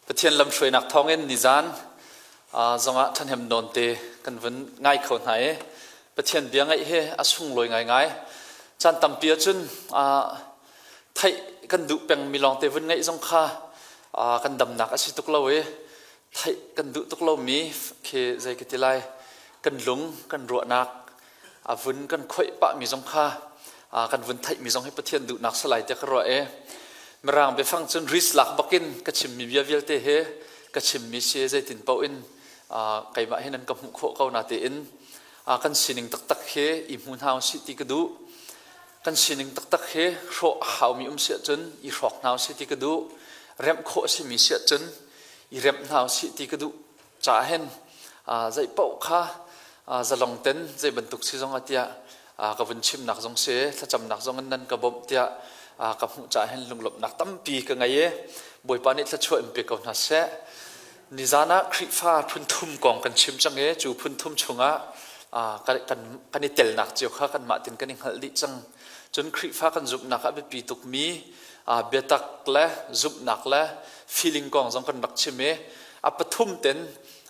Pathian lamhruainak thawngin nizan zongah ṭhahnem nawn te kan vun ngai kho hna i Pathian bia ngaih hi a sunglawi ngaingai. Caan tampi ahcun theih kan duh pengmi lawngte vun ngaih zong kha kan damnak a si tuk lo i theih kan duh tuk lomi khi zei ka ti lai kan lung kan ruahnak a vun kan khoih pahmi zong kha kan vun theihmi zong hi Pathian duhnak salai te ka ruah i Mirang biafang cun risk lak bakin ka chimmi bia vialte hi ka chimmi si zeitin paoh in keimah hin an ka hmuh khawh ko na tiin kan sining taktak hi i hmu hna usih ti ka duh. Kan sining taktak hi hrawh a haumi um si ahcun i hrawk hna usih ti ka duh. Remh khawh a simi si ahcun i remh hna usih ti ka duh caah hin zei paoh kha zalong ten zei bantuk si zong ah tiah ka vun chimnak zong si thlacamnak zong in nan ka bawmh tiah ka hmuh caah hin lunglawmhnak tampi ka ngei i Bawipa nih thluachuah in pe ko hna seh. Nizan ah Khrihfa phun thum kong kan chim cang i cu phun thum chungah kan i telnak cio kha kanmah tin kan i hngalh dih cang. Cun Khrihfa kan zumhnak ah biapi tukmi biatak le zumhnak le feeling kong zong kan rak chim i a pathum ten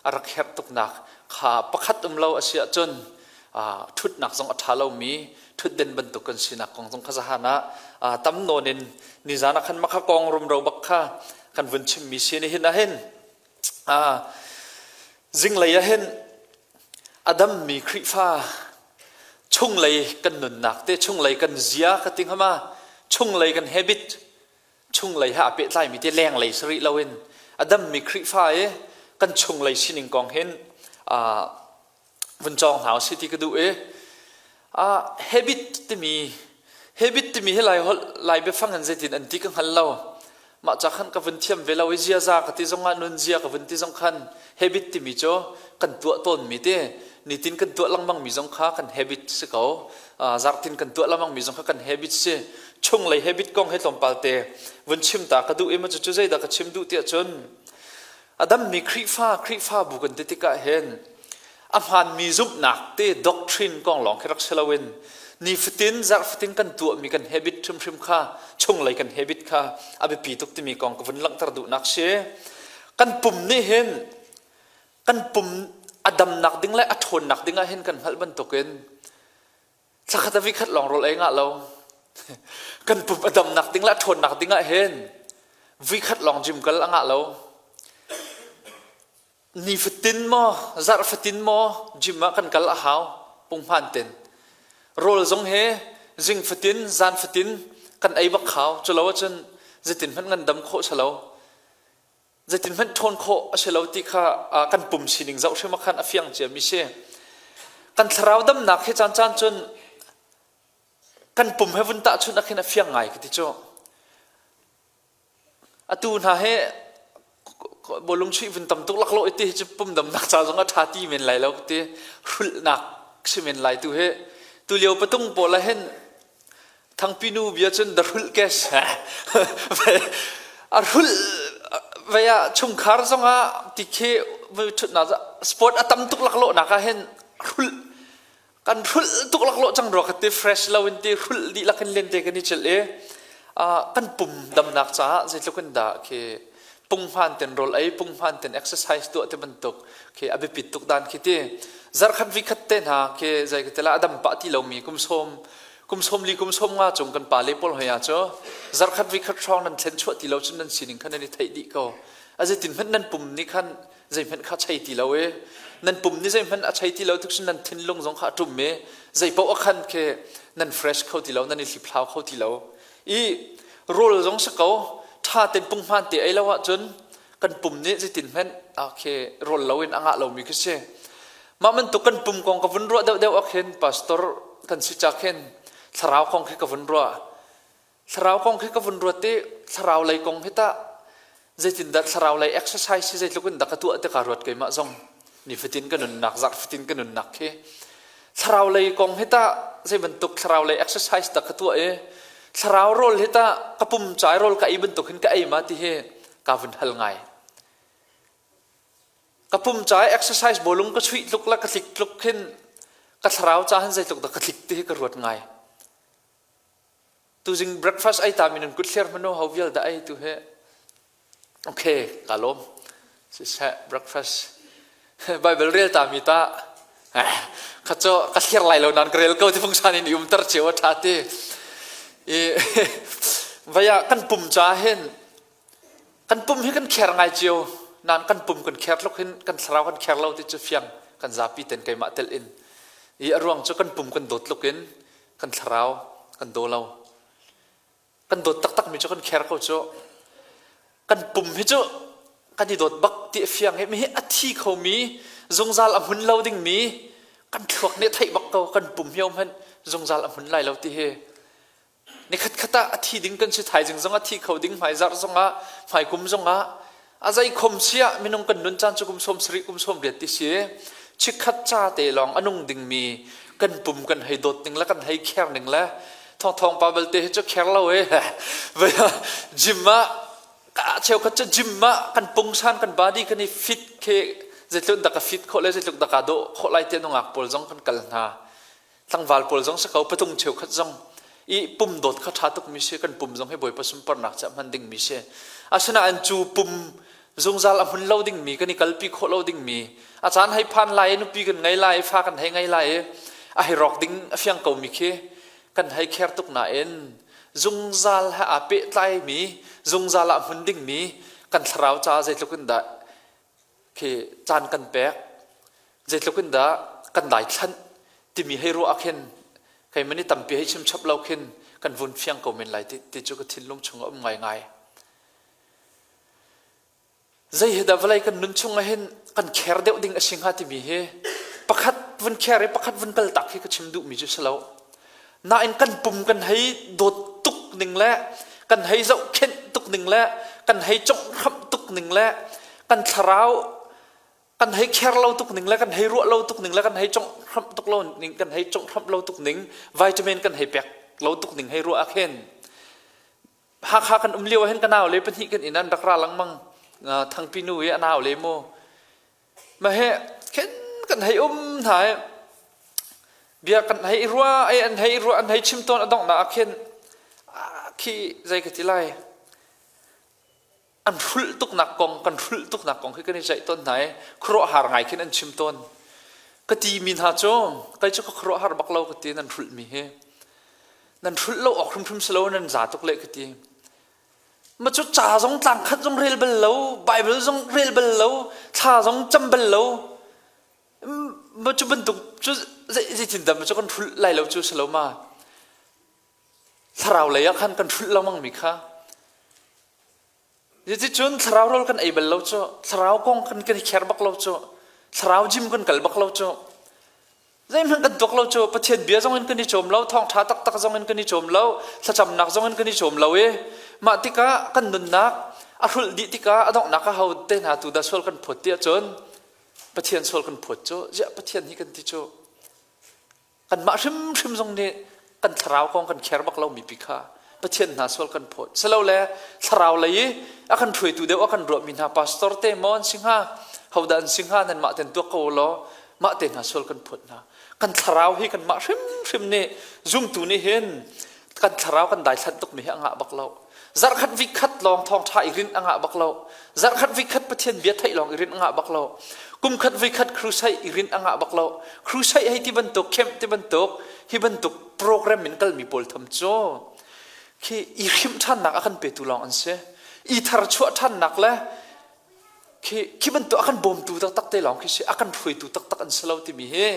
a rak herh tuknak kha pakhat um lo a si ahcun ṭhutnak zong a ṭha lomi ṭhutden bantuk kan sinak kong zong kha zahan ah tam nawn in nizan ah khan makha kong rumro bak kha kan vun chimmi si ni hin ah hin zinglei ah hin a dammi Khrihfa chunglei kan nunnak te chunglei kan zia ka ti hngama chunglei kan habit chunglei he aa pehtlaimi te lenglei si rih loin a dammi Khrihfa i kan chunglei sining kong hin vun cawng hna usih ti ka duh i habit timi habit timi hi lai holh lai biafang in zeitin an ti ka hngal lo. Mah ca khan ka vun thiam ve lo i ziaza ka ti zongah nun zia ka vun ti zong khan habit timi cu kan tuah tawnmi ti nitin kan tuah lengmang mi zong kha kan habit si ko. Zarhtin kan tuah lengmang mi zong kha kan habit si. Chunglei habit kong he tlawmpal te vun chim ta ka duh i ma cu zeidah ka chim duh tiah cun a dammi Khrihfa Khrihfabu kan ti tikah hin a hmaanmi zumhnak te doctrine kong lawng khi rak si loin nifatin zarh fatin kan tuahmi kan habit hrimhrim kha chunglei kan habit kha a biapi tuk timi kong ka vun langhter duhnak si. Kan pum nih hin kan pum a damnak ding le a ṭhawnnak ding ah hin kan hngalh bantukin thlakhat a vikhat lawng rawl ei ngah lo. Kan pum a damnak ding le a ṭhawnnak ding ah hin vikhat lawng gym kal a ngah lo. Nifatin maw zarh fatin maw gym ah kan kal a hau punghman ten. Rawl zong he zing fatin zan fatin kan ei bak hau. Culo ahcun zeitin hmanh ngan dam khawh si lo. Zeitin hmanh ṭhawn khawh a si lo ti kha kan pum sining zoh hrim ah khan a fiang ciami si. Kan thlarau damnak hi caan caan cun kan pum he vun tahchunh ah khin a fiang ngai ka ti cu. Atu hna he bawlung chuih vun tam tuk laklawh i ti hi cu pum damnak ca zong a ṭha ti men lai lo ka ti. Hrulhnak si men lai tu hi. Tulio patung pawl ah hin Thangpi nu bia cun the hrulh kes a hrulh vei ah chungkhar zongah ti khi ṭhutnak sport a tam tuk laklawh nak ah hin hrulh kan hrulh tuk laklawh cang rua ka ti fresh lo in ti hrulh dihlak in lente kan i celh i kan pum damnak caah zeitluk in dah khi punghman ten rawl ei punghman ten exercise tuah ti bantuk khi a biapit tuk dan khi ti zarkhat vikhat te hna khi zei ka tila a dam pah ti lomi kum sawm kum 40 kum 50 cung kan pale pawl hoi ah cu zarkhat vikhat hrawng nan thlen chuah ti lo cun nan sining khan nan i theih dih ko. A zeitin hmanh nan pum nih khan zeihmanh kha chei ti lo i nan pum nih zeihmanh a chei ti lo tuk cun nan thinlung zong kha a ṭum i zei paoh a khan khi nan fresh kho ti lo, nan i hliphlau kho ti lo. I rawl zong si ko ṭha ten punghman te ei lo ahcun kan pum nih zeitin hmanh khi rawl lo in a ngah lomi khi si. Mah bantuk kan pum kong ka vun ruah deuhdeuh ah khin pastor kan si cak hin thlarau kong khi ka vun ruah. Thlarau kong khi ka vun ruat i thlarau lei kong hi tah zeitindah thlarau lei exercise hi zeitluk in dah ka tuah ti kaa ruat keimah zong. Nifatin ka nunnak, zarh fatin ka nunnak khi thlarau lei kong hi tah zei bantuk thlarau lei exercise dah ka tuah i thlarau rawl hi tah ka pum cai rawl ka ei bantuk hin ka ei ma ti hi kaa vun hal ngai. Ka pum ca i exercise bawlung ka chuih tluk le ka tlik tluk khin ka thlarau ca hin zeitluk dah ka tlik ti hi ka ruat ngai. Tuzing breakfast ei ta mi nan kut thler hmanu ho vial dah ei tu hi. Okay, ka lawm. Siseh, breakfast. Bible rel ta mi ta. Kha cu ka thlir lai lo nan ka rel ko ti fungsan in i umter cio a ṭha ti. I vaya kan pum ca hin kan pum hi kan kher ngai cio nan kan pum kan kher tluk hin kan thlarau kan kher lo ti cu fiang kan zapi ten keimah tel in i a ruang cu kan pum kan dawt tluk in kan thlarau kan daw lo. Kan dawt taktakmi cu kan kher ko cu. Kan pum hi cu kan i dawt bak ti a fiang i mi hi a thi khomi zungzal a hmun lo dingmi kan thluak nih a theih bak ko kan pum hi hmanh zungzal a hmun lai lo ti hi nikhat khat ah a thi ding kan si thaizing zong a thi kho ding hmaizarh zong ah hmaikum zong ah A zeikhom siah minung kan nun caan cu kum 70 kum 80 ti si. Chikkhat ca te lawng a nung dingmi kan pum kan hei dawt ning le kan hei kher ning le thawngthawng pa belte hi cu kher lo e. Gym ah cheukhat cu gym ah kan pungsan kan body kan i fit khi zeitluk dah ka fit khawh le zeitluk dah ka dawh khawh lai ti nungak pawl zong kan kal hna. Tlangval pawl zong si ko patung cheukhat zong i pum dawt kha ṭha tukmi si kan pum zong hi Bawipa sunparnak ca hman dingmi si. Asinain cu pum zungzal a hmun lo dingmi kan i kalpi khawh lo dingmi a caan hei phan lai i nupi kan ngei lai i fa kan hei ngei lai i a hei rawk ding a fiang komi khi kan hei kher tuk nain zungzal he aa pehtlaimi zungzal ah hmun dingmi kan thlarau caah zeitluk in dah khi caan kan pek zeitluk in dah kan daithlanh timi hei ruah ah khin keimah nih tampi hei chim chap lo khin kan vun fiang ko men lai ti, ti cu ka thinlung chung a um ngaingai. Zei hi dah vawlei kan nun chung ah hin kan kher deuh ding a si hnga timi hi pakhat vun kher i pakhat vun kal tak hi ka chim duhmi cu si lo. Nain kan pum kan hei dawt tuk ning le kan hei zohkhenh tuk ning le kan hei conghramh tuk ning le kan thlarau kan hei kher lo tuk ning le kan hei ruah lo tuk ning le kan hei conghramh tuk lo ning kan hei conghramh lo tuk ning vitamin kan hei pek lo tuk ning hei ruah ah khin Hakha kan um lio ah hin ka nau le pahnih kan inn an rak ra lengmang Thangpi nu i a nau le mu ma he khin kan hei um hna i bia kan hei rua ai an hei rua an hei chim tawn a donghnak ah khin khi zei ka ti lai an hrulh tuknak kong kan hrulh tuknak kong khi kan i ceih tawn hna i khuaruahhar ngai khin an chim tawn ka ti mi hna cu kei cu ka khuaruahhar bak lo ka ti nan hrulh mi hi nan hrulh lo awk hrimhrim si lo nan za tuk le ka ti ma cu ca zong tlang khat zong rel bal lo bible zong rel bal lo thla zong cam bal lo ma cu bantuk cu zeitin dah ma cu kan hrulh lai lo cu si lo ma thlarau lei ah khan kan hrulh lengmang mi kha Cuticun thlarau rawl kan ei bal lo cu, thlarau kong kan kan i kher bak lo cu, thlarau gym kan kal bak lo cu, zeihmanh kan tuak lo cu, Pathian bia zong in kan i cawm lo, thawngṭha taktak zong in kan i cawm lo, thlacamnak zong in kan i cawm lo i mah tikah kan nunnak a hrulh dih tikah a donghnak ah ho te hna tu dah sual kan phawt ti ahcun Pathian sual kan phawt cu, ziah Pathian hi kan ti cu. Kanmah hrimhrim zong nih kan thlarau kong kan kher bak lomi pi kha Pathian hna sual kan phawt. Silole thlarau lei i a kan hruaitu deuh a kan ruahmi hna pastor te maw an si hnga, hodah an si hnga nanmah ten tuak ko law mah te hna sual kan phawt hna. Kan thlarau hi kanmah hrimhrim nih zumtu nih hin kan thlarau kan daithlanh tukmi hi a ngah bak lo. Zarhkhat vikhat lawng thawngṭha i rinh a ngah bak lo. Zarhkhat vikhat Pathian bia theih lawng i rinh a ngah bak lo. Kumkhat vikhat crusade i rinh a ngah bak lo. Crusade hei ti bantuk, camp ti bantuk, hi bantuk program in kalmi pawl tham cu khi i hrimh ṭhannak a kan petu lawng an si. I tharchuah ṭhannak le khi khi bantuk a kan bawmtu taktak te lawng khi si a kan hruaitu taktak an si lo timi hi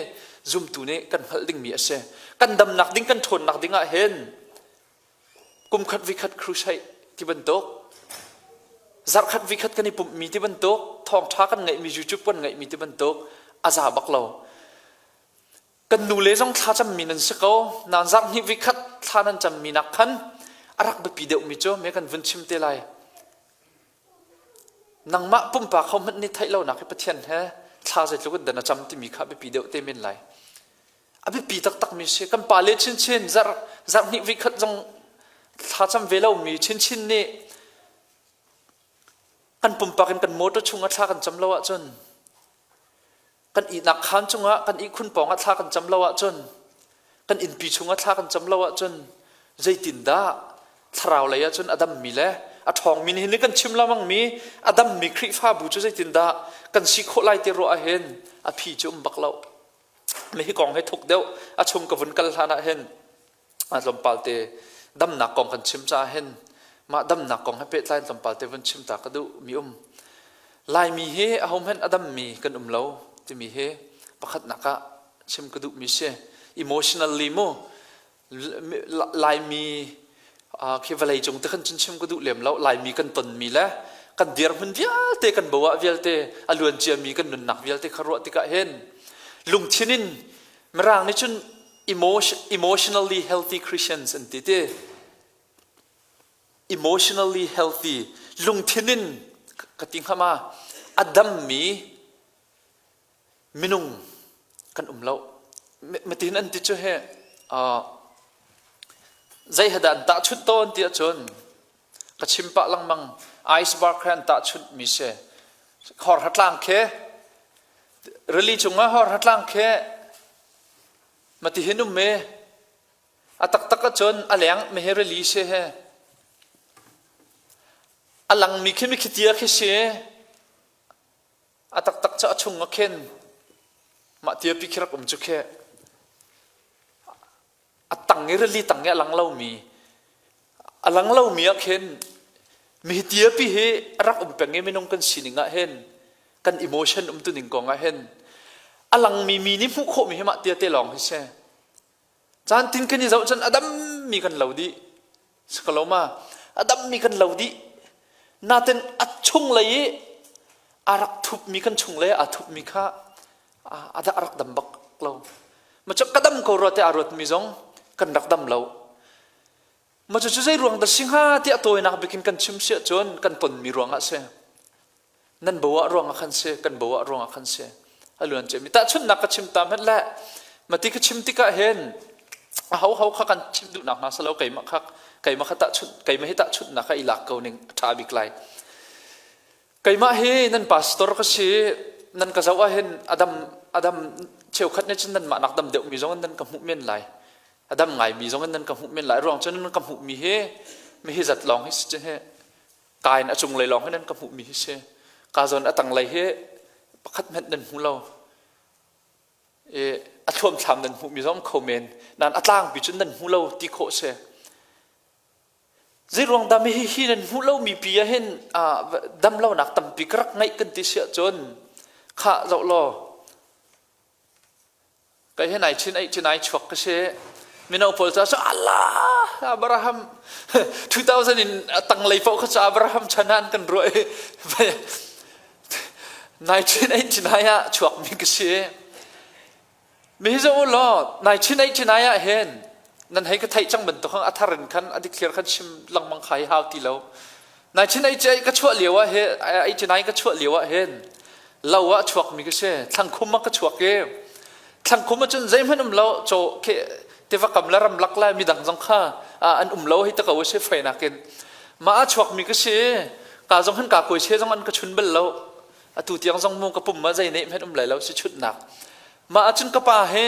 zumtu nih kan hngalh dingmi a si. Kan damnak ding kan ṭhawnnak ding ah hin kumkhat vikhat crusade ti bantuk zarhkhat vikhat kan i pumhmi ti bantuk thawngṭha kan ngeihmi YouTube kan ngeihmi ti bantuk a za bak lo kan nu le zong thla cammi nan si ko nan zarh hnih vikhat thla nan cammi nak khan a rak biapi deuhmi cu me kan vun chim te lai nangmah pumpak ho hmanh nih theih lonak hi Pathian he thla zeitluk in dah na cam timi kha biapi deuh te men lai A biapi taktakmi si. Kan pale chinchin zarh zarhhnih voikhat zong thlacam ve lomi chinchin nih kan pumpak in kan motor chungah thla kan cam lo ahcun kan ihnak khaan cungah kan ihkhun pawngah thla kan cam lo ahcun kan innpi chungah thla kan cam lo ahcun zeitindah thlarau lei ahcun a dammi le A ṭhawngmi nih hin kan chim lengmangmi a dammi Khrihfabu cu zeitindah kan si khawh lai ti ruah ahhin a phi cu um bak lo. Mi hi kong hi thuk deuh a chung ka vun kal hlan ah hin tlawmpal te damnak kong kan chim caah hin mah damnak kong he pehtlai in tlawmpal te vun chim ta ka duh mi um. Laimi hi ahohmanh a dammi kan um lo timi hi pakhatnak ah chim ka duhmi si. Emotionally mu Laimi khi vawlei cung te khan cun chim ka duh lem lo. Laimi kan tonmi le kan dirhmun vialte kan bo ah vialte a luan ciami kan nunnak vialte kha ruah tikah hin lungthin in Mirang nih cun emotionally healthy Christians an ti ti. Emotionally healthy lungthin in ka ti hnga ma a dammi minung kan um lo. Matin an ti cu he zei he dah an tahchunh tawn ti ahcun ka chim pah lengmang iceberg he an tahchunh mi si. Hor hatlang khi rili cungah hor hatlang khi mati hin um me a taktak ahcun a leng mi hi rili si he a langmi khi mi khitia khi si A taktak cu a chung ah khin mah tiapi khi rak um cu khi a tang i rili tang i a lang lomi a lang lomi ah khin mi tiapi hi a rak um peng i minung kan sining ah hin kan emotion umtuning kong ah hin a langmi mi nih hmuh khawhmi hi mah tia te lawng hi si. Caan tin kan i zoh cun a dammi kan lo dih. Sikaloma a dammi kan lo dih. Natin a chunglei i a rak thupmi kan chunglei ah aa thupmi kha a rak dam bak lo. Ma cu ka dam ko rua tiah aa ruatmi zong kan rak dam lo. Ma cu cu zei ruang dah si hnga tiah tawinak bikin kan chim si ahcun kan tonmi ruangah si. Nan bo ah ruangah khan si, kan bo ah ruangah khan si. A luan ciami. Tahchunhnak ka chim ta hmanh le mati ka chim tikah hin a ho ho kha kan chim duhnak hna salo keimah kha keimah kha tahchunh keimah hi tahchunhnak kha i lak ko ning a ṭha bik lai. Keimah hi nan pastor ka si nan ka zoh ah hin adam adam cheukhat nih cun nanmah nak dam deuhmi zong in nan ka hmuh men lai. A dam ngaimi zong in nan ka hmuh men lai. Ruang cun nan ka hmuhmi hi mi hi zat lawng hi si cu hi Ka in a cunglei lawng hin an ka hmuhmi hi si. Ka zawn a tanglei hi pakhat hmanh nan hmu lo. I a thluamthlam nan hmuhmi zong kho men. Nain a tlangpi cun nan hmu lo ti khawh si. Zeiruang dah mi hi nan hmuh lomi pi ah hin dam lonak tampi ka rak ngeih kan ti si ahcun khah zoh law Kai he nai chin ai chin ai chuak ka si. Mino pawl ca cu Allah Abraham 2000 in tanglei paoh kha cu Abraham chan ah an kan ruah i nai chin ai chin ai ah chuak mi ka si. Mi hi zoh u law nai chin ai chin ai ah hin nan hei ka theih cang bantuk a thar in khan a dikthliar khan chim lengmang kha hi hau ti lo. Nai chin ai chin ka chuah lio ah he ai chin ai ka chuah lio ah hin lo ah chuak mi ka si thlangkhum ah ka chuak i thlangkhum ah cun zeihmanh um lo chaw khi tiva kam le ramlak le midang zong kha an um lo hei ta ko si fei nakin mah ah chuak mi ka si ka zong han ka koi che zong an ka chun bal lo atu tiang zong mu ka pum ma zei ne hmanh um lai lo si chutnak mah ah cun ka pa he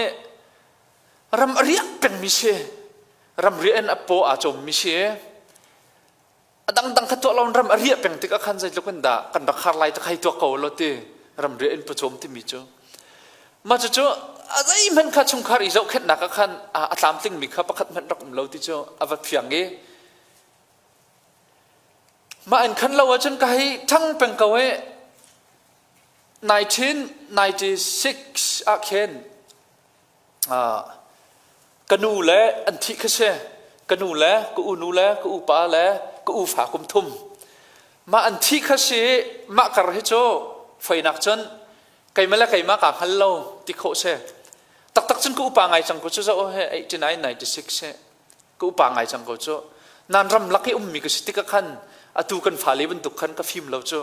ram a riak peng mi si ram riah in a paw aa cawm mi si A dangdang kha tuah lo in ram a riah peng tikah khan zeitluk in dah kan rak har lai ti khai tuak ko lo ti ram riah in pawcawm timi cu. Mah cucu a zeihmanh kha chungkhar i zohkhenhnak ah khan a tlamtlingmi kha pakhat hmanh rak um lo ti cu a va fiang i mah in khan lo ahcun ka hei ṭhang peng ko i 1996 ah khin Ka nu le an thih kha si. Ka nu le ka unu le ka upa le ka ufa kum thum. Mah an thih kha si mah kar hi cu feinak cun keimah le keimah kaa hngal lo ti khawh si. Taktak cun ka upa ngai cang ko cu zoh he 89 96 si. Ka upa ngai cang ko cu. Nan ramlak i ummi ka si tikah khan atu kan fale bantuk khan ka fim lo cu.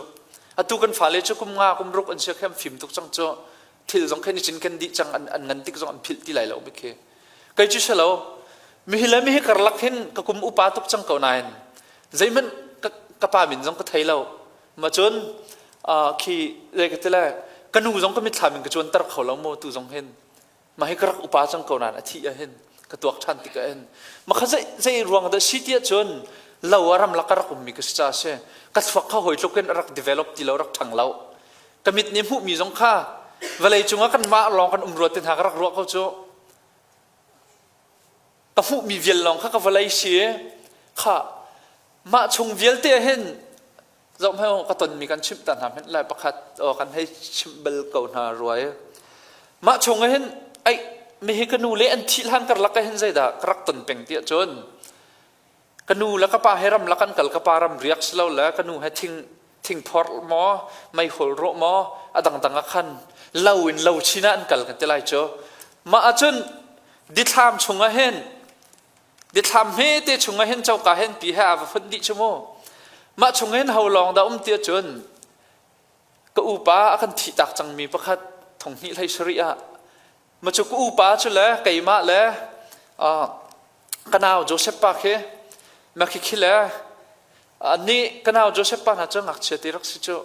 Atu kan fale cu kum nga kum ruk an si khan fim tuk cang cu. Thil zong khan i cinken dih cang an, an ngan tik zong an philh ti lai lo mi khi. Kei cu si lo. Mihi le mihi karlak hin ka kum upa tuk cang ko nain zeihmanh ka, ka pa min zong ka thei lo. Ma cun khi zei ka ti le ka nu zong ka mitthlam in ka cuanter kho lo mu tu zong hin. Mah hi ka rak upa cang ko nain a thih ah hin ka tuak ṭhan tik ah hin. Mah kha zei, zei ruang dah si tiah cun Lo ah ramlak a rak ummi ka si caah a si. Ka thluak kha hawi tluk in a rak develop ti lo, rak ṭhang lo. Ka mit nih hmuhmi zong kha vawlei cungah kanmah lawng kan um rua ti hna ka rak ruah ko cu. Ka hmuhmi vial lawng kha ka vawlei si kha mah chung vialte ah hin zoh hmanh ka tonmi kan chimh ta hna hmanh lai pakhat aw kan hei chimh bal ko hna rua i mah chung ah hin ai mihi ka nu le an thih hlan karlak ah hin zeidah ka rak ton peng ti ahcun ka nu le ka pa he ramlak an kal ka pa ram riak si lo le ka nu he thing thingphor maw meihol rawh maw a dangdang ah khan lo in lo chin ah an kal kan ti lai cu mah ahcun dithlam chung ah hin dithlam hmete chung ah hin coka hen pi he a va fonh dih cu mu mah chung hin ho lawng dah um ti ahcun ka upa a kan thih tak cangmi pakhat thong hnih hlei sarih ah Ma cu ka upa cu le keimah le ka nau Joseph pa khi ma khi khi le nih ka nau Joseph pa hna cu ngakchia ti rak si cu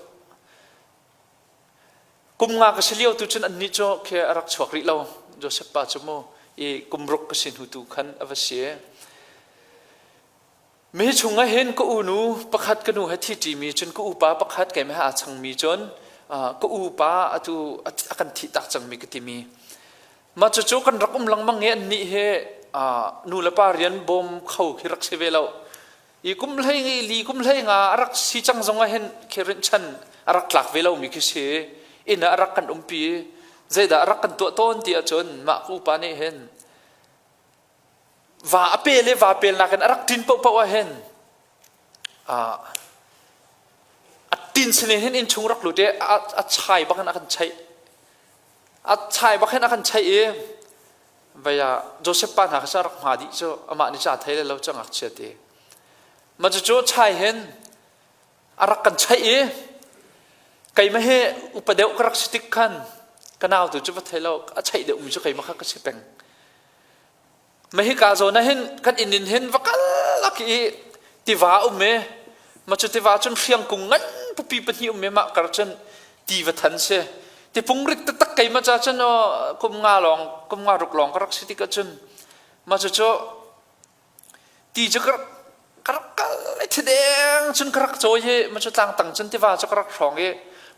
kum nga ka si lio tu cun annih cu khi a rak chuak rih lo Joseph pa cu mu i kum ruk ka si hnu tu khan a va si. Mi chungah hin ka unu pakhat ka nu he thi ṭimi cun ka upa pakhat keimah he aa changmi cun ka upa atu a kan thih tak cangmi ka timi. Mah cucu kan rak um lengmang i annih hi nu le pa rian bawm kho khi rak si ve lo. I kum hlei ngi li kum hlei nga a rak si cang zong ah hin khi rinhchan a rak tlak ve lomi khi si. Inn ah a rak kan umpi. Zeidah a rak kan tuah tawn ti ahcun mah ka upa nih hin Va a pel i va pelnak in a rak ṭin paohpaoh ah hin a tin sin in hin innchung rak lut i a chai bak in a kan chaih. A chai bak hin a kan chaih i vei ah Joseph pa hna kha rak hma dih cu amah nih ca thei le lo cu ngakchia te. Mah cucu chai hin a rak kan chaih i keimah hi upa deuh ka rak si tik khan ka nau tu cu va thei lo a chaih deuhmi cu keimah kha ka si peng. Ma hika zawn ah hin kan inn in hin va kal lak i tiva um i ma cu tiva cun hriangkung ngan pipi pahnih um i mah kar cun ti va than si tipung rit taktak keimah ca cun kum nga lawng kum nga ruk lawng ka rak si tik ahcun mah cu cu ti cu ka ka rak kal i thideng cun ka rak cawi i ma cu tlang tang cun tiva cu ka rak hrawng i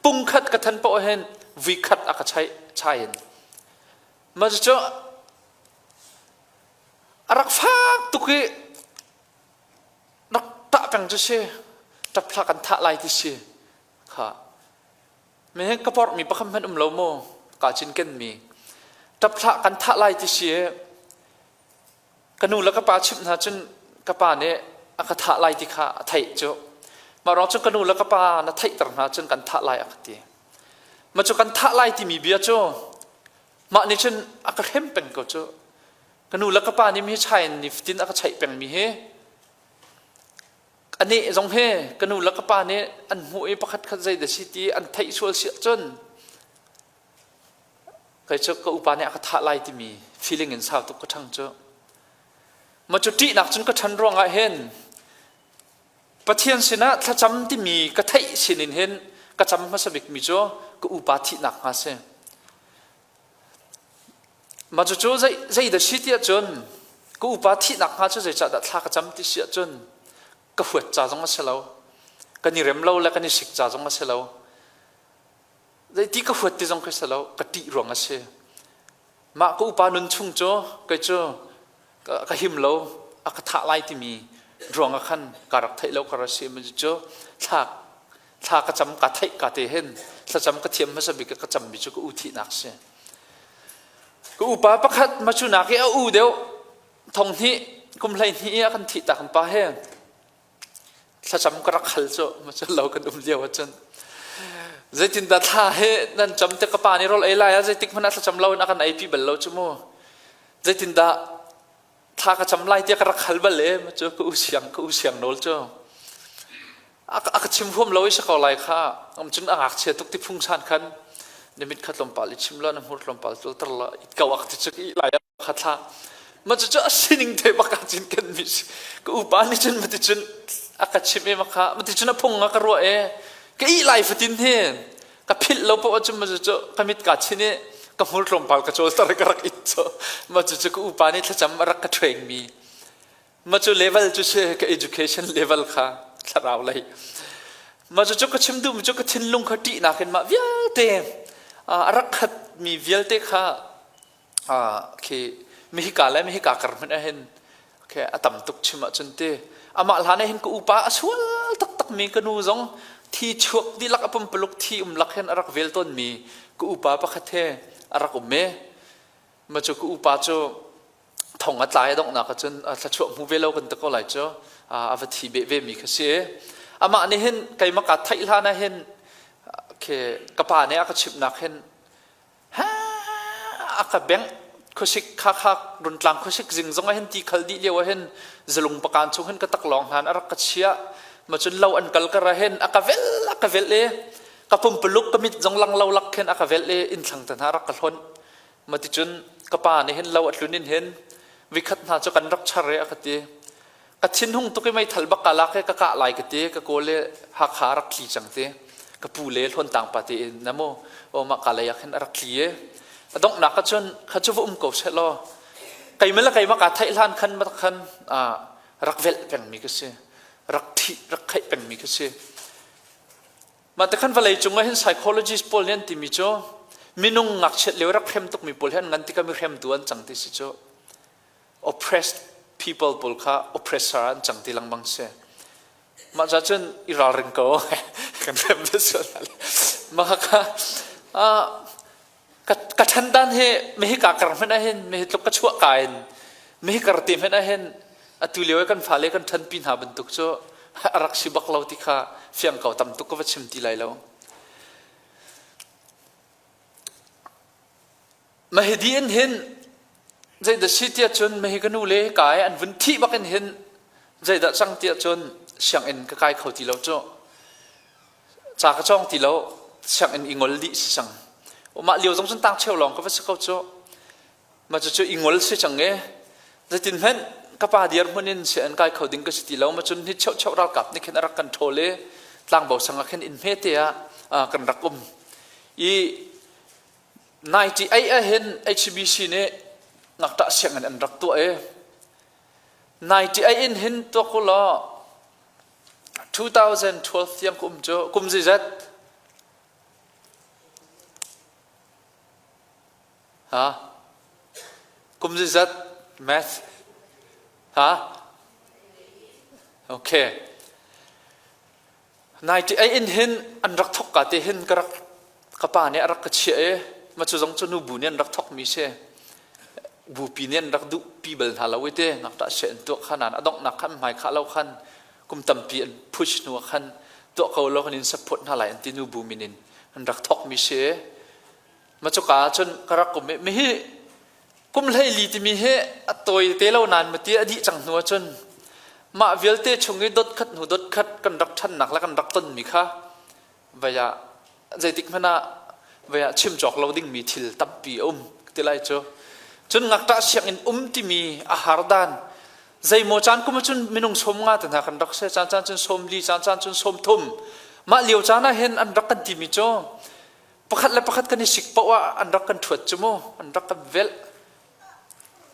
pung khat ka than poh hin vui khat a ka chaih chai in mah cu A rak fak tuk i rak ṭah peng cu si. Ṭap hlah kan thah lai ti si. Kha. Mi he ka porhmi pakhat hmanh um lo maw? Kaa cinkenmi. Ṭap hlah kan thah lai ti si i ka nu le ka pa chimh hna cun ka pa nih a ka thah lai ti kha a theih cu. Mah ruang cun ka nu le ka pa na theihter hna cun kan thah lai a ka ti. Mah cu kan thah lai timi bia cu Mah nih cun a ka hrem peng ko cu. Ka nu le ka pa nih mi chai in nifatin a ka chaih pengmi hi anih zong hi ka nu le ka pa nih an hmuh i pakhat khat zei dah si ti an theih sual si ahcun kei cu ka upa nih a ka thah lai timi feeling in sau tuk ka ṭhang cu. Mah cu ṭihnak cun ka ṭhan ruangah hin Pathian sinah thlacam timi ka theih sinin hin ka cam hmasa bikmi cu ka upa thihnak hnga si. Mah cucu zei, zei dah si tiah cun ka upa thihnak hnga cu zeicahdah thla ka cam ti si ahcun ka huat ca zong a si lo. Kan i rem lo le kan i sik ca zong a si lo. Zeiti ka huat ti zong ka si lo, ka ṭih ruang a si. Mah ka upa nun chung cu kei cu ka him lo, a ka thah lai timi ruang ah khan ka rak theih lo ka ra si mi cu thla thla ka cam ka theih ka te hin thlacam ka thiam hmasa bik ka cam mi cu ka u thihnak si. Ka upa pakhat macunak i a u deuh thong hnih kum hlei hnih i a kan thih tak pa he thlacam ka rak hal cu macun lo kan um lio ahcun zeitindah thla he nan cam te ka pa nih rawl ei lai ah zeitik hmanh ah thlacam lo in a kan ei pi bal lo cu mu zeitindah thla ka cam lai tiah ka rak hal bal e cu ka u siang ka u siang nawl cu a ka chim huam lo i si ko lai kha um cun a ngakchia tuk ti phung san khan na mit kha tlawmpal i chim la na hmur tlawmpal tul tar la it ko ak ti chu i lai kha thla ma cu cu a sining te bak ah cun kan mi ka upa nih cun mati cun a ka chim e makha mati cun a phung a ka ruah e ka ih lai fatin hi ka philh lo poh cun ma cu cu ka mit ka chin i ka hmur tlawmpal ka cawl tar ka rak it cu ma cu cu ka upa nih thlacam a rak ka ṭheng mi. Ma cu level cu si ka education level kha thlarau lei. Ma cu cu ka chim duhmi cu ka thinlung kha ṭihnak in mah vialte a rak khat mi vialte kha khi mihika le mihika kar hmanh ah hin okay, a tam tuk chim ahcun ti amah hlan ah hin ka upa a sual taktak mi ka nu zong thi chuak dihlak a pumpaluk thi um lak hin a rak vel tawn mi ka upa pakhat he a rak um e ma cu ka upa cu thong a tlai a donghnak ahcun thluachuah hmu ve lo kan ti ko lai cu a va thi beh ve mi kha si amah nih hin keimah ka theih hlan ah hin khi ka pa nih a ka chimhnak hin a ka bengh khuasik kha kha runtlang khuasik zing zong ah hin ti khal dih lio ah hin zalung pakan chung hin ka taklawng hnan a rak ka chiah ma cun lo an kal kar ah hin a ka vel a ka vel i ka pumpuluk ka mit zong lang lo lak khin a ka vel i inn thlang te hna rak ka hlonh ma ti cun ka pa nih hin lo a tlun in hin vikhat hna cu kan rak char e a ka ti Ka thinhung tuk i meithal bak ka lak i ka kah lai ka ti ka kawl i Hakha a rak tli cang ti ka pu le Hlawntang pa ti in na mu aw mah ka lei ah khin a rak tli i a donghnak ah cun kha cu va um ko seh law keimah le keimah kaa theih hlan khan khan rak velh pengmi ka si rak thih rak kheih pengmi ka si mah te khan vawlei cung ah hin psychologist pawl nih an timi cu minung ngakchiat lio rak hrem tukmi pawl hi an ngan tikah mi hremtu an cang ti si cu oppressed people pawl kha oppressor an cang ti lengmang si. Mah ca cun i ralring ko kan rem ve sual mah kha ka ṭhan dan hi mehika kar hmanh ah hin mehi tluk ka chuah ka in mehi kar te hmanh ah hin atu lio i kan fale kan ṭhanpi hna bantuk cu a rak si bak lo ti kha fiang ko tam tuk ka va chim ti lai lo. Mahidi in hin zeidah si tiah cun mahi ka nu le ka i an vun thih bak in hin zeidah cang tiah cun sianginn ka kai kho ti lo cu ca ka cawng ti lo sianginn i ngol dih si cang mah lio zong cun tang cheu lawng ka va si ko cu mah cucu i ngol si cang e zeitin hmanh ka pa dir hmun in sianginn kai kho ding ka si ti lo ma cun hi cheu cheu ralkap nih khin a rak kan ṭhawl i tlangbo sang ah khin inn hme te ah kan rak um i 98 ah hin HBC nih ngakṭah sianginn an rak tuah i 98 in hin tuak u law 2012 tiang ka um cu kum zeizat ha kum zeizat math ha okay 98 in hin an rak thok ka te hin ka rak ka pa nih a rak ka chiah i ma cu zong cu nu bu nih an rak thok mi si bupi nih an rak duh pi bal hna lo i te ngakṭah she an tuah kha nan a donghnak khan hmai khah lo khan kum tampi an push hnu ah khan tuah ko lo kan in support hna lai an ti nu bu min in an rak thok mi si ma cuka ah cun ka rak kum i mihi kum 14 timi hi a tawi te lo nain mati a dih cang hnu ahcun mah vialte chung i dot khat hnu dot khat kan rak ṭhannak le kan rak tonmi kha vei ah zeitik hmanh ah vei ah chim cawk lo dingmi thil tampi a um ti lai cu cun ngakṭah sianginn um timi a har dan zeimaw caan kum ahcun minung 50 te hna kan rak si caan caan cun 40 caan caan cun 30 mah lio caan ah hin an rak kan timi cu pakhat le pakhat kan i sik paoh ah an rak kan ṭhuat cu mu an rak kan velh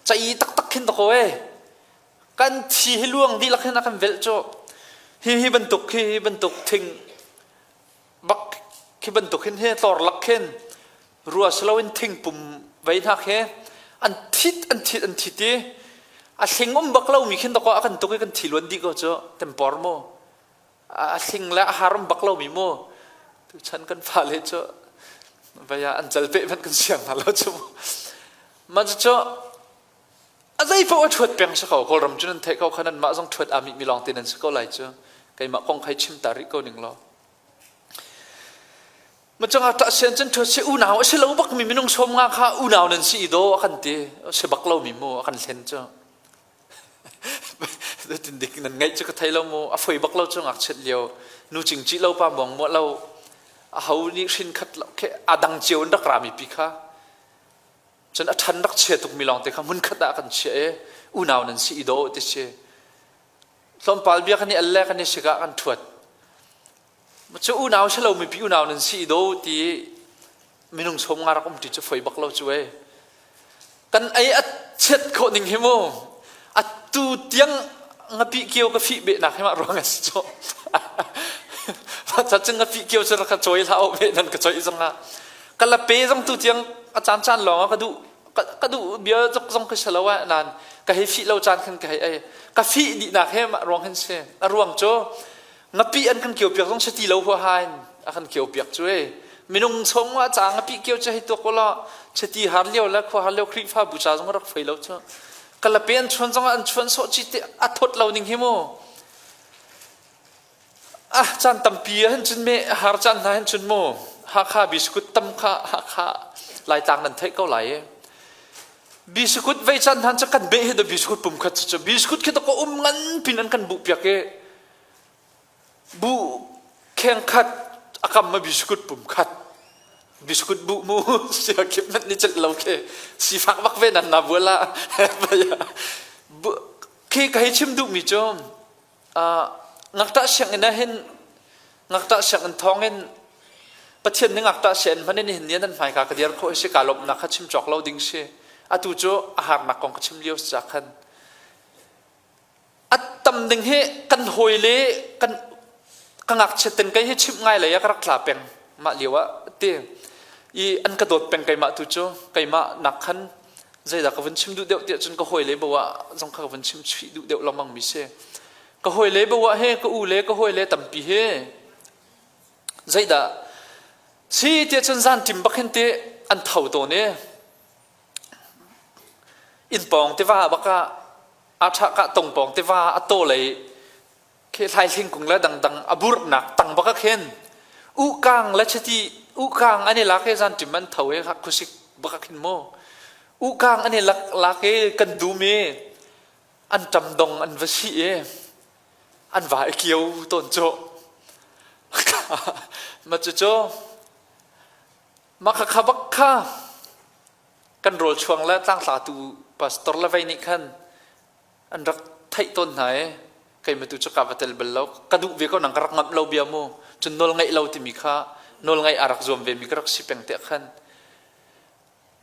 cai taktak khin dakaw e kan thi hi luang dihlak hin a kan velh cu hi hi bantuk hi hi bantuk thing bak khi bantuk hin he tlor lak khin rua silo in thing pum vei hna khi an thit an thit an thit i a hling um bak lo mi khin dakaw a kan tuk i kan thi luan dih ko cu tempor mu a hling le a haram bak lomi mu tuchan kan fale cu vei ah an cal peh hmanh kan siang hna lo cu mah cu a zei paoh a ṭhuat peng si ko kawlram cu nan theih ko kha nan mah zong ṭhuat aa mi lawng te nan si ko lai cu keimah kong khai chim ta rih ko ning law ma cangah tah sian cun ṭhuat si unau a si lo bak mi minung 50 kha unau nan si i daw a kan ti si bak lo mi mu a kan hlen cu Zeitin dik nan ngaih cu ka thei lo mu a foi bak lo cu ngakchiat lio nu cingcih lo pa muang muah lo a ho nih hrin khat lo khi a dang cio in rak rami pi kha cun a ṭhan rak chia tuk mi lawng te kha hmun khat ah kan chia i unau nan si i daw ti si tlawmpal bia kan i al le kan i sikah kan ṭhuat Cu unau si lo mipi unau nan si do ti minung 50 rak um ṭi cu foi bak lo cu ei. Kan ei a chiat khawh ning hi mu. A Atu tiang ngapi kio ka fih beh nak hi mah ruang a si cu. Ca cun ngapi kio cu rak ka cawi hlah ve nan ka cawi zong ah. Ka la pe zong tu tiang a caan caan lawng ah ka duh ka duh bia zok zong ka si lo ah nan ka hei fih lo caan khan ka hei ei. Ka fih dih nak he mah ruang hin si. A ruang cu ngapi an kan kio piak zong si ti lo huaha in a kan kio piak cu e. Minung chung ah ca ngapi kio cu hei tuak ulaw chiti har lio le khua har lio Khrihfabu ca zong rak fei lo cu. Kalape an chuan zong ah an chuan sawh chi te a thawt lo ning hi mu. Ah caan tampi ah hin cun me har caan hna hin cun mu Hakha biskut tam kha Hakha Laitlang nan theih ko lai i. Biskut vei caan hna cu kan beh hi do biskut pum khat cu biskut khi to ko um ngan pin an kan buh piak i Bu kheng khat a kam ma biskut pum khat biskut bu mu sia khip nat ni chelh lo ke sifak bak ve nan na buala khi ka hei chim duh mi cu ngakṭah sianginn ah hin ngakṭah sianginn thawng in Pathian nih ngakṭah sianginn hman in hin ni nan hmaika ka dir khawh si ka lawmhnak kha chim cawk lo ding si atu cu a harnak kong ka chim lio si ca khan A tam ding hi kan hawi le kan ka ngakchiat ten kei hi chimh ngai lei ah ka rak tla peng mah lio ah ti i an ka dawt peng keimah tu cu keimah nak khan zeidah ka vun chim duh deuh tiah cun ka hawi le bo ah zong kha ka vun chim chih duh deuh lengmang mi si ka hawi le bo ah he ka u le ka hawi le tampi he zeidah si tiah cun zan ṭim bak hin ti an tho tawn i inn pawng tiva bak ah a ṭha ka tongpawng tiva a taw lei khi thlaihling kung le dangdang a burnak tang bak ah khin ukang le chiti ukang an i lak i zan ṭim an tho i khuasik bak ah khin mu ukang an i lak lak i kan dum i an ṭam dong an va si i an va i kio tawn cu ma cucu mah kha bak kha kan rawl chuang le tlangtlatu pastor le vei nih khan an rak theih tawn hna i keimah tu cu ka va tel bal lo ka duh ve ko nang ka rak ngamh lo bia mu cun nawl ngeih lo timi kha nawl ngeih a rak zuam ve mi ka rak si peng te khan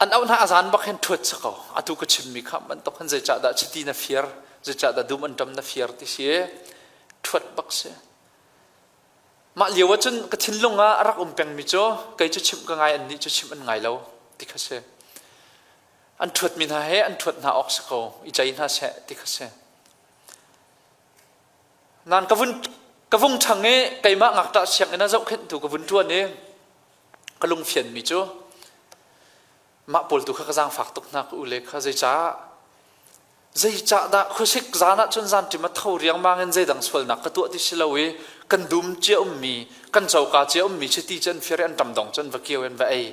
an auh hna azan bak hin thuat sa ko atu ka chimmi kha bantuk han zeicah dah chiti na fiar zeicah dah dum an ṭam na fiar ti si thuat bak si Mah lio ah cun ka thinlung ah a rak um pengmi cu kei cu chimh ka ngai annih cu chimh an ngai lo ti kha si. An ṭhuatmi hna he an ṭhuat hna awk si ko i cei hna seh ti kha si. Nan ka vun ka vung ṭhang i keimah ngakṭah sianginn ah zohkhenhtu ka vun ṭuan i ka lungfianmi cu mah pawl tu kha ka zaangfak tuk hna ka u le kha zeicah Zeicahdah khuasik zan ah cun zanṭim a tho riangmang in zeidang sualnak ka tuah ti si lo i kan dum cia ummi, kan coka cia ummi chiti cu an fir i an ṭamdong cu an va kio in va ei.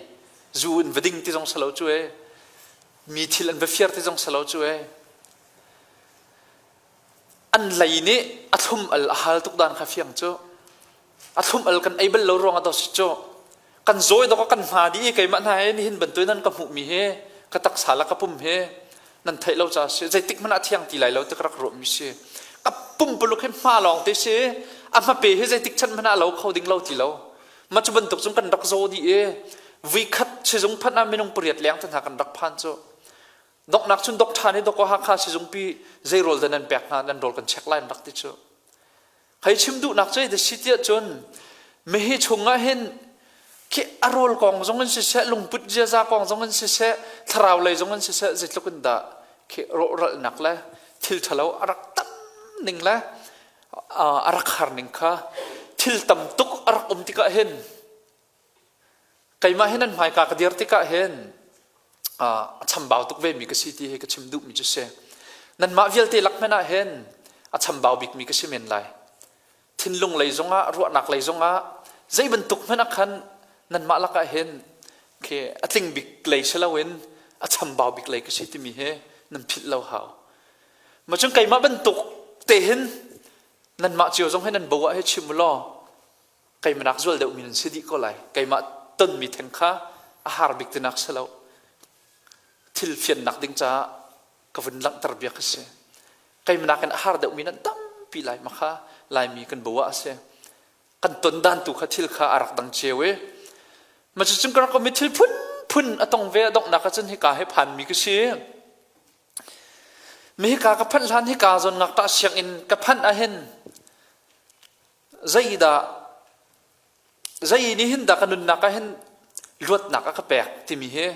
Zu in va ding ti zong si lo cu e. Mi thil an va fir ti zong si lo cu e. An lei nih a thlum al a hal tuk dan kha fiang cu. A thlum al kan ei bal lo ruang ah daw si cu. Kan zawi dawk kan hma dih i keimah hna he nihin bantuin nan ka hmuhmi hi ka taksa le ka pum hi nan theih lo caah si zeitik hmanh ah thiang ti lai lo ti ka rak ruahmi si ka pumpuluk hi hma lawng te si a hmape hi zeitik chan hmanh ah lo kho ding lo ti lo mah cu bantuk cun kan rak zaw dih i vuikhat sizung phanh ah minung pariat leng te hna kan rak phan cu donghnak cun dok ṭhan i dok Hakha sizungpi zei rawl dah nan pek hna nan rawl kan check lai an rak ti cu Hei chim duhnak cu si tiah cun mihi chungah hin khi a rawl kong zong in siseh lungput ziaza kong zong in siseh thlarau lei zong in siseh zeitluk in dah khi rawhralhnak le thil ṭhalo a rak tam ning le a rak har ning kha thil tam tuk a rak um tikah hin Keimah hi nan hmaika ka dir tikah hin a chambau tuk vemi ka si ti hi ka chim duhmi cu si. Nanmah vialte lak hmanh ah hin a chambau bikmi ka si men lai. Thinlung lei zongah, ruahnak lei zongah, zei bantuk hmanh ah khan nanmah lakah hin khi a tling bik lei si loin a chambau bik lei ka si timi hi nan philh lo hau. Ma cun keimah bantuk te hin nanmah cio zong hi nan bo ah hi chim u law keimah nak zual deuhmi nan si dih ko lai. Keimah tonmi theng kha a har bik tinak si lo. Thil fiannak ding caah ka vun langhter bia kha si. Keimah nakin a har deuhmi nan tampi lai ma kha Laimi kan bo ah a si. Kan ton dan tu kha thil kha a rak dang cio i ma cucun ka rak um i thil phunphun a tong ve a donghnak ah cun hika he phanmi ka si. Mi hika ka phanh hlan hika zawn ngakṭah sianginn ka phanh ahhin zeidah zei nih hin dah ka nunnak ah hin luatnak a ka pek timi hi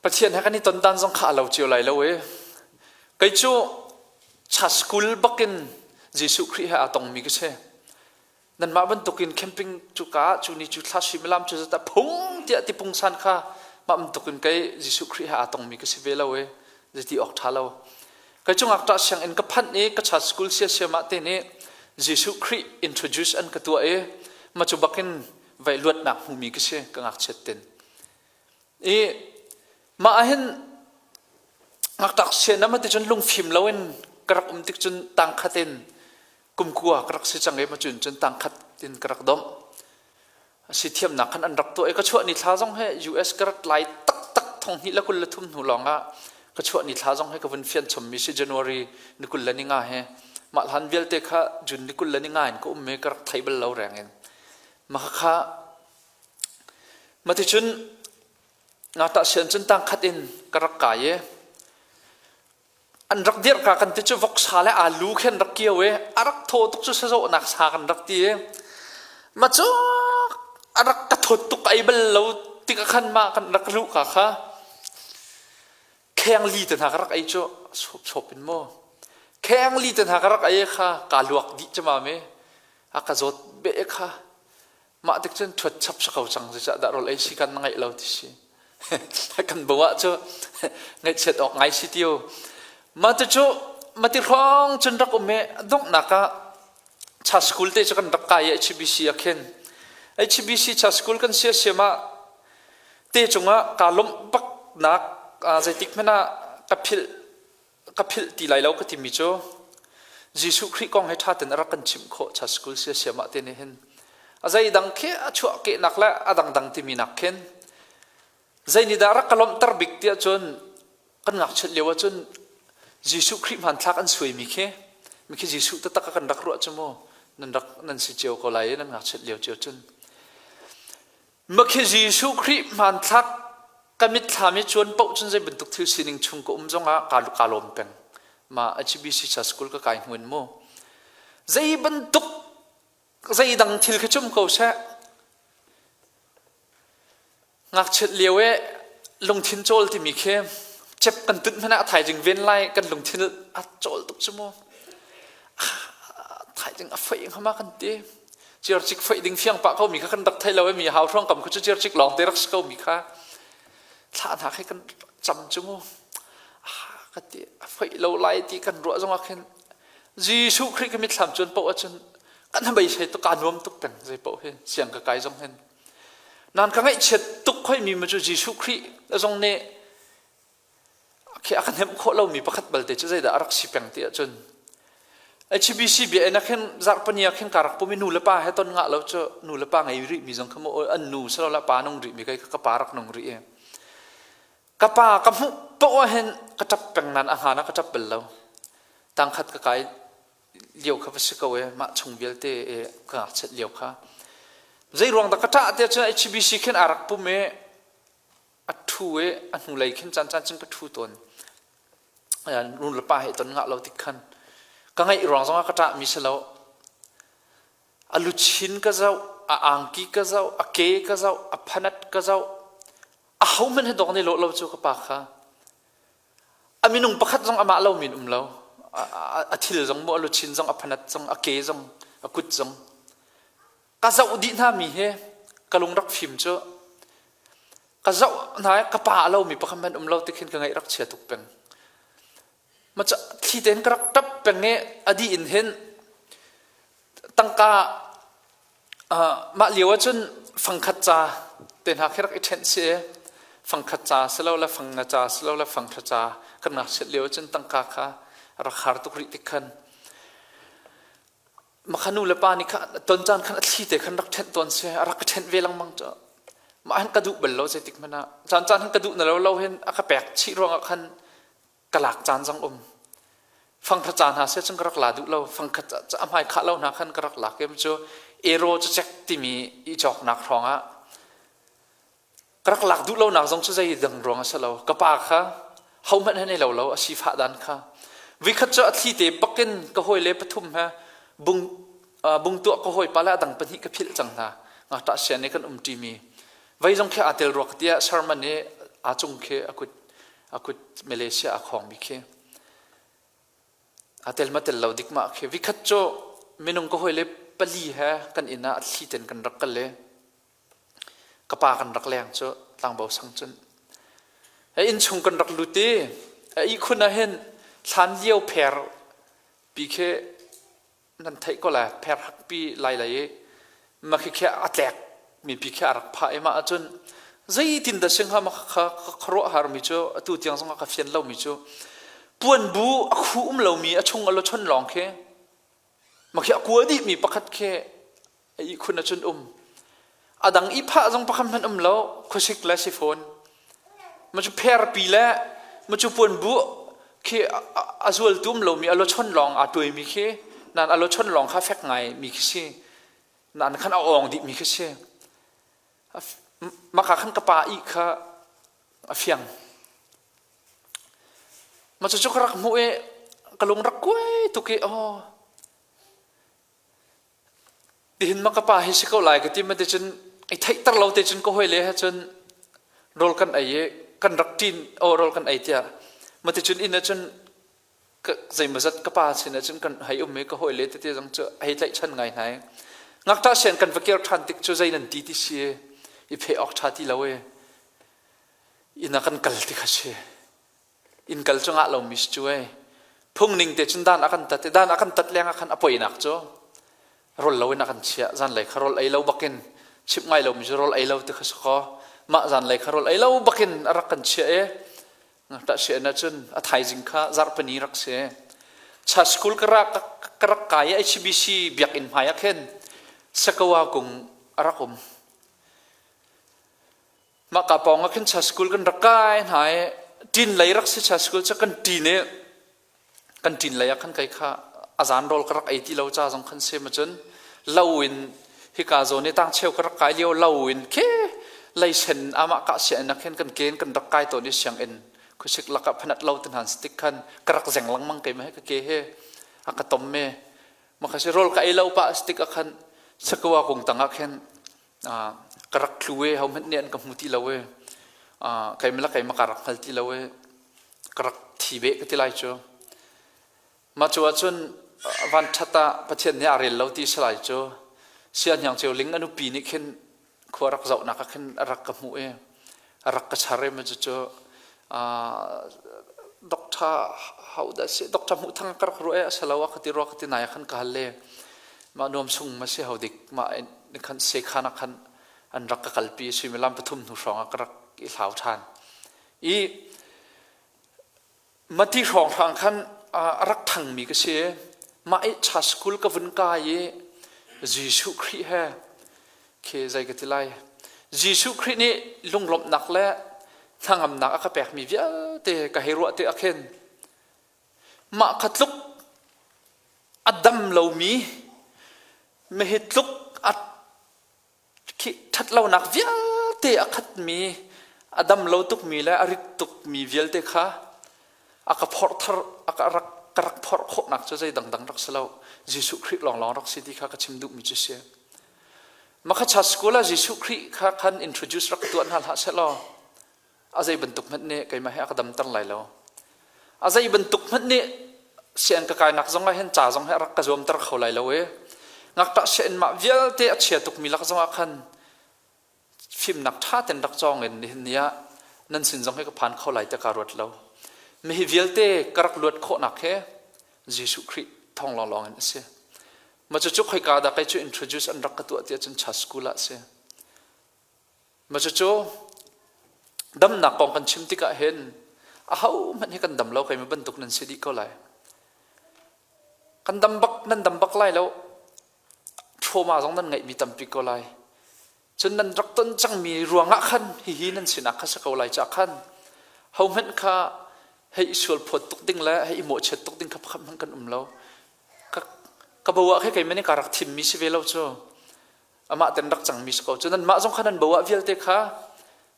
Pathian he kan i ton dan zong kha a lo cio lai lo i kei cu cha school bakin Jesuh Khrih he aa tongmi ka si. Nanmah bantukin camping cu ka cu ni cu thla suimilam cu zata phung tiah ti pungsan kha mah bantukin kei Jesuh Khrih he aa tongmi ka si ve lo i zeiti awk ṭha lo. Kei cu ngakṭah sianginn ka phanh i ka child school siasiam ah te nih Jesuh Khrih introduce an ka tuah i mah cu bakin vei luatnak hmumi ka si ka ngakchiat tin. I mah ah hin ngakṭak sian ah ti cun lungfim loin ka rak um tik cun tangkhat in kumkua ka rak si cang i ma cun cun tangkhat in ka rak domh. A si thiamnak khan an rak tuah i ka chuah ni thla zong he US ka rat lai taktak thong hnih le 23 hnu lawng ah ka chuah ni thla zong he ka vun fian chommi si January ni 25 he mah hlan vialte kha June ni 25 in ka um i ka rak thei bal lo reng in mah kha Maticun ngakṭah sian cun tangkhat in ka rak kai i an rak dirhka kan ti cu voksa le alu khi an rak kio i a rak thaw tuk cu sazawhnak sa kan rak ti i ma cu a rak ka thawt tuk ei bal lo tik ah khan mah kan rak luh ka kha kheng li te hna ka rak ei cu sop sop in maw kheng li te hna ka rak ei kha ka luak dih cama me a ka zawt be kha Mah tik cun ṭhuat chap si ko cang zeicah dah rawl ei si kan na ngeih lo ti si. Kan bo ah cu ngaihchiat awk ngai si tio. Mah ti cu mati hrawng cun rak um i donghnak ah cha school te cu kan rak kai i HBC ah khin HBC cha school kan sia siam ah te cungah kaa lawmh bak nak zeitik hmanh ah ka philh ka philh ti lai lo ka timi cu Jesuh Khrih kong he ṭha tein a rak kan chimh khawh cha school siasiam ah te nih hin a zeidang khi a chuah kehnak le a dangdang timi nak khin zei nih dah rak ka lawmhter bik tiah cun kan ngakchiat lio ah cun Jesuh Khrih hmanthlak an suaimi khi mi khi Jesuh taktak a kan rak ruah cu mu nan rak nan si cio ko lai i nan ngakchiat lio cio cun Makhi Jesuh Khrih hmanthlak ka mitthlam i cuan paoh cun zei bantuk thil sining chung ka um zongah kaa kaa lawm peng. Ma HBC cha school ka kai hnu in mu. Zei bantuk zei dang thil khi cum ko seh. Ngakchiat lio e lungthin cawl timi khi cep kan tunh hmanh ah thaizing ven lai kan lungthin a cawl tuk cu mu. Thaizing a foih hama kan ti. Ciarcik foih ding fiang pah ko mi kha kan rak thei lo i mi hau hrawng kam khu cu ciarcik lawng te rak si ko mi kha thla hna khi kan cam cu mu ka ti a foih lo lai ti kan ruah zong ah khin Jesuh Khrih ka mitthlam cuan paoh ahcun kan hnabei tuk kaa nuam tuk peng zei paoh hi siang ka kai zong hin nan ka ngaihchiat tuk khoi mi ma cu Jesuh Khrih zong nih Khi a ka hnemh khawh lomi pakhat balte cu zeidah a rak si peng ti ahcun HBC bia in ah khin zarhpani ah khin ka rak pum i nu le pa he ton ngah lo cu nu le pa ngei rih mi zong kha mu an nu silo pa nung rih mi kai ka pa rak nung rih i ka pa ka hmuh poh ah hin ka ṭap peng nan a hngana ka ṭap bal lo tangkhat ka kai lio kha va si ko e mah chung vialte e ka ngakchiat lio kha zei ruang dah ka ṭah tiah cun HBC khin a rak pum i a ṭhu i a hnulei khin caan caan cun ka ṭhu tawn. Nu le pa he ton ngah lo tik khan ka ngaih ruang zongah ka ṭahmi si lo. A luchin ka zoh, a angki ka zoh, a ke ka zoh, a phanat ka zoh. A hohmanh he dawk nih lawh lo cu ka pa kha. A minung pakhat zong amah lo min um lo. A thil zong mu, a luchin zong, a phanat zong, a ke zong, a kut zong. Ka zoh dih hna mi hi ka lung rak fim cu ka zoh hna i ka pa a lomi pakhat hmanh um lo ti khin ka ngaih rak chia tuk peng. Ma thli tein ka rak ṭap peng i a dih in hin tangka mah lio ahcun fangkhat ca te hna khi rak i ṭhenh si i fangkhat ca si lo le fangnga ca si lo le fanghra ca kan ngakchiat lio ahcun tangka kha rak har tuk rih tik khan Makha nu le pa nih kha ton caan khan a thli te khan rak ṭhenh tawn si a rak ka ṭhenh ve lengmang cu mah hin ka duh bal lo zeitik hmanh ah caan caan hin ka duh na lo lo hin a ka pek chih ruangah khan ka lak caan zong um fangkhat ca hna se cun ka rak la duh lo fangkhat a hmai khah lo hna khan ka rak lak em cu ero cu cek timi i cawknak hrawng ah ka rak lak duh lonak zong cu zei dang ruang a si lo ka pa kha. Hohmanh he nei lo lo a sifah dan kha. Vikhat cu a thli te bakin ka hawi le pathum he bung bung tuah ka hawipa le a dang pahnih ka philh cang hna. Ngakṭah sian i kan um ṭimi. Vei zong khi aa tel rua ka tiah sermon i aa cung khi a kut a kut Malaysia a khawngmi khi. Aa tel ma tel lo dik ma khi. Vikhat cu minung ka hawi le pali he kan inn ah a thli ten kan rak kal i ka pa kan rak leng cu tlangbo sang cun a innchung kan rak lut i a ihkhun ah hin thlan lio pher pi khi nan theih ko lai pher hak pi lai lai i ma khi khi a tlek mi pi khi a rak phah i mah ahcun zeitin dah singha ma kha khuaruah har mi cu atu tiang zong ka fian lo mi cu puan bu a khu um lo mi a chung a lo chon lawng khi ma khi a kua dih mi pakhat khi a ihkhun ahcun um a dang i phah zong pakhat hmanh um lo khuasik le si fawn ma cu pherpi le ma cu puan bu khi a zual tum lomi a lochon lawng aa tuaimi khi nan a lochon lawng kha fek ngai mi khi si nan khan a awng dih mi khi si maka khan ka pa i kha a fiang ma cu cu ka rak hmuh i ka lung rak kuai tuk i oh Tihin ma ka pa hi si ko lai ka ti ma ti cun i theihter lo te cun ka hawi le he cun rawl kan ei i kan rak ṭin aw rawl kan ei tiah ma ti cun inn ah cun zeimawzat ka pa sin ah cun kan hei um i ka hawi le tete zong cu hei tlaihchan ngai hna i ngakṭah sian kan va kir ṭhan tik cu zei nan ti ti si i pheh awk ṭha ti lo i inn ah kan kal ti kha si. Inn kal cu ngah lomi si cu ei. Phungning te cun dan a kan tat i dan a kan tat leng ah khan a poinak cu rawl lo in a kan chiah. Zanlei kha rawl ei lo bakin chimh ngai lomi cu rawl ei lo ti kha si kaw mah zanlei kha rawl ei lo bakin a rak kan chiah i tah sian ahcun a thaizing kha zarhpini rak si. Cha school ka rak ka rak kai i HBC biakinn hmai ah khin sakawa kung a rak um. Mah ka pawng ah khin cha school kan rak kai hna i ṭin lei rak si cha school cu kan ṭin i kan ṭin lei ah khan kai kha a zan rawl ka rak ei ti lo ca zong khan si ma cun lo in hika zawn i tangcheu ka rak kai lio lo in khi leisen amah kah sianginn ah khin kan ken kan rak kai tawn i sianginn khuasik lakah phanat lo te hna tik khan ka rak zeng lengmang keimah he ka ke he a ka tom me makha si rawl ka ei lo pah tik ah khan sakawa kung tang ah khin ka rak tlu e hohmanh nih an ka hmu ti lo e keimah le keimah ka rak hngal ti lo e ka rak thi beh ka ti lai cu mah cu ahcun van ṭhat ah Pathian nih a rel lo ti si lai cu siahniang ceu ling a nupi nih khin khua rak zohnak ah khin a rak ka hmuh i a rak ka char i ma cucu Doctor how dah si Doctor hmuh thang ka rak ruah e a si lo a ka ti rua ka ti nai ah khan ka hal le mah nuam sung ma si ho dik mah khan sekhan ah khan an rak ka kalpi suimilam pathum hnu hrawng ah ka rak i hlau ṭhan i mati hrawnghrang khan a rak ṭhangmi ka si mah i cha school ka vun kai i Jesuh Khrih he khi zei ka ti lai Jesuh Khrih nih lunglawmhnak le hnangamnak a ka pekmi vialte ka hei ruah te ah khin mah kha tluk a dam lomi mihi tluk a ṭhatlonak vialte a khatmi a dam lo tukmi le a rit tukmi vialte kha a ka phorh thar a ka rak ka rak phorh khawhnak cu zei dangdang rak si lo Jesuh Khrih lawnglawng rak si ti kha ka chim duhmi cu si. Makhacha school ah Jesuh Khrih kha khan introduce rak tuah hna hlah sehlaw a zei bantuk hmanh nih keimah he a ka damter lai lo. A zei bantuk hmanh nih sian ka kainak zong ah hin ca zong he a rak ka zuamter kho lai lo i ngakṭah sianginn mah vialte a chia tukmi lak zong ah khan fimnak ṭha ten rak cawng in nihin ni ah nan sin zong hi ka phan kho lai ti ka ruat lo. Mihi vialte ka rak luat khawhnak hi Jesuh Khrih thawng lawnglawng in a si. Ma cucu khoika dah kei cu introduce an rak ka tuah ti ahcun church school ah a si. Ma cucu damnak kong kan chim tikah hin ahohmanh hi kan dam lo keimah bantuk nan si dih ko lai. Kan dam bak nan dam bak lai lo. Trauma zong nan ngeihmi tampi ko lai. Cun nan rak ton cangmi ruangah khan hihi nan sinah kha si ko lai caah khan hohmanh kha hei i sual phawt tuk ding le hei i mawhchiat tuk ding kha pakhat hmanh kan um lo. Ka, ka bo ah khe keimah nih ka rak thimmi si ve lo cu. Amah ten rak cangmi si ko cu. Nanmah zong kha nan bo ah vialte kha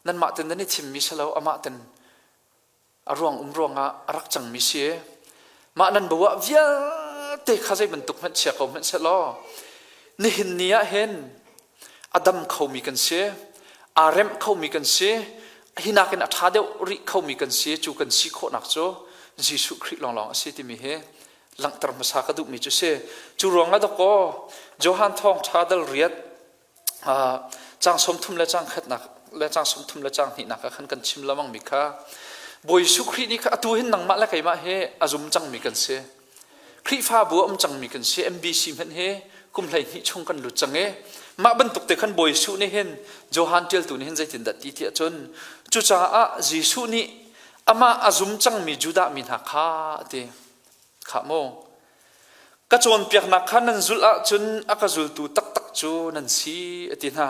nanmah ten nan i thimmi si lo amah ten. A ruang um ruangah a rak cangmi si. Mah nan bo ah vialte kha zei bantuk hmanh chia ko hmanh sehlaw nihin ni ah hin a dam khomi kan si, aa remh khomi kan si, hi nakin a ṭha deuh rih khomi kan si, cu kan si khawhnak cu Jesuh Khrih lawnglawng a si timi hi langhter hmasa ka duhmi cu si. Cu ruangah dawkaw Johan thawngṭha dal riat Caang 30 le caang khatnak le caang 30 le caang hnihnak ah khan kan chim lengmang mi kha Bawi Jesuh Khrih nih kha atu hin nangmah le keimah hi a zum cangmi kan si. Khrihfabu a um cangmi kan si. MBC hmanh hi kum 12 chung kan lut cang i mah bantuk te khan Bawi Jesuh nih hin Johan ṭialtu nih hin zeitindah ti tiah cun cucaah Jesuh nih amah a zum cangmi Judah mi hna kha a ti. Khah mu. Ka cawnpiaknak kha nan zulh ahcun a ka zultu taktak cu nan si, a ti hna.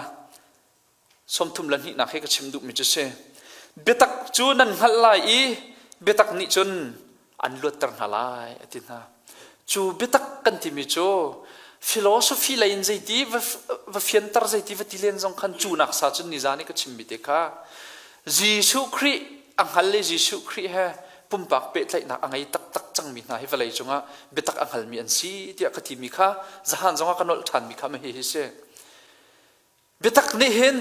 32nak hi ka chim duhmi cu si. Biatak cu nan hngalh lai i biatak nih cun an luatter hna lai, a ti hna. Cu biatak kan timi cu philosophy lei in zeiti va fianter zeiti va ti len zong khan cu nak sa cun nizan i ka chimmi te kha Jesuh Khrih a hngal i Jesuh Khrih he pumpak pehtlaihnak a ngei taktak cangmi hna hi vawlei cungah biatak a hngalmi an si tiah ka timi kha zahan zongah ka nolh ṭhanmi kha hihi si. Biatak nih hin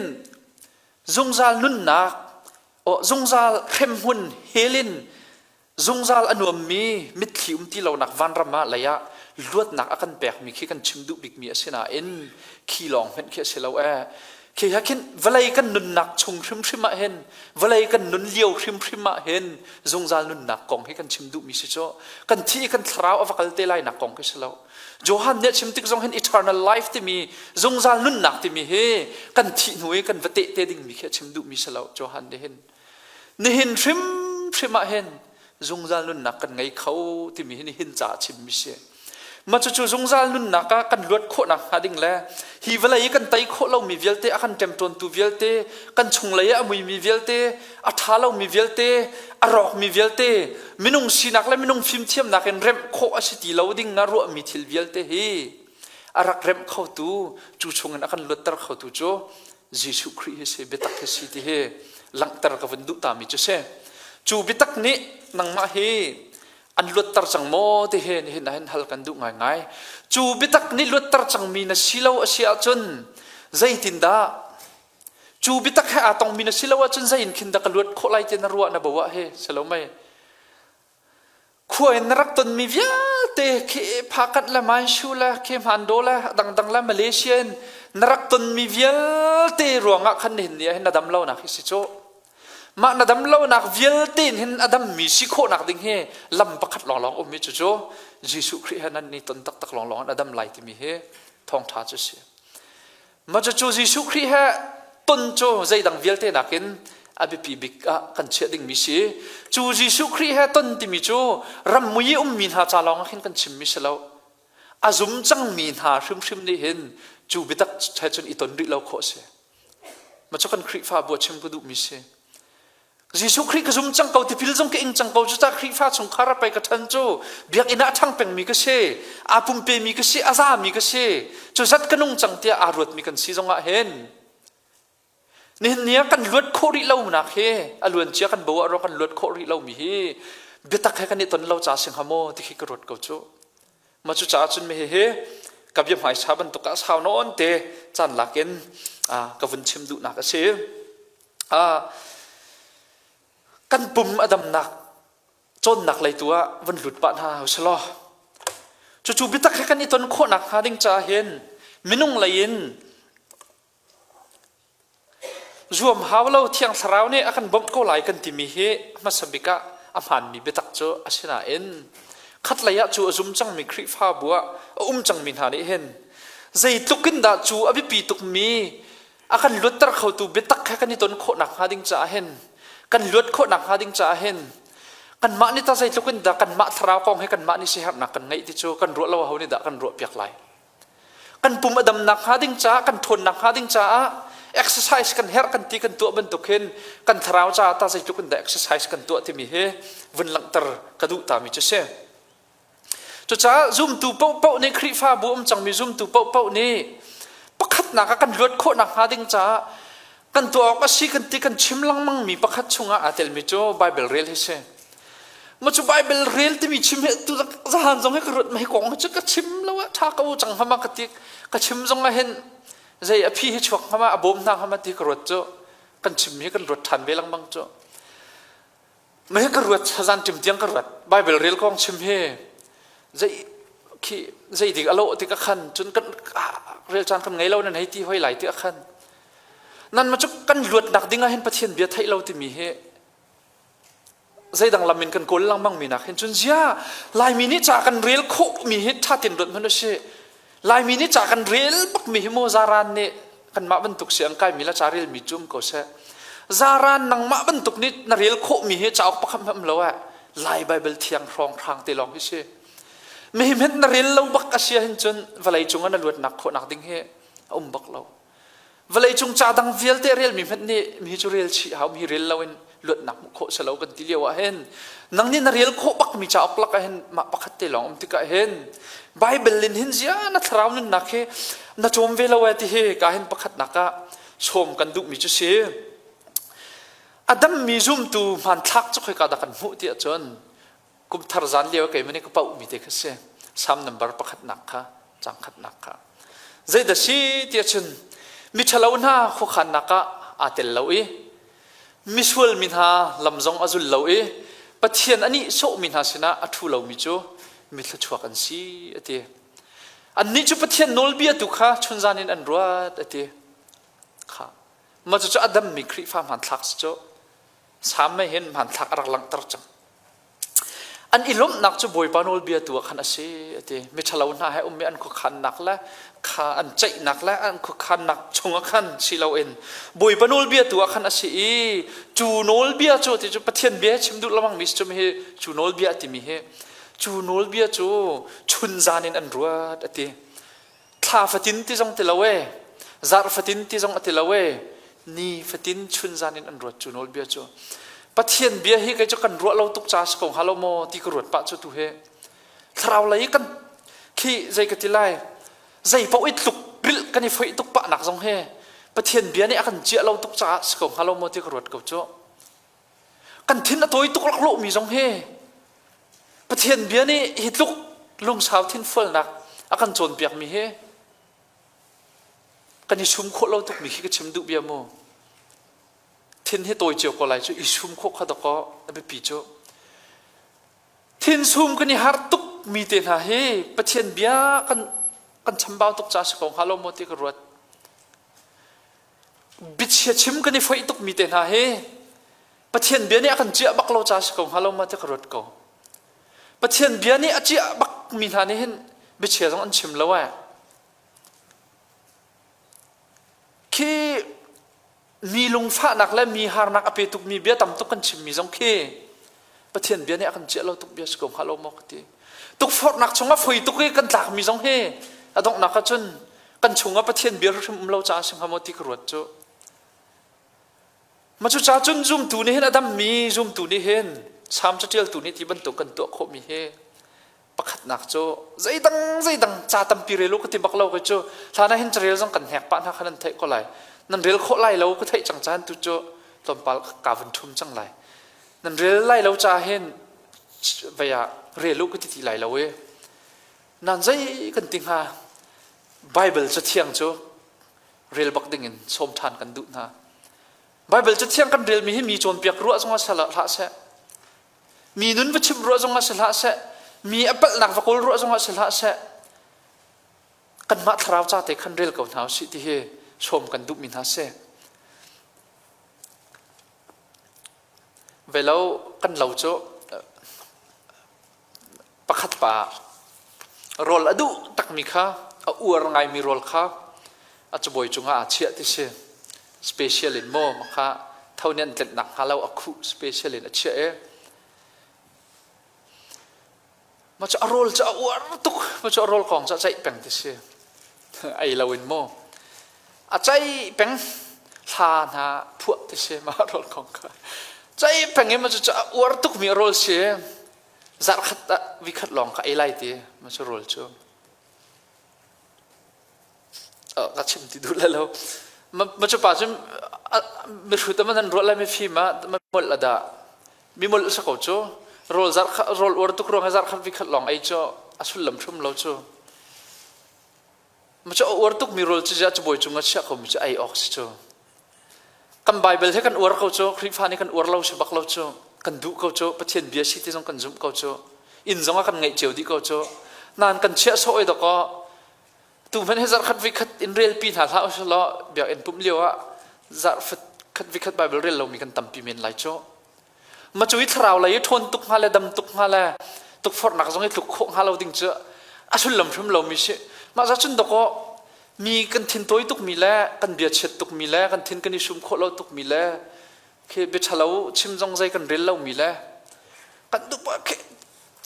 zungzal nunnak, zungzal hremhmun hell in Zungzal a nuammi mitthli um ti lonak vanram ah lei ah luatnak a kan pekmi khi kan chim duh bikmi a si nain khi lawng hmanh khi a si lo ee. Khi ha khin vawlei kan nunnak chung hrimhrim ah hin vawlei kan nun lio hrimhrim ah hin zungzal nunnak kong hi kan chim duhmi si cu kan thi i kan thlarau a va kal te lai nak kong khi si lo. Johan nih a chim tik zong hin eternal life timi zungzal nunnak timi hi kan thih hnu i kan va teh te dingmi khi a chim duhmi si lo Johan nih hin. Nihin hrimhrim ah hin zungzal nunnak kan ngei kho timi hi nihin caah chimmi si. Mah cucu zungzal nunnak ah kan luat khawhnak hnga ding le hi vawlei i kan tei khawh lomi vialte a kan ṭemṭawntu vialte kan chunglei ah a muimi vialte a ṭha lomi vialte a rawkmi vialte minung sinak le minung fimthiamnak in remh khawh a si ti lo ding na ruahmi thil vialte hi a rak remh khotu cu chungin a kan luatter khotu cu Jesuh Khrih hi si biatak hi si ti hi langhter ka vun duh tami cu si. Cu biatak nih nangmah hi an luatter cang maw ti hi nihin ah hin hal kan duh ngaingai. Cu biatak nih luatter cangmi na si lo a si ahcun zeitindah cu biatak he aa tongmi na si lo ahcun zei in khin dah ka luat khawh lai ti na ruah na bo ah hi si lo mei? Khua in na rak tonmi vialte khi Phakanh le Manshu le khi Hmando le dangdang le Malaysia in na rak tonmi vialte ruangah khan nihin ni ah hin na dam lonak hi si cu. Mah na dam lonak vialte in hin a dammi si khawhnak ding hi lam pakhat lawnglawng ummi cu cu Jesuh Khrih he nan ni ton taktak lawnglawng in a dam lai timi hi thawngṭha cu si. Mah cucu Jesuh Khrih he ton cu zeidang vialte nakin a biapi bik ah kan chiah dingmi si. Cu Jesuh Khrih he ton timi cu rammui i ummi hna ca lawng ah khin kan chimmi si lo. A zum cangmi hna hrimhrim nih hin cu biatak he cun i ton rih lo khawh a si. Mah cu kan Khrihfabu a chim ka duhmi si. Jesuh Khrih ka zum cang ko, tipil zong ka ing cang ko, cucaah Khrihfa chungkhar ah pei ka ṭhan cu biakinn ah a ṭhang pengmi ka si, aa pumpemi ka si, a zami ka si, cu zat ka nung cang tiah aa ruatmi kan si zongah hin nihin ni ah kan luat khawh rih lonak hi a luancia kan bo ah ruah kan luat khawh rih lomi hi biatak he kan i ton lo ca si hnga maw ti khi ka ruat ko cu. Mah cucaah cun mi hihi ka bia hmaisa bantuk ah sau nawn te caan lak in ka vun chim duhnak a si. Kan pum a damnak cawnnak lei tu ah vun lut pah hna usih Cucu biatak he kan i ton khawhnak hnga ding caah hin minung lei in zuam hau lo Thiang Thlarau nih a kan bawmh ko lai kan timi hi hmasa bik ah a hmaanmi biatak cu a si nain khatlei ah cu a zum cangmi Khrihfabu ah a um cangmi hna nih hin zeitluk in dah cu a biapi tukmi a kan luatter khotu biatak he kan i ton khawh nakhnga ding caah hin kan luat khawh nakhnga ding caah hin kanmah nih ta zeitluk in dah kanmah thlarau kong he kanmah nih siaherhnak kan ngeih ti cu kan ruah lo ho nih dah kan ruah piak lai kan pum a dam nakhnga ding caah kan ṭhawn nakhnga ding caah exercise kan herh kan ti kan tuah bantuk hin kan thlarau caah ta zeitluk in dah exercise kan tuah timi hi vun langhter ka duh tami cu si Cucaah zumtu paohpaoh nih Khrihfabu um cangmi zumtu paohpaoh nih pakhatnak ah kan luat khawh nakhnga ding caah kan tuah awk a si kan ti kan chim lengmangmi pakhat chungah aa telmi cu Baibal rel hi si. Ma cu Bible rel timi chim he tu zahan zong he ka ruat ma hi kong cu ka chim lo ah tha ko cang hama ka ti ka chim zong ah hin zei a phi hi chuak hama a bawm hna hama ti ka ruat cu kan chim hi kan ruat than ve lengmang cu ma hi ka ruat zan tim tiang ka ruat Bible rel kong chim hi zei khi zei dik a lo ti ka khan cun kan rel caan kan ngei lo nan hei ti hoi lai ti a khan nan ma cu kan luat nak ding ah hin Pathian bia theih lo timi hi zeidang lam in kan kawl lengmang mi nak hin cun zia Laimi nih ca kan rel khawh mi hi ṭha tin ruat hmanh usih Laimi nih ca kan rel bak mi hi maw zaran nih kanmah bantuk si ang kai mi la ca rel mi cu um ko seh zaran nangmah bantuk nih na rel khawh mi hi cauk pakhat hmanh um lo eh Lai Bible thiang hrawng hrang te lawng hi si mi hi hmenh na rel lo bak a sia hin cun vawlei cung ah na luatnak khawhnak ding hi a um bak lo Vawleicung ca dang vialte relmi hmanh nih mi cu rel chih hau mi rel loin luatnak hmuh khawh si lo kan ti lio ah hin nang nih na rel khawh bakmi cauk lak ah hin mah pakhat te lawng um tikah hin Bible in hin zia na thlarau nunnak hi na cawm ve lo eh ti hi ka hin pakhatnak ah sawm kan duhmi cu si. A dammi zumtu hmanthlak cu khoika dah kan hmuh ti ahcun Kumthar zan lio keimah nih ka pauhmi te kha si. Salm number pakhatnak kha, cang khatnak kha. Zeidah si ti ahcun miṭhalo hna khuakhannak ah aa tel lo i misual mi hna lam zong a zul lo i Pathian a nihsawhmi hna sinah a ṭhu lomi cu mi thluachuak an si a ti. Annih cu Pathian nawlbia tu kha chunzan in an ruat a ti. Kha. Mah cucu a dammi Khrihfa hmanthlak si cu. Salm mei hin hmanthlak a rak langhter cang. An i lawmhnak cu Bawipa nawlbia tu ah khan a si a ti. Miṭhalo hna he ummi an khuakhannak le kha an ceihnak le an khuakhannak chungah khan si loin Bawipa nawlbia tu ah khan a si i cu nawlbia cu ti cu Pathian bia chim duh lengmang mi cu hi cu nawlbia a timi hi cu nawlbia cu chunzan in an ruat a ti. Thla fatin ti zong ti lo e, zarh fatin ti zong a ti lo e, ni fatin chunzan in an ruat cu nawlbia cu. Pathian bia hi kei cu kan ruah lo tuk ca si ko hnga lo maw ti ka ruat pah cu tu he. Thlarau lei kan khi zei ka ti lai, zei paoh i tluk rilh kan i foih tuk pah nak zong he Pathian bia nih a kan ciah lo tuk caah si ko hnga lo maw ti ka ruat ko cu. Kan thin a tawi tuk laklawh mi zong hi Pathian bia nih hi tluk lungsau thinfualnak a kan cawnpiakmi hi kan i sum khawh lo tukmi khi ka chim duh bia mu. Thin hi tawi cio ko lai cu i sum khawh kha dakaw a biapi cu. Thin sum kan i har tuk mi te hna hi Pathian bia kan kan chambau tuk ca si ko hnga lo maw ti ka ruat. Biachia chim kan i foih tuk mi te hna hi Pathian bia nih a kan ciah bak lo ca si ko hnga lo ma ti ka ruat ko. Pathian bia nih a ciah bak mi hna nih hin biachia zong an chim lo eh. Khi mi lungfahnak le mi harnak a pe tuk mi bia tam tuk kan chim mi zong khi Pathian bia nih a kan ciah lo tuk bia si ko hnga lo maw ka ti. Tukforhnak chungah foi tuk i kan tlak mi zong hi a donghnak ah cun kan chungah Pathian bia hrim um lo caah si hnga maw ti ka ruat cu. Mah cucaah cun zumtu nih hin a dammi zumtu nih hin Salm caṭialtu nih ti bantuk kan tuah khawhmi hi pakhatnak cu zeidang zeidang ca tampi rel u ka ti bak lo kei cu hlan ah hin carel zong kan hnek pah hna kha nan theih ko lai nan rel khawh lai lo ka theih cang caan tu cu tlawmpal ka vun ṭhum cang lai nan rel lai lo ca hin vei ah rel u ka ti ti lai lo i nan zei kan ti hnga Bible cathiang cu rel bak dingin sawm ṭhan kan duh hna. Baibal cathiang kan relmi hi mi cawnpiak ruah zongah si hlah seh. Mi nun va chimh ruah zongah si hlah seh. Mi a palhnak va kawl ruah zongah si hlah seh. Kanmah thlarau ca te khan rel ko hna usih ti hi sawm kan duhmi hna si. Velo kan lo cu Pakhat pa rawl a duh takmi kha a uar ngaimi rawl kha a cabuai cungah aa chiah ti si. Special in maw kha tho nih an tlenh nak hnga lo a khuh special in a chiah i mah cu a rawl cu a uar tuk mah cu a rawl kong cu a ceih peng ti si. Ei lo in maw a ceih peng hla hna phuah ti si mah rawl kong kha ceih peng i mah cu a uar tukmi a rawl si. Zarhkhat ah vikhat lawng ka ei lai ti ma cu rawl cu ka chim ti duh lo ma cu pa cu mihrut a man an ruah lai mifim ah ma molh a dah mi molh sa ko cu. Rawl zarh rawl uar tuk ruang zarh khat vi khat lawng ei cu a sullam hrim lo cu. Ma cu a uar tuk mi rawl cu ziah cabuai cung ah chiah ko mi cu ei awk si cu. Kan Bible he kan uar ko cu, Khrihfa nih kan uar lo si bak lo cu, kan duh ko cu, Pathian bia si ti zong kan zumh ko cu, inn zong ah kan ngeih cio dih ko cu. Nain kan chiah sawh oi dakaw tu hmanh hi zarh khat vi khat in rel pi hna hlah usih law biakinn pumh lio ah zarh khat vi khat Bible rel lomi kan tampi men lai cu. Ma cu i thlarau lei i ṭhawn tuk hnga le dam tuk hnga le tukforhnak zong i tluk khawh hnga lo ding cu a sullam hrim lomi si. Mah za cun dawkaw mi kan thin tawi tukmi le kan bia chiat tukmi le kan thin kan i sum khawh lo tukmi le khi bia ṭhalo chim zong zei kan rel lomi le kan duh poah khi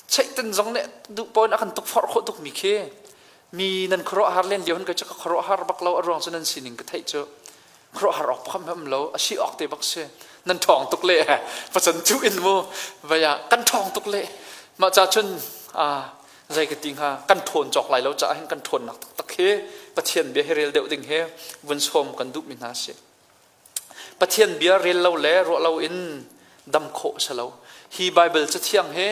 Satan zong nih duh pawn a kan tukforh khawh tukmi khi mi nan khuaruahhar len lio hin kei cu ka khuaruahhar bak lo a ruang cu nan sining ka theih cu khuaruahhar awk pakhat hmanh um lo a si awk te bak si nan ṭhawng tuk le pacan cu in mu vei ah kan ṭhawng tuk le mah ca cun zei ka ti hnga kan ṭhawn cawk lai lo caah hin kan ṭhawnnak taktak hi Pathian bia hi rel deuh ding hi vun sawm kan duhmi hna si. Pathian bia rel lo le ruah lo in dam khawh a si lo. Hi Baibal cathiang hi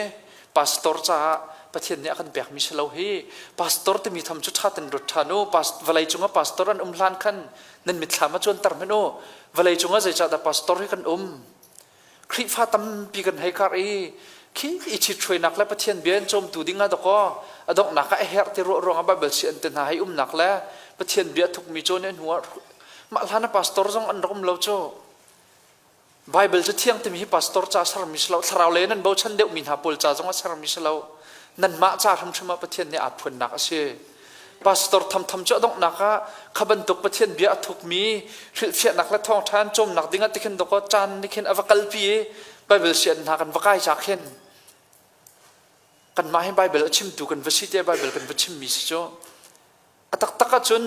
pastor caah Pathian nih a kan pekmi si lo hi. Pastor timi tham cu ṭha ten ruat ṭhan u. Vawlei cungah pastor an um hlan khan nan mitthlam ah cuanter hmanh u. Vawlei cungah zeicahdah pastor hi kan um? Khrihfa tampi kan hei kar i khi i ṭhithruainak le Pathian bia in cawmtu ding ah dakaw a donghnak ah a herh ti ruah ruangah Baibal si an te hna hei umnak le Pathian bia thukmi cawn i hnu ah mah hlan ah pastor zong an rak um lo cu. Baibal cu thiang timi hi pastor ca sermi si lo thlarau le nan bochan deuhmi hna pawl ca zong a sermi si lo nanmah ca hrimhrim ah Pathian nih aa phuannak a si. Pastor thamtham cu a donghnak ah kha bantuk Pathian bia a thukmi hrilhfiahnak le thawngṭha an cawmnak ding ah tikhin dawkaw caan nih khin a va kalpi i Baibal sian hna kan va kai ca khin kanmah hi Baibal a chimtu kan va si te Baibal kan va chimmi si cu a taktak ahcun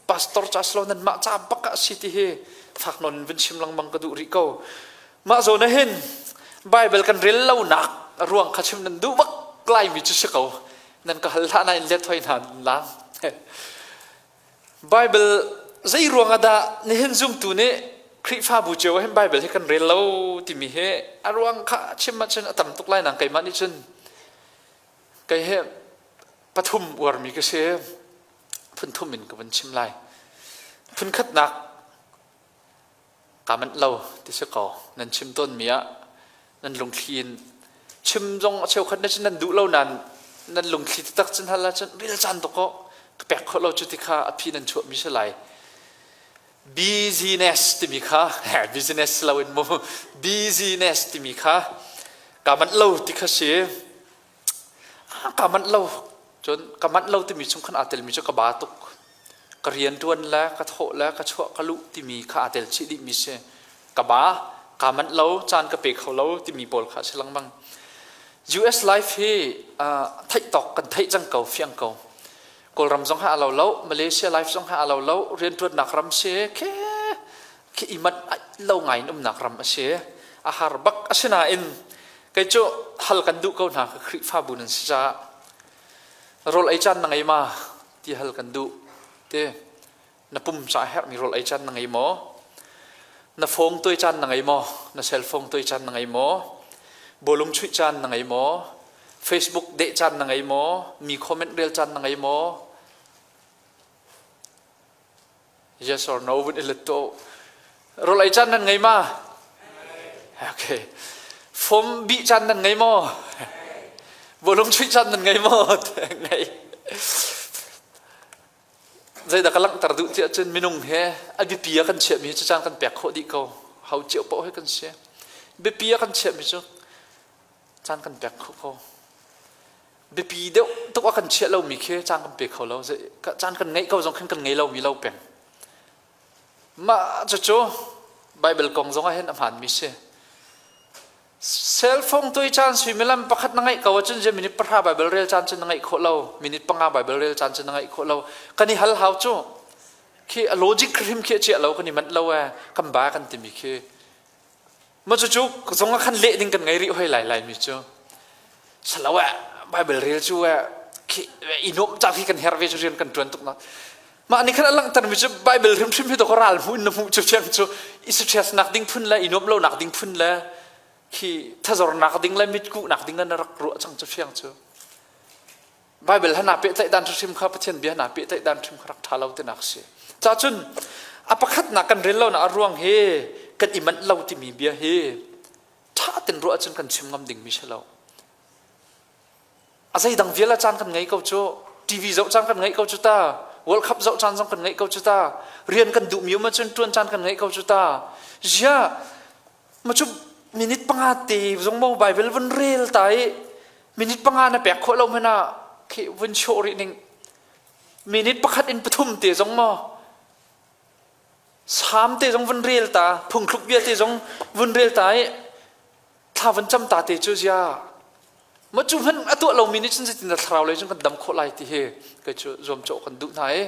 pastor ca si lo nanmah ca bak ah si ti hi fak nawn in vun chim lengmang ka duh rih ko. Mah zawn ah hin Baibal kan rel lonak ruang kha chim nan duh bak laimi cu si ko. Nan ka hal hlah nain let hoi hna lang. Bible zei ruang ah dah nihin zumtu nih Khrihfabu cio hin Bible hi kan rel lo timi hi a ruang kha chim ahcun a tam tuk lai nang keimah nih cun kei hi pathum uarmi ka si phun thum in ka vun chim lai. Phun khatnak kaa manh lo ti si ko nan chim tawnmi ah nan lungthli in chim zong a cheukhat na cun nan duh lo nain nan lungthli taktak cun hal ahcun ril caan tuk ko ka pek khawh lo cu ti kha a phi nan chuahmi si lai busyness timi kha business lo in mu busyness timi kha kaa manh lo ti kha si Ka manh lo. Cun ka manh lo timi chung khan aa telmi cu ka ba tuk. Ka rianṭuan le ka thawh le ka chuah ka luh timi kha aa tel chih dihmi si. Ka ba, kaa manh lo, caan ka pe kho lo timi pawl kha a si lengmang. US life hi uh, theih tawk kan theih cang ko, fiang ko. Kawlram zong ha a lo lo, Malaysia life zong ha a lo lo, rianṭuannak ram si, khi khi i manh lo ngai in umnak ram a si. A har bak asinain Kei cu hal kan duh ko hna ka Khrihfabu nan si caah rawl ei caan na ngei ma ti hal kan duh te na pum ca herhmi rawl ei caan na ngei maw na phone tuai caan na ngei maw na cell phone tuai caan na ngei maw bawlung chuih caan na ngei maw Facebook deh caan na ngei maw mi comment rel caan na ngei maw Yes or no vun i let to. Rawl ei caan nan ngei ma? Okay. Fom bih caan nan ngei maw? Bawlung chuih caan nan ngei maw? Ngei. Zeidah ka langhter duh tiah cun minung he a biapi ah kan chiahmi cu caan kan pek khawh dih ko. Hau cio paoh he kan si. Biapi ah kan chiahmi cu caan kan pek khawh ko. Biapi deuh tuk a kan chiah lomi khi caan kan pe kho lo. Caan kan ngeih ko zong khin kan ngei lomi lo peng. Mah cucu Bible kong zong ah hin a hmaanmi si. Cell phone tui caan suimilam pakhat na ngeih ko ahcun je minute pahra Bible rel caan cu na ngeih khawh lo. Minute panga Bible rel caan cu na ngeih khawh lo. Kan i hal hau cu. Khi a logic hrim khi a chiah lo kan i manh lo ee. Kan ba kan timi khi. Mah cucu zong ah khan leh ding kan ngei rih hoi lai laimi cu. Salo eh Bible rel cu eh khi i nuamh cak hi kan herh ve cu rian kan ṭuan tuk na. Mah nih khan a langhter mi cu Bible hrimhrim hi to ka ral hmuh in na hmuh cu fiang cu i stress nak ding phun le i nuamh lo nak ding phun le. Khi thazornak ding le mitkuhnak ding na rak ruah cang cu fiang cu. Bible hana pehtlaih dan hrim kha Pathian bia hana pehtlaih dan hrim kha rak ṭha lo tinak si. Ca cun a pakhatnak kan rel lo na a ruang hi kan i manh lo timi bia hi ṭha ten ruah cun kan chim ngam ding mi si lo. A zeidang vial a caan kan ngei ko cu TV zoh caan kan ngei ko cu ta World Cup zoh caan zong kan ngei ko cu ta rian kan duh mi um ahcun ṭuan caan kan ngei ko cu ta zia ma cu minute panga te zong mo Bible vun rel ta i minute panga na pek khawh lo hmanh ah khi vun chawh rih ning minute pakhat in pathum te zong maw Salm te zong vun rel ta phungthluk bia te zong vun rel ta i thla van cam ta te cu zia ma cu hmanh a tuah lomi nih cun zeitin dah thlarau lei cun kan dam khawh lai ti hi kei cu zuamcawh kan duh hna i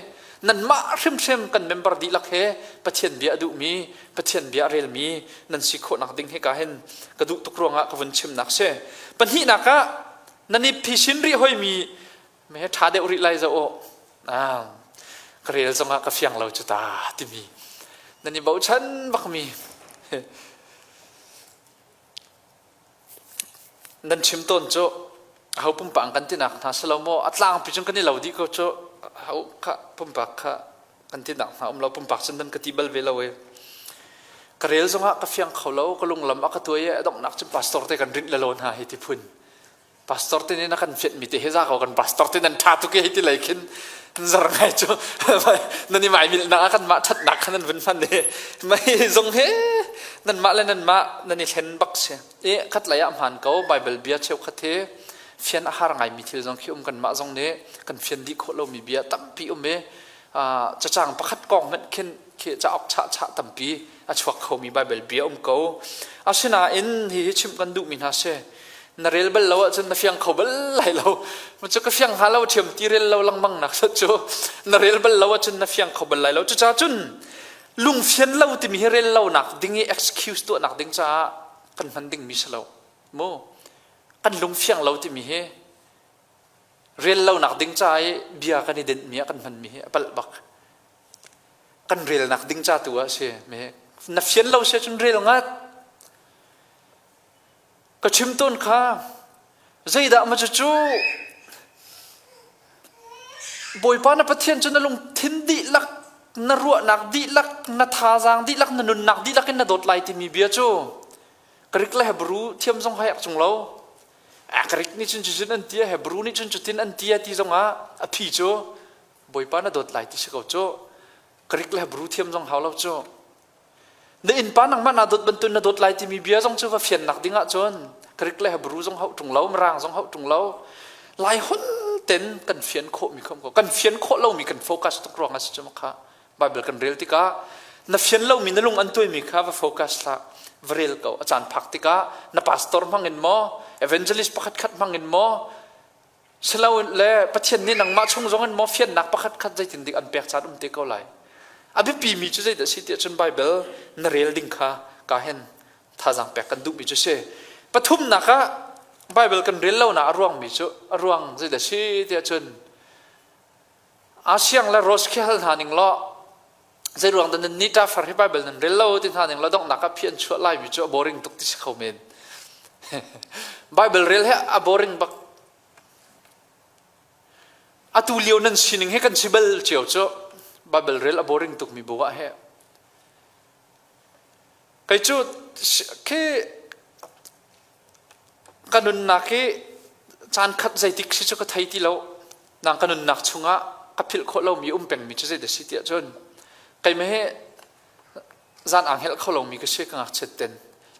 nanmah hrimhrim kan member dihlak he Pathian bia a duhmi Pathian bia a relmi nan si khawhnak ding hi ka hin ka duh tuk ruangah ka vun chimnak si pahnihnak ah nan i phisin rih hoimi me ṭha deuh rih lai zoh ah ka rel zongah ka fiang lo cu ta timi nan i bochan bakmi Nan chim tawn cu aho pumpak kan tinak hna si lo maw? A tlangpi cun kan i lo dih ko cu aho kha pumpak kha kan tinak hna um lo pumpak cun nan ka ti bal ve lo i ka rel zongah ka fiang kho lo ka lunglam a ka tuai i a donghnak cun pastor te kan rinh le lo hna hi ti phun pastor te nih na kan fianh mi te he za ko kan pastor te nan tha tuk hi ti lei khin zar ngai cu nan i mai mil na kan mah thatnak khan nan vun hman i mai zong he nan mah le nan mah nan i thlen bak si i khat lei ah hmaan ko bible bia cheukhat hi fian a har ngai mi thil zong khi um kan mah zong nih kan fian dih khawh lo mi bia tampi um i cacang pakhat kong hmanh khin khi cauk chah chah tampi a chuak khomi Bible bia um ko. Asinain hi hi chimh kan duhmi hna si. Na rel bal lo ahcun na fiang kho bal lai lo. Cu ka fiang hnga lo ṭhiam ti rel lo lengmang nak cu na rel bal lo ahcun na fiang kho bal lai lo. Cucaah cun lungfian lo timi hi rel lo nak ding i excuse tuahnak ding caah kan hman dingmi si lo. Mu kan lungfiang lo timi hi rel lo nak ding ca i bia kan i denhmi ah kan hmanmi hi a palh bak. Kan relnak ding ca tu ah si. Na fian lo si ahcun rel ngat. Ka chim tawn kha zeidah ma cucu Bawipa na Pathian cu na lungthin dihlak, na ruahnak dihlak, na thazaang dihlak, na nunnak dihlak in na dawt lai timi bia cu Greek le Hebrew thiam zong hai ak cung lo. Greek nih cun cucun an ti, Hebrew nih cun cutin an ti ti zongah a phi cu Bawipa na dawt lai ti si ko cu. Greek le Hebrew thiam zong hau lo cu. Na innpa nangmah naa dawt bantuk na dawt lai timi bia zong cu va fiannak ding ahcun Greek le Hebrew zong hauh ṭung lo, Mirang zong hauh ṭung lo. Lai holh ten kan fian khawhmi kha um ko. Kan fian khawh lomi kan focus tuk ruang ah si cu kha Bible kan rel tikah na fian lomi na lung an tuaimi kha va focus hlah va rel ko. A caan phak tikah na pastor hmang in maw, evangelist pakhat khat hmang in maw, Silo le Pathian nih nangmah chung zong in maw fiannak pakhat khat zeitin dik an pek caan um te ko lai. A biapi mi cu zeidah si tiah cun Bible na rel ding kha ka hen thazaang pek kan duhmi cu si. Pathumnak ah Bible kan rel lo nak a ruang mi cu a ruang zeidah si tiah cun Asiang le Rose khi hal hna ning law zei ruang dah nan ni ṭa far hi Bible nan rel lo ti hna ning law donghnak ah phi an chuah lai mi cu a boring tuk ti si kho men. Bible rel he a boring bak. Atu lio nan sining he kan si bal cio cu Bible rel a boring tuk mi bu ah he. Kei cu khi Ka nunnak hi caan khat zeitik si cu ka thei ti lo. Nang ka nunnak chungah ka philh khawh lomi um pengmi cu zeidah si tiah cun keimah hi zan aa hngelh kho lomi ka si ka ngakchiat ten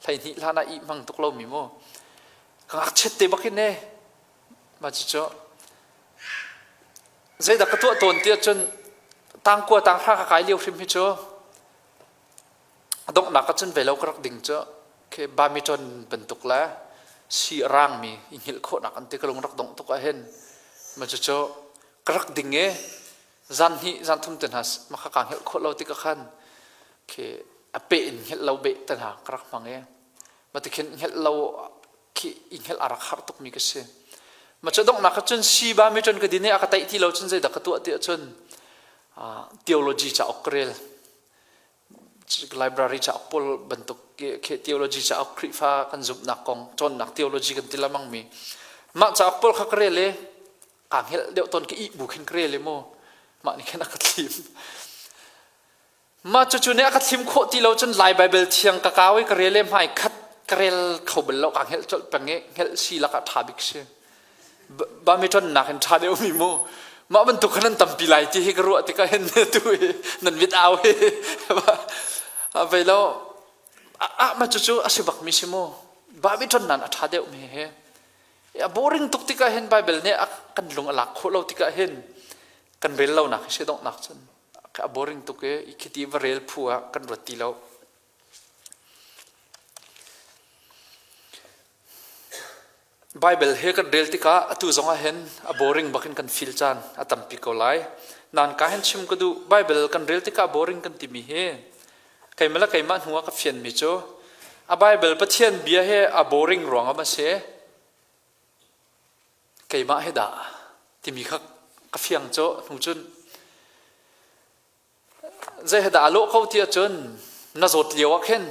12 hlan ah ih hmang tuk lomi mu ka ngakchiat te bak in e mah cucu zeidah ka tuah tawn tiah cun tangkua tanghra ka kai lio hrim hi cu A donghnak ah cun velo ka rak ding cu khi bamiton bantuk le si a rangmi i hngilh khawhnak an ti ka lung rak dongh tuk ahhin ma cucu ka rak ding i zan hnih zan thum te hna ma kha kaa hngilh khawh lo tikah khan khi a peh in hngilh lo beh te hna ka rak hmang i ma tikhin hngilh lo khi i hngilh a rak har tukmi ka si. Ma cu donghnak ah cun si bamiton ka din i a ka taih ti lo cun zeidah ka tuah ti ahcun theology cauk ka rel. Library cauk pawl bantuk khi theology cauk Khrihfa kan zumhnak kong cawnnak theology kan ti lamang mi mah cauk pawl kha ka rel i kaa hngelh deuh tawn ka ih bu khin ka rel i mu mah nih khin a ka thlim. Mah cucu nih a ka thlim khawh ti lo cun Lai Baibal thiang ka kau i ka rel i hmai khat ka rel kho bal lo kaa hngelh colh peng i hngelh si lakah ṭha bik si. Ba mi ṭonnak in ṭha deuh mi mu. Mah bantuk khan nan tampi lai ti hi ka ruah tikah hin tu hi nan mit au hi. Vei lo ah mah cucu a si bak mi si mu. Ba mi ṭonnak a ṭha deuh mi hi. A boring tuk tikah hin Baibal nih a kan lung a lak khawh lo tikah hin kan rel lonak hi si donghnak cun. A boring tuk i khiti va rel phu ah kan ruat ti lo. Bible he kan rel tikah atu zong ah hin a boring bakin kan feel caan a tampi ko lai. Nan ka hin chim ka duh Bible kan rel tikah boring kan timi hi keimah le keimah hnu ah ka fianmi cu a Bible Pathian bia he a boring ruang ah ma si keimah hi dah timi kha ka fiang cu hnu cun zei he dah a lawh ko ti ahcun na zawt lio ah khin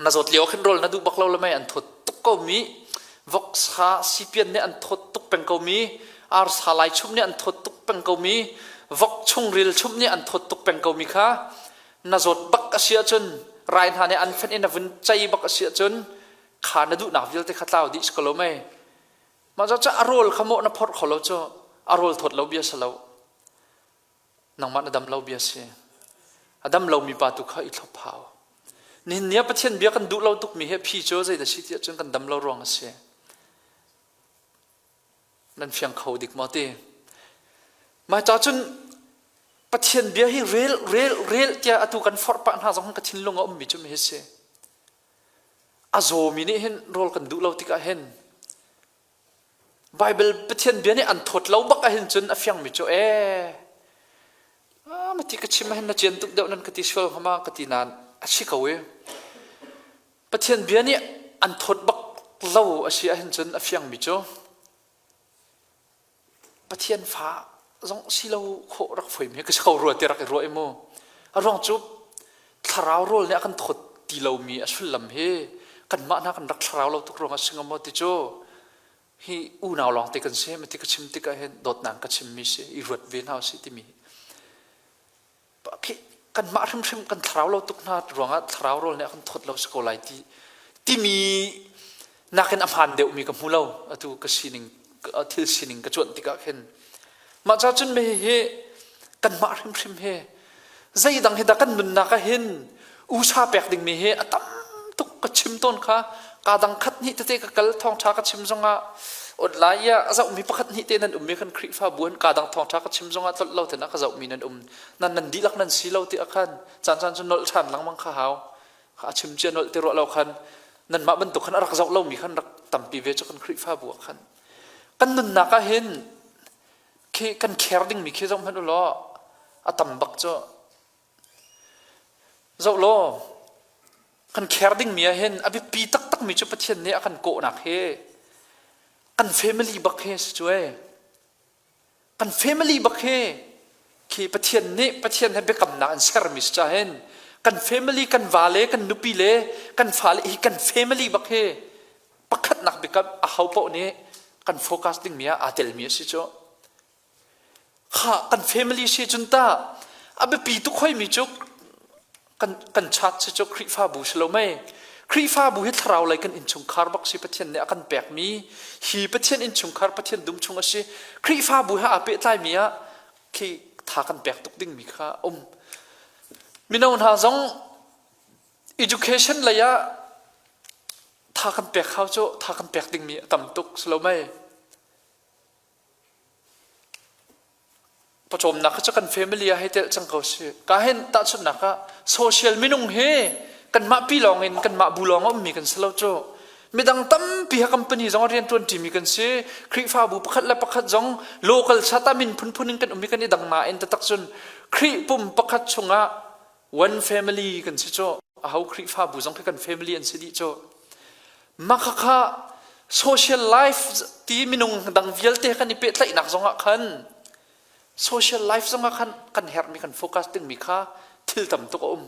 na zawt lio ah khin rawl na duh bak lo le mei an thawt tuk ko mi voksa sipian nih an thawt tuk peng ko mi arsa lai chum nih an thawt tuk peng ko mi vok chungril chum nih an thawt tuk peng ko mi kha na zawt bak a si ahcun rai hna nih an fenh in na vun cei bak a si ahcun kha na duhnak vialte kha tlau dih si ko lo mei mah cu a rawl kha mawh na phorh kho lo cu a rawl thawt lo bia si lo nangmah na dam lo bia si a dam lomi pa tu kha i thlop hau nihin ni ah Pathian bia kan duh lo tukmi hi phi cu zei dah si tiah cun kan dam lo ruang a si nan fiang kho dik maw ti mah ca cun Pathian bia hi rel rel rel tiah atu kan forh pah hna zong ka thinlung a ummi cu mi hi si A zawmi nih hin rawl kan duh lo tikah hin Bible Pathian bia nih an thawt lo bak ahhin cun a fiangmi cu ee ma ti ka chim ahhin na cian tuk deuh nan ka ti sual hnga ma ka ti nain a si ko i Pathian bia nih an thawt bak lo a si ahhin cun a fiangmi cu Pathian fa zong si lo khawh rak foi mi ka si ko rua ti rak i ruah i mu. A ruang cu thlarau rawl nih a kan thawt ti lomi a sullam hi kanmah hna kan rak thlarau lo tuk ruangah si ngam maw ti cu hi unau lawng te kan si ma ti ka chim tikah hin dawtnak ka chimmi si i ruat ve hna usih timi kanmah hrimhrim kan thlarau lo tuk hna ruangah thlarau rawl nih a kan thawt lo si ko lai ti timi nakin a hmaan deuhmi ka hmu lo atu ka sining thil sining ka cuanh tikah khin mah ca cun me hi kanmah hrimhrim hi zeidang hi dah kan nunnak ah hin usa pek dingmi hi a tam tuk ka chim tawn kha ka dang khat hnih tete ka kal thawngṭha ka chim zongah online ah a zohmi pakhat hnih te nan ummi kan Khrihfabu an ka dang thawngṭha ka chim zongah tlolh lo ten a ka zohmi nan um nan nan dihlak nan si lo ti ah khan caan caan cu nolh ṭhan lengmang kha hau a chim cia nolh ti ruah lo khan nanmah bantuk khan a rak zoh lomi khan rak tampi ve cu kan Khrihfabu ah khan kan nunnak ah hin khi kan care dingmi khi zoh hmanh u law a tam bak cu Zoh law, kan care dingmi ah hin a biapi taktakmi cu Pathian nih a kan kawhnak hi kan family bak hi si cu ee. Kan family bak hi khi Pathian nih Pathian he biakamnak an sermi si ca hin kan family kan vale kan nupi le kan fale hi kan family bak hi pakhatnak biakam a ho paoh nih kan focus dingmi ah aa telmi a si cu. Khah kan family si cun ta a biapi tuk hoimi cu kan kan chat si cu Khrihfabu si lo mei. Khrihfabu hi thlarau lei kan innchungkhar bak si Pathian nih a kan pekmi hi Pathian innchungkhar Pathian dum chung a si. Khrihfabu he aa pehtlaimi ah khi tha kan pek tuk dingmi kha um. Mino hna zong education lei ah tha kan pek hau cu tha kan pek dingmi a tam tuk si lo mei. Pawcawmnak kha cu kan family ah hei telh cang ko si. Ka hin tahchunhnak ah social minung hi kanmah pi lawng in kanmah bu lawng a ummi kan si lo cu. Midang tampi ha company zong rian ṭuan ṭimi kan si. Khrihfabu pakhat le pakhat zong local chata min phunphun in kan um i kan i dang nain taktak cun Khrih pum pakhat chungah one family kan si cu. Aho Khrihfabu zong khi kan family an si dih cu. Mah khakha social life ti minung dang vialte kan i pehtlaihnak zongah khan social life zongah khan kan herhmi kan focus dingmi kha thil tam tuk a um.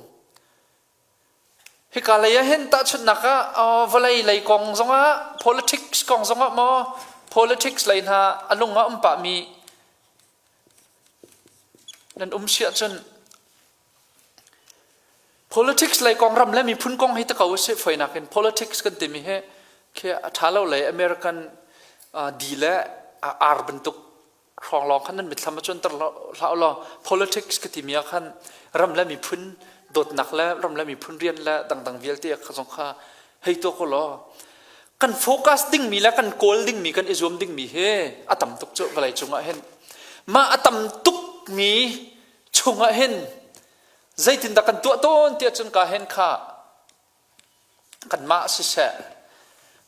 Hika lei ah hin tahchunhnak ah vawlei lei kong zongah politics kong zongah maw politics lei hna a lung ah um pahmi nan um si ahcun politics lei kong ram le miphun kong hi ta ko usih foinak in politics kan timi hi khi a ṭha lo lei American di le ar bantuk hrawng lawng khan nan mitthlam a cuanter hlah law politics ka timi ah khan ram le miphun dawtnak le ram le miphun rian le dangdang vialte kha zong kha hei tuah ko law kan focus dingmi le kan kawl dingmi kan i zuam dingmi hi a tam tuk cu vawlei cungah hin mah a tam tukmi chungah hin zeitindah kan tuah tawn tiah cun ka hen kha kanmah siseh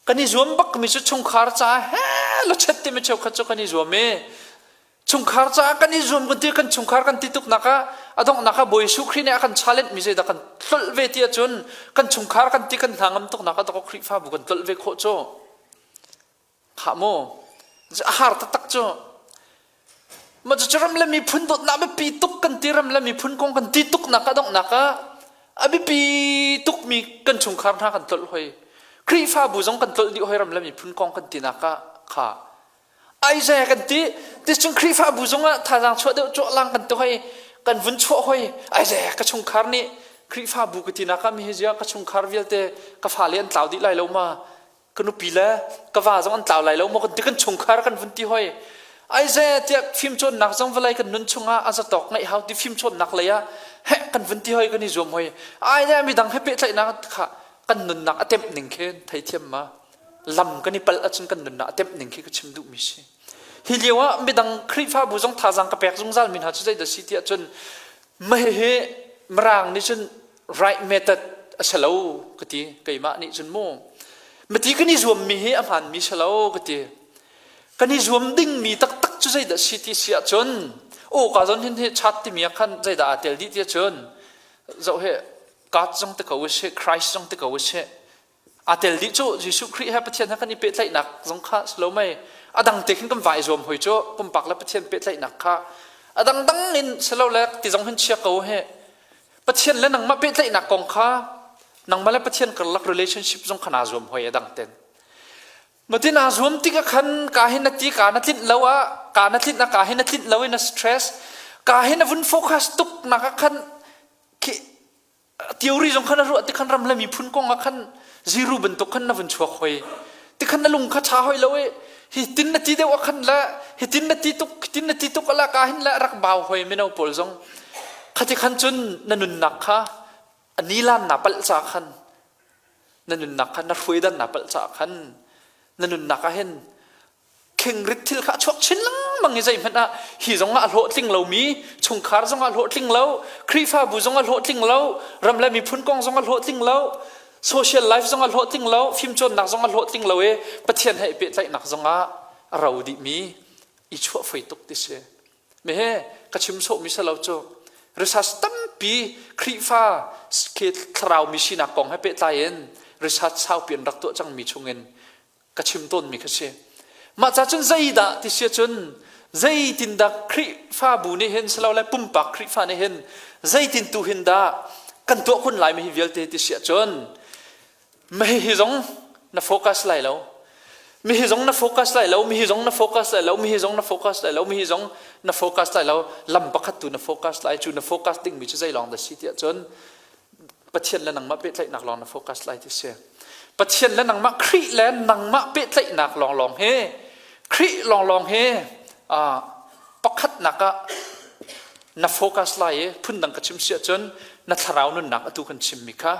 kan i zuam bakmi cu chungkhar ca he la chet timi cheukhat cu kan i zuam i chungkhar caah kan i zuam kan ti kan chungkhar kan ti tuknak ah a donghnak ah Bawi Jesuh Khrih nih a kan challenge mi zeidah kan tlolh ve ti ahcun kan chungkhar kan ti kan hna ngam tuknak ah dawk Khrihfabu kan tlolh ve khawh cu Khah mu. A har taktak cu. Mah cu ram le miphun dawtnak biapi tuk kan ti ram le miphun kong kan ti tuk nak a donghnak ah a biapi tukmi kan chungkhar hna kan tlolh hoi. Khrihfabu zong kan tlolh dih hoi ram le miphun kong kan tinak ah kha aize kan ti ticun Khrihfabu zong ah thazaang chuah deuh chuah lang kan ti hoi kan vun chuah hoi aize ka chungkhar nih Khrihfabu ka tinak ah mi hi zia ka chungkhar vialte ka fale an tlau dih lai lo ma ka nupi le ka va zong an tlau lai lo maw kan ti kan chungkhar kan vun ti hoi aize tiah fimcawnnak zong vawlei kan nun chungah a zatawk ngeih hau ti fimcawnnak lei ah heh kan vun ti hoi kan i zuam hoi ai le midang he pehtlaihnak kha kan nunnak a temh ning khi theithiam ma lam kan i palh ahcun kan nunnak a temh ning khi ka chim duhmi si hi lio ah midang Khrihfabu zong thazaang ka pek zungzal mi hna cu zeidah si tiah cun mah hihi mirang nih cun right method a si lo ka ti keimah nih cun mu mati kan i zuammi hi a hmaanmi si lo ka ti kan i zuam dingmi taktak cu zeidah si ti si ahcun aw ka zon hin hi chat timi ah khan zeidah aa tel dih ti ahcun zoh he God zong te ko si Christ zong te ko si aa tel dih cu Jesuh Khrih he Pathian he kan i pehtlaihnak zong kha si lo mei a dang te khin kan vai zuam hoi cu pumpak le Pathian pehtlaihnak kha a dangdang in si lo le ti zong hin chia ko he Pathian le nangmah pehtlaihnak kong kha nangmah le Pathian karlak relationship zong kha naa zuam hoi a dang ten Matin aa zuam tik ah khan ka hin na ti ka na tlinh lo ah ka na tlinh na ka hin na tlinh lo in na stress ka hin na vun focus tuk nak ah khan khi theory zong khan a ruah ti khan ram le miphun kong ah khan zero bantuk khan na vun chuak hoi ti khan na lung kha ṭha hoi lo i hi tin na ti deuh ah khan le hi tin na ti tuk tin na ti tuk ala ka hin le rak bau hoi mino pawl zong khati khan cun na nunnak kha a nilan na palh ca khan na nunnak kha na hruaidan na palh ca khan na nunnak ah hin khingrit thil kha a chuak chin lengmang i zeihmanh ah hi zong ah a hlawhtling lomi chungkhar zong ah hlawhtling lo Khrihfabu zong ah hlawhtling lo ram le miphun kong zong ah hlawhtling lo social life zong ah hlawhtling lo fimcawnnak zong ah hlawhtling lo i Pathian he i pehtlaihnak zong ah a ro dihmi i chuah foi tuk ti si me he ka chim sawhmi si lo cu research tampi Khrihfa thlarau mi sinak kong he pehtlai in research saupi an rak tuah cangmi chungin ka chim tawnmi kha si. Mah ca cun zeidah ti si cun zeitindah Khrihfabu nih hin silole pumpak Khrihfa nih hin zeitin tu hin dah kan tuah kun lai mi hi vialte ti si ahcun mi hi zong na focus lai lo mi hi zong na focus lai lo mi hi zong na focus lai lo mi hi zong na focus lai lo mi hi zong na focus lai lo lam pakhat tu na focus lai cu na focus dingmi cu zei lawng dah si ti ahcun Pathian le nangmah pehtlaihnak lawng na focus lai ti si. Pathian le nangmah Khrih le nangmah pehtlaihnak lawnglawng hi Khrih lawnglawng hi pakhatnak ah na focus lai i phundang ka chim si ahcun na thlarau nunnak atu kan chimmi kha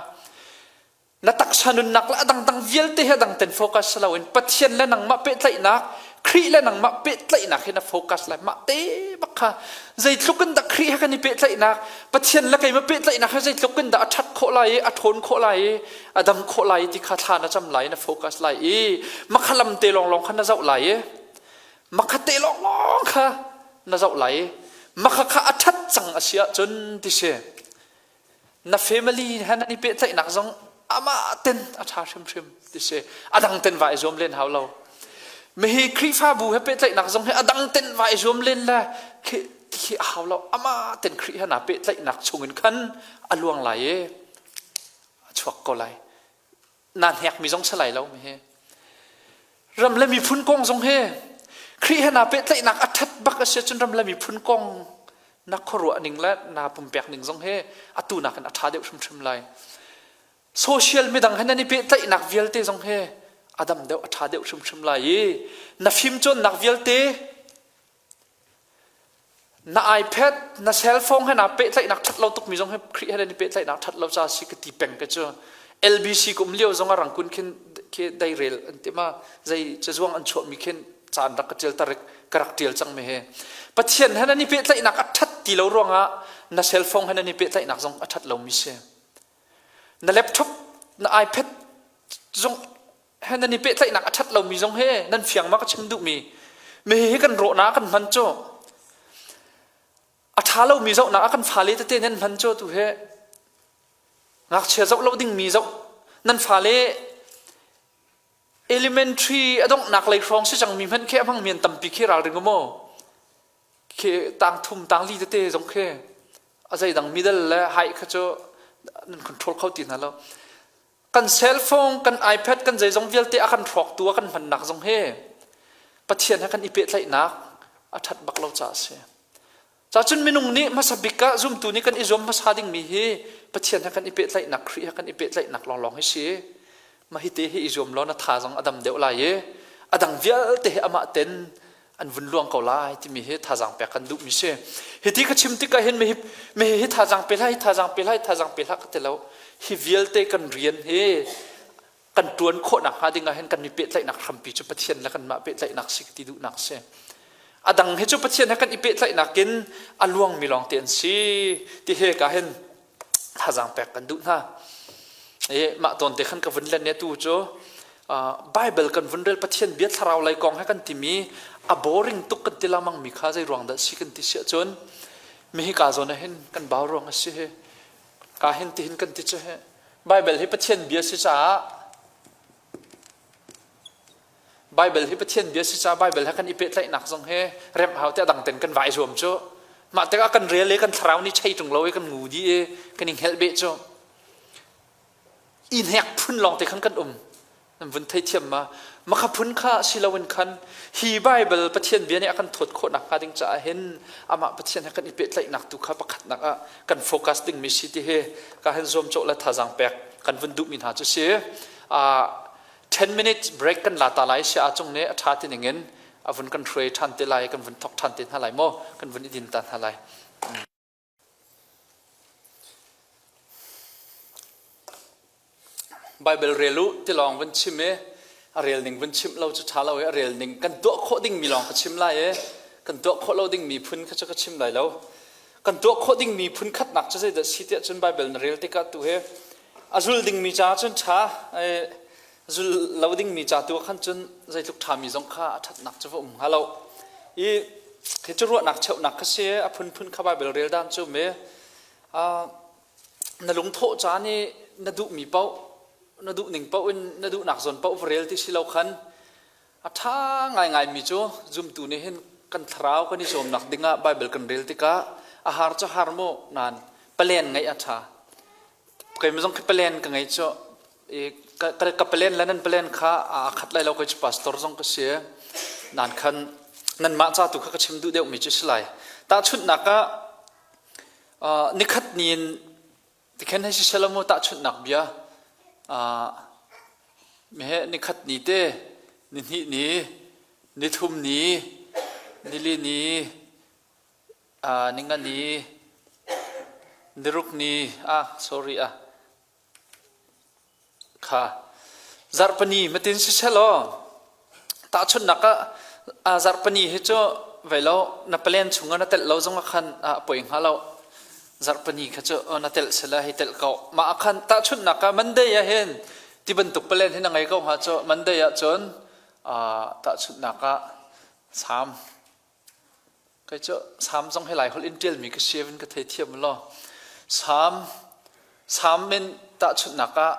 na taksa nunnak le a dangdang vialte hi a dang ten focus si loin Pathian le nangmah pehtlaihnak Khrih le nangmah pehtlaihnak hi na focus lai mah te bak kha zeitluk in dah Khrih he kan i pehtlaihnak Pathian le keimah pehtlaihnak he zeitluk in dah a ṭhat khawh lai i a ṭhawn khawh lai i a dam khawh lai i ti kha thla na cam lai na focus lai i makha lam te lawnglawng kha na zoh lai i makha te lawnglawng kha na zoh lai i makha kha a ṭhat cang a si ahcun ti si na family he nan i pehtlaihnak zong amah ten a ṭha hrimhrim ti si a dang ten va i zuam len hau lo mihi Khrihfabu he pehtlaihnak zong hi a dang ten va i zuam len le khi khi a hau lo amah ten Khrih he naa pehtlaihnak chungin khan a luang lai i. A chuak ko lai. Na hnekmi zong si lai lo mi hi. Ram le miphun kong zong hi Khrih he naa pehtlaihnak a ṭhat bak a si ahcun ram le miphun kong na khuaruah ning le naa pumpek ning zong hi atu nakin a ṭha deuh hrimhrim lai. Social midang he nan i pehtlaihnak vialte zong hi a dam deuh a ṭha deuh hrimhrim lai i na fimcawnnak vialte Na iPad, na cell phone he naa pehtlaihnak ṭhat lo tukmi zong hi Khrih he nan i pehtlaihnak ṭhat lo ca si ka ti peng ka cu. LBC ka um lio zong ah rangkun khin khi deirel an ti ma zei cazuang an chuahmi khin ca an rak ka ṭial tarik ka rak ṭial cang mi hi. Pathian he nan i pehtlaihnak a ṭhat ti lo ruangah na cell phone he nan i pehtlaihnak zong a ṭhat lomi si. Na laptop, na iPad zong he nan i pehtlaihnak a ṭhat lomi zong he nan fiang ma ka chim duhmi mi hi kan rawhnak kan hman cu a ṭha lomi zohnak ah kan fale tete nan hman cu tu he ngakchia zoh lo dingmi zoh nan fale elementary a donghnak lei hrawng si cangmi hmanh khi a hmangmi an tampi khi ralring u maw khi tang thum tang li tete zong khi a zeidang middle le high kha cu nan control kho ti hna lo Kan cell phone, kan iPad, kan zeizong vialte a kan hrawktu a kan hmannak zong hi Pathian he kan i pehtlaihnak a ṭhat bak lo caah a si. Cacun minung nih hmasa bik ah zumtu nih kan i zuam hmasa dingmi hi Pathian he kan i pehtlaihnak, Khrih he kan i pehtlaihnak lawnglawng hi si. Mah hi te hi i zuam law na tha zong a dam deuh lai i a dang vialte hi amah ten an vun luang ko lai timi hi thazaang pek kan duhmi si. Hiti ka chim tikah hin mi hi thazaang pe hlah, hi thazaang pe hlah, hi thazaang pe hlah ka ti lo. Hi vialte kan rian hi kan ṭuan khawhnak hnga ding ah hin kan i pehtlaihnak hrampi cu Pathian le kanmah pehtlaihnak si ka ti duhnak si. A dang hi cu Pathian he kan i pehtlaihnak in a luangmi lawngte an si ti he ka hin thazaang pek kan duh hna. I mah tawn te khan ka vun len ne tu cu Bible kan vun rel Pathian bia thlarau lei kong he kan timi a boring tuk kan ti lamang mi kha zei ruang dah si kan ti siah cun mi hi ka zawn ah hin kan bau ruang a si hi ka hin ti hin kan ti cu hi Bible hi Pathian bia si caah Bible hi Pathian bia si caah Bible he kan i pehtlaihnak zong hi remh hau te a dang ten kan vai zuam cu. Mah tikah kan rel i kan thlarau nih chei ṭung lo i kan ngu dih i kan i hngelh beh cu. I hnek phun lawng te khan kan um. Nan vun theithiam ma? Makha phun kha si loin khan hi Bible Pathian bia nih a kan thawt khawhnak hnga ding caah hin amah Pathian he kan i pehtlaihnak tu kha pakhatnak ah kan focus dingmi si ti hi ka han zuam cawh le thazaang pek kan vun duhmi hna cu si. 10 minutes break kan la ta lai si ah cung nih a ṭha ti ning in a vun kan hruai ṭhan te lai kan vun thok ṭhan te hna lai maw kan vun i din ta hna lai. Bible rel u ti lawng vun chim i a rel ning vun chimh lo cu ṭha lo i a rel ning kan tuah khawh dingmi lawng ka chim lai i kan tuah khawh lo dingmi phun kha cu ka chim lai lo. Kan tuah khawh dingmi phun khatnak cu zeidah si tiah cun Bible na rel tikah tu hi a zul dingmi ca cun ṭha zul lo dingmi ca tu khan cun zeitluk ṭhami zong kha a ṭhatnak cu va um hnga lo. I hi cu ruahnak cheuhnak kha si a phunphun kha Bible rel dan cu me na lungthawh caan i na duhmi paoh na duh ning paoh in na duhnak zawn paoh va rel ti si lo khan A ṭha ngaingaimi cu zumtu nih hin kan thlarau kan i cawmnak dingah Baibal kan rel tikah a har cu har mu nain palen ngeih a ṭha. Keimah zong khi palen ka ngei cu i ka, ka palen le nan palen kha aa khat lai lo kei cu pastor zong ka si. Nan khan nanmah ca tu kha ka chim duh deuhmi cu si lai. Tahchunhnak ah uh, nikhat ni in Tikhen hei siseh law mu tahchunhnak bia meheh nikhat ni te, nihnih ni, nithum ni, nili ni, ninga ni, niruk ni, ah sorry ah Kha zarhpini matin siseh law tahchunhnak ah zarhpini hi cu vei lo na plan chungah na telh lo zongah khan a poi hnga lo. Zarhpini kha cu na telh sila hei telh ko. Mah ah khan tahchunhnak ah Monday ah hin ti bantuk plan hi na ngei ko hnga cu Monday ah cun tahchunhnak ah Salm Kei cu Salm zong hi Laiholh in ṭialmi ka si in ka theithiam law Salm Salm in tahchunhnak ah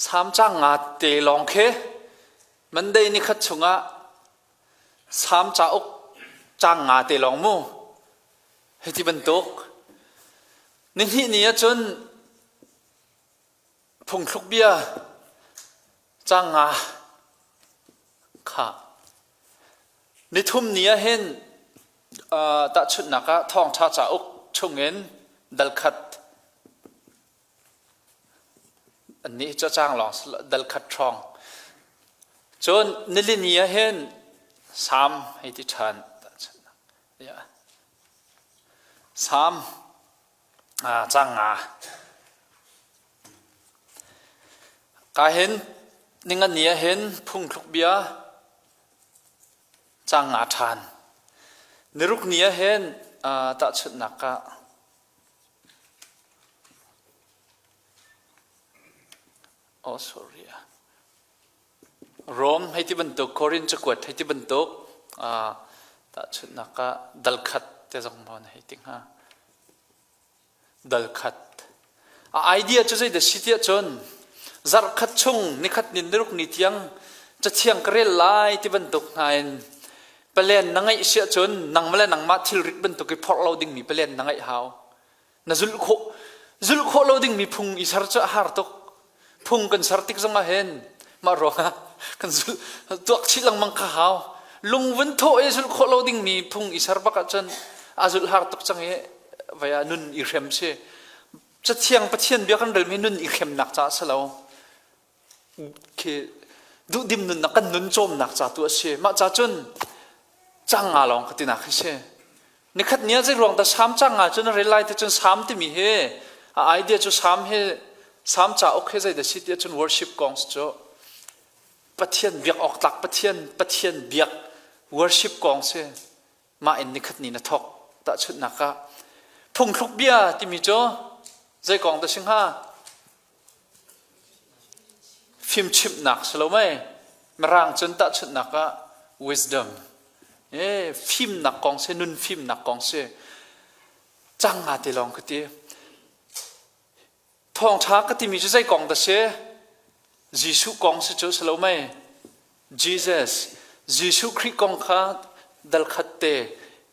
Salm caang nga te lawng khi Monday nikhat chungah Salm cauk caang nga te lawng mu. Hiti bantuk nihnih ni ahcun phungthluk bia caang nga kha nithum ni ah hin tahchunhnak ah thawngṭha cauk chungin dal khat Annih cu caang lawng dal khat hrawng. Cun nilini ah hin Salm hei ti ṭhan. Salm caang nga. Ka hin ningani ah hin phungthluk bia caang nga ṭhan. Niruk ni ah hin tahchunhnak ah Oh sorry. Rom hei ti bantuk, Korin cakuat hei ti bantuk, tahchunhnak ah dal khat te zong maw na hei ti hnga. Dal khat. A idea cu zei dah si tiah cun zarh khat chung nikhat ni niruk ni tiang cathiang ka rel lai ti bantuk hna in palen na ngeih siah cun nangmah le nangmah thilrit bantuk i phorh lo dingmi palen na ngeih hau. Na zulh khawh zulh khawh lo dingmi phung i ser cu a har tuk. Phung kan ser tik zongah hin mah ruangah kan zulh tuak chih lengmang kha hau. Lungvun thawh i zulh khawh lo dingmi phung i ser bak ahcun a zulh har tuk cang i vei ah nun i hrem si. Cathiang Pathian bia kan relmi nun i hremnak caah si lo. Khi duhdim nunnak kan nun cawmnak ca tu a si. Mah ca cun cang nga lawng ka tinak hi si. Nikhat ni ah zei ruang dah Salm cang nga cun a rel lai ti cun Salm timi hi a idea cu Salm hi Salm cauk hi zei dah si ti ahcun worship kong cu Pathian biak awk tlak Pathian Pathian biak worship kong si. Mah in nikhat ni na thawk tahchunhnak ah phungthluk bia timi cu zei kong dah si hnga? Fimchimhnak si lo mei? Mirang cun tahchunhnak ah wisdom. E, fimnak kong si, nun fimnak kong si. Cang nga te lawng ka ti. Thawngṭha ka timi cu zei kong dah si? Jesuh kong si cu si lo mei? Jesus, Jesuh Khrih kong kha dal khat te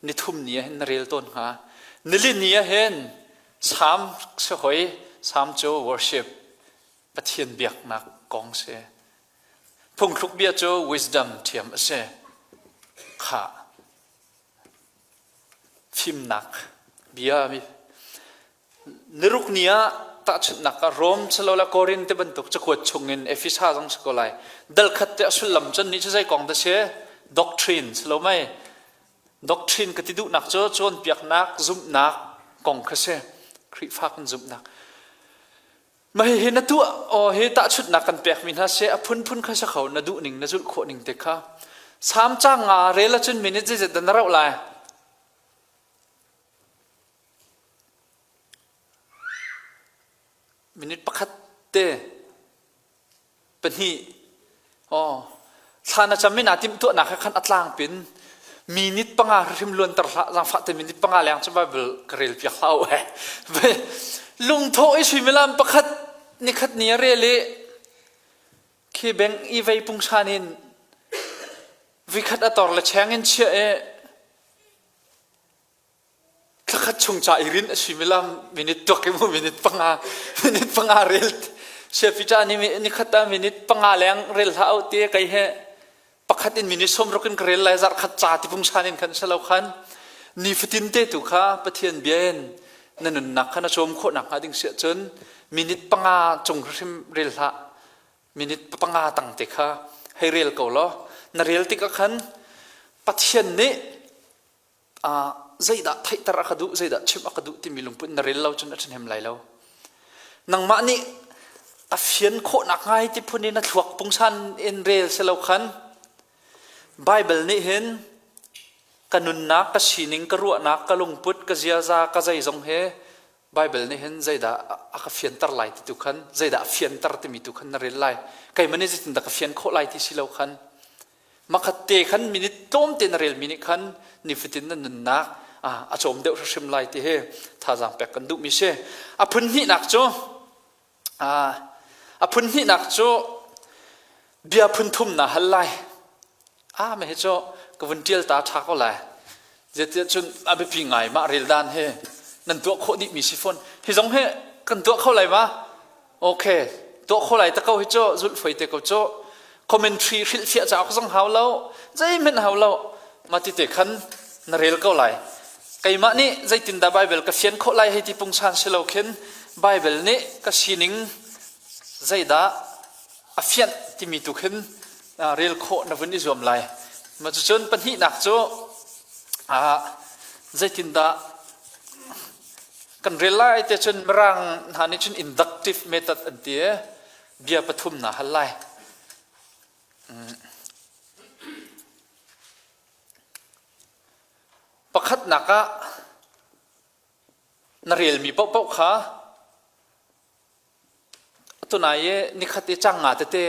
nithum ni ah hin na rel tawn hnga. Nili ni ah hin Salm si hoi, Salm cu worship, Pathian biaknak kong si. Phungthluk bia cu wisdom ṭhiam a si. Khah. Fimnak bia mi Niruk ni ah tahchunhnak ah Rom silola Korin te bantuk cakuat chungin Efesa zong si ko lai. Dal khat te a sullam cun nih cu zei kong dah si? Doctrine si lo mei? Doctrine ka ti duhnak cu cawnpiaknak, zumhnak kong kha si. Khrihfa kan zumhnak. Mah hihi na tuah aw hi tahchunhnak kan pekmi hna si a phunphun kha si kho na duh ning na zulh khawh ning te kha. Salm caang nga rel ahcun minute zeizat dah na rauh lai? Minute pakhat te pahnih aw thla na cam in aa timhtuahnak he khan a tlangpin minute panga hrim luanter hlah zaangfah te minute panga leng cu Bible ka rel piak hlah u eh lungthawh i suimilam pakhat nikhat ni a rel i khi beng i vei pungsan in vikhat a tor le cheng in chiah i Thlakhat chung ca i rin a suimilam minute tuak i mu minute panga minute panga rel siapi ca ni nikhat ah minute panga leng rel hlah u ti kei he pakhat in minute 60 in ka rel lai zarh khat ca ti pungsan in khan selo khan nifatin te tu kha Pathian bia in na nunnak kha na cawm khawh nak hnga ding siah cun minute panga cung hrim rel hlah minute panga tang te kha hei rel ko law na rel tikah khan Pathian nih zeidah theihter a ka duh zeidah chimh a ka duh timi lungput na rel lo cun a ṭhahnem lai lo nangmah nih a fian khawhnak ngai ti phun in a thluak pungsan in rel si lo khan Bible nih hin ka nunnak ka sining ka ruahnak ka lungput ka ziaza ka zeizong he Bible nih hin zeidah a ka fianter lai ti tu khan zeidah a fianter timi tu khan na rel lai keimah nih zeitindah ka fian khawh lai ti si lo khan Makhat te khan minute tlawmte na relmi nih khan nifatin na nunnak a cawm deuh hrimhrim lai ti hi thazaang pek kan duhmi si. A phun hnihnak cu a phun hnihnak cu bia phun thum na hal lai. Ah, mah hi cu ka vun ṭial ta ṭha ko lai. Zeitiah cun a biapi ngai mah rel dan hi nan tuah khawh dihmi si fawn. Hi zong hi kan tuah kho lai ma? Okay, tuah kho lai ta ko hi cu zulh foi te ko cu. Commentary hrilhfiah cauk zong hau lo, zeihmanh hau lo. Mah ti te khan na rel ko lai. Keimah nih zeitindah Bible ka fian khawh lai hei ti pungsan si lo khin Bible nih ka sining zeidah a fianh timi tu khin rel khawh na vun i zuam lai. Mah cucun pahnihnak cu zeitindah kan rel lai te cun Mirang hna nih cun inductive method an ti i bia pathum na hal lai. Pakhatnak ah na relmi paohpaoh kha Tunai i nikhat i cang nga tete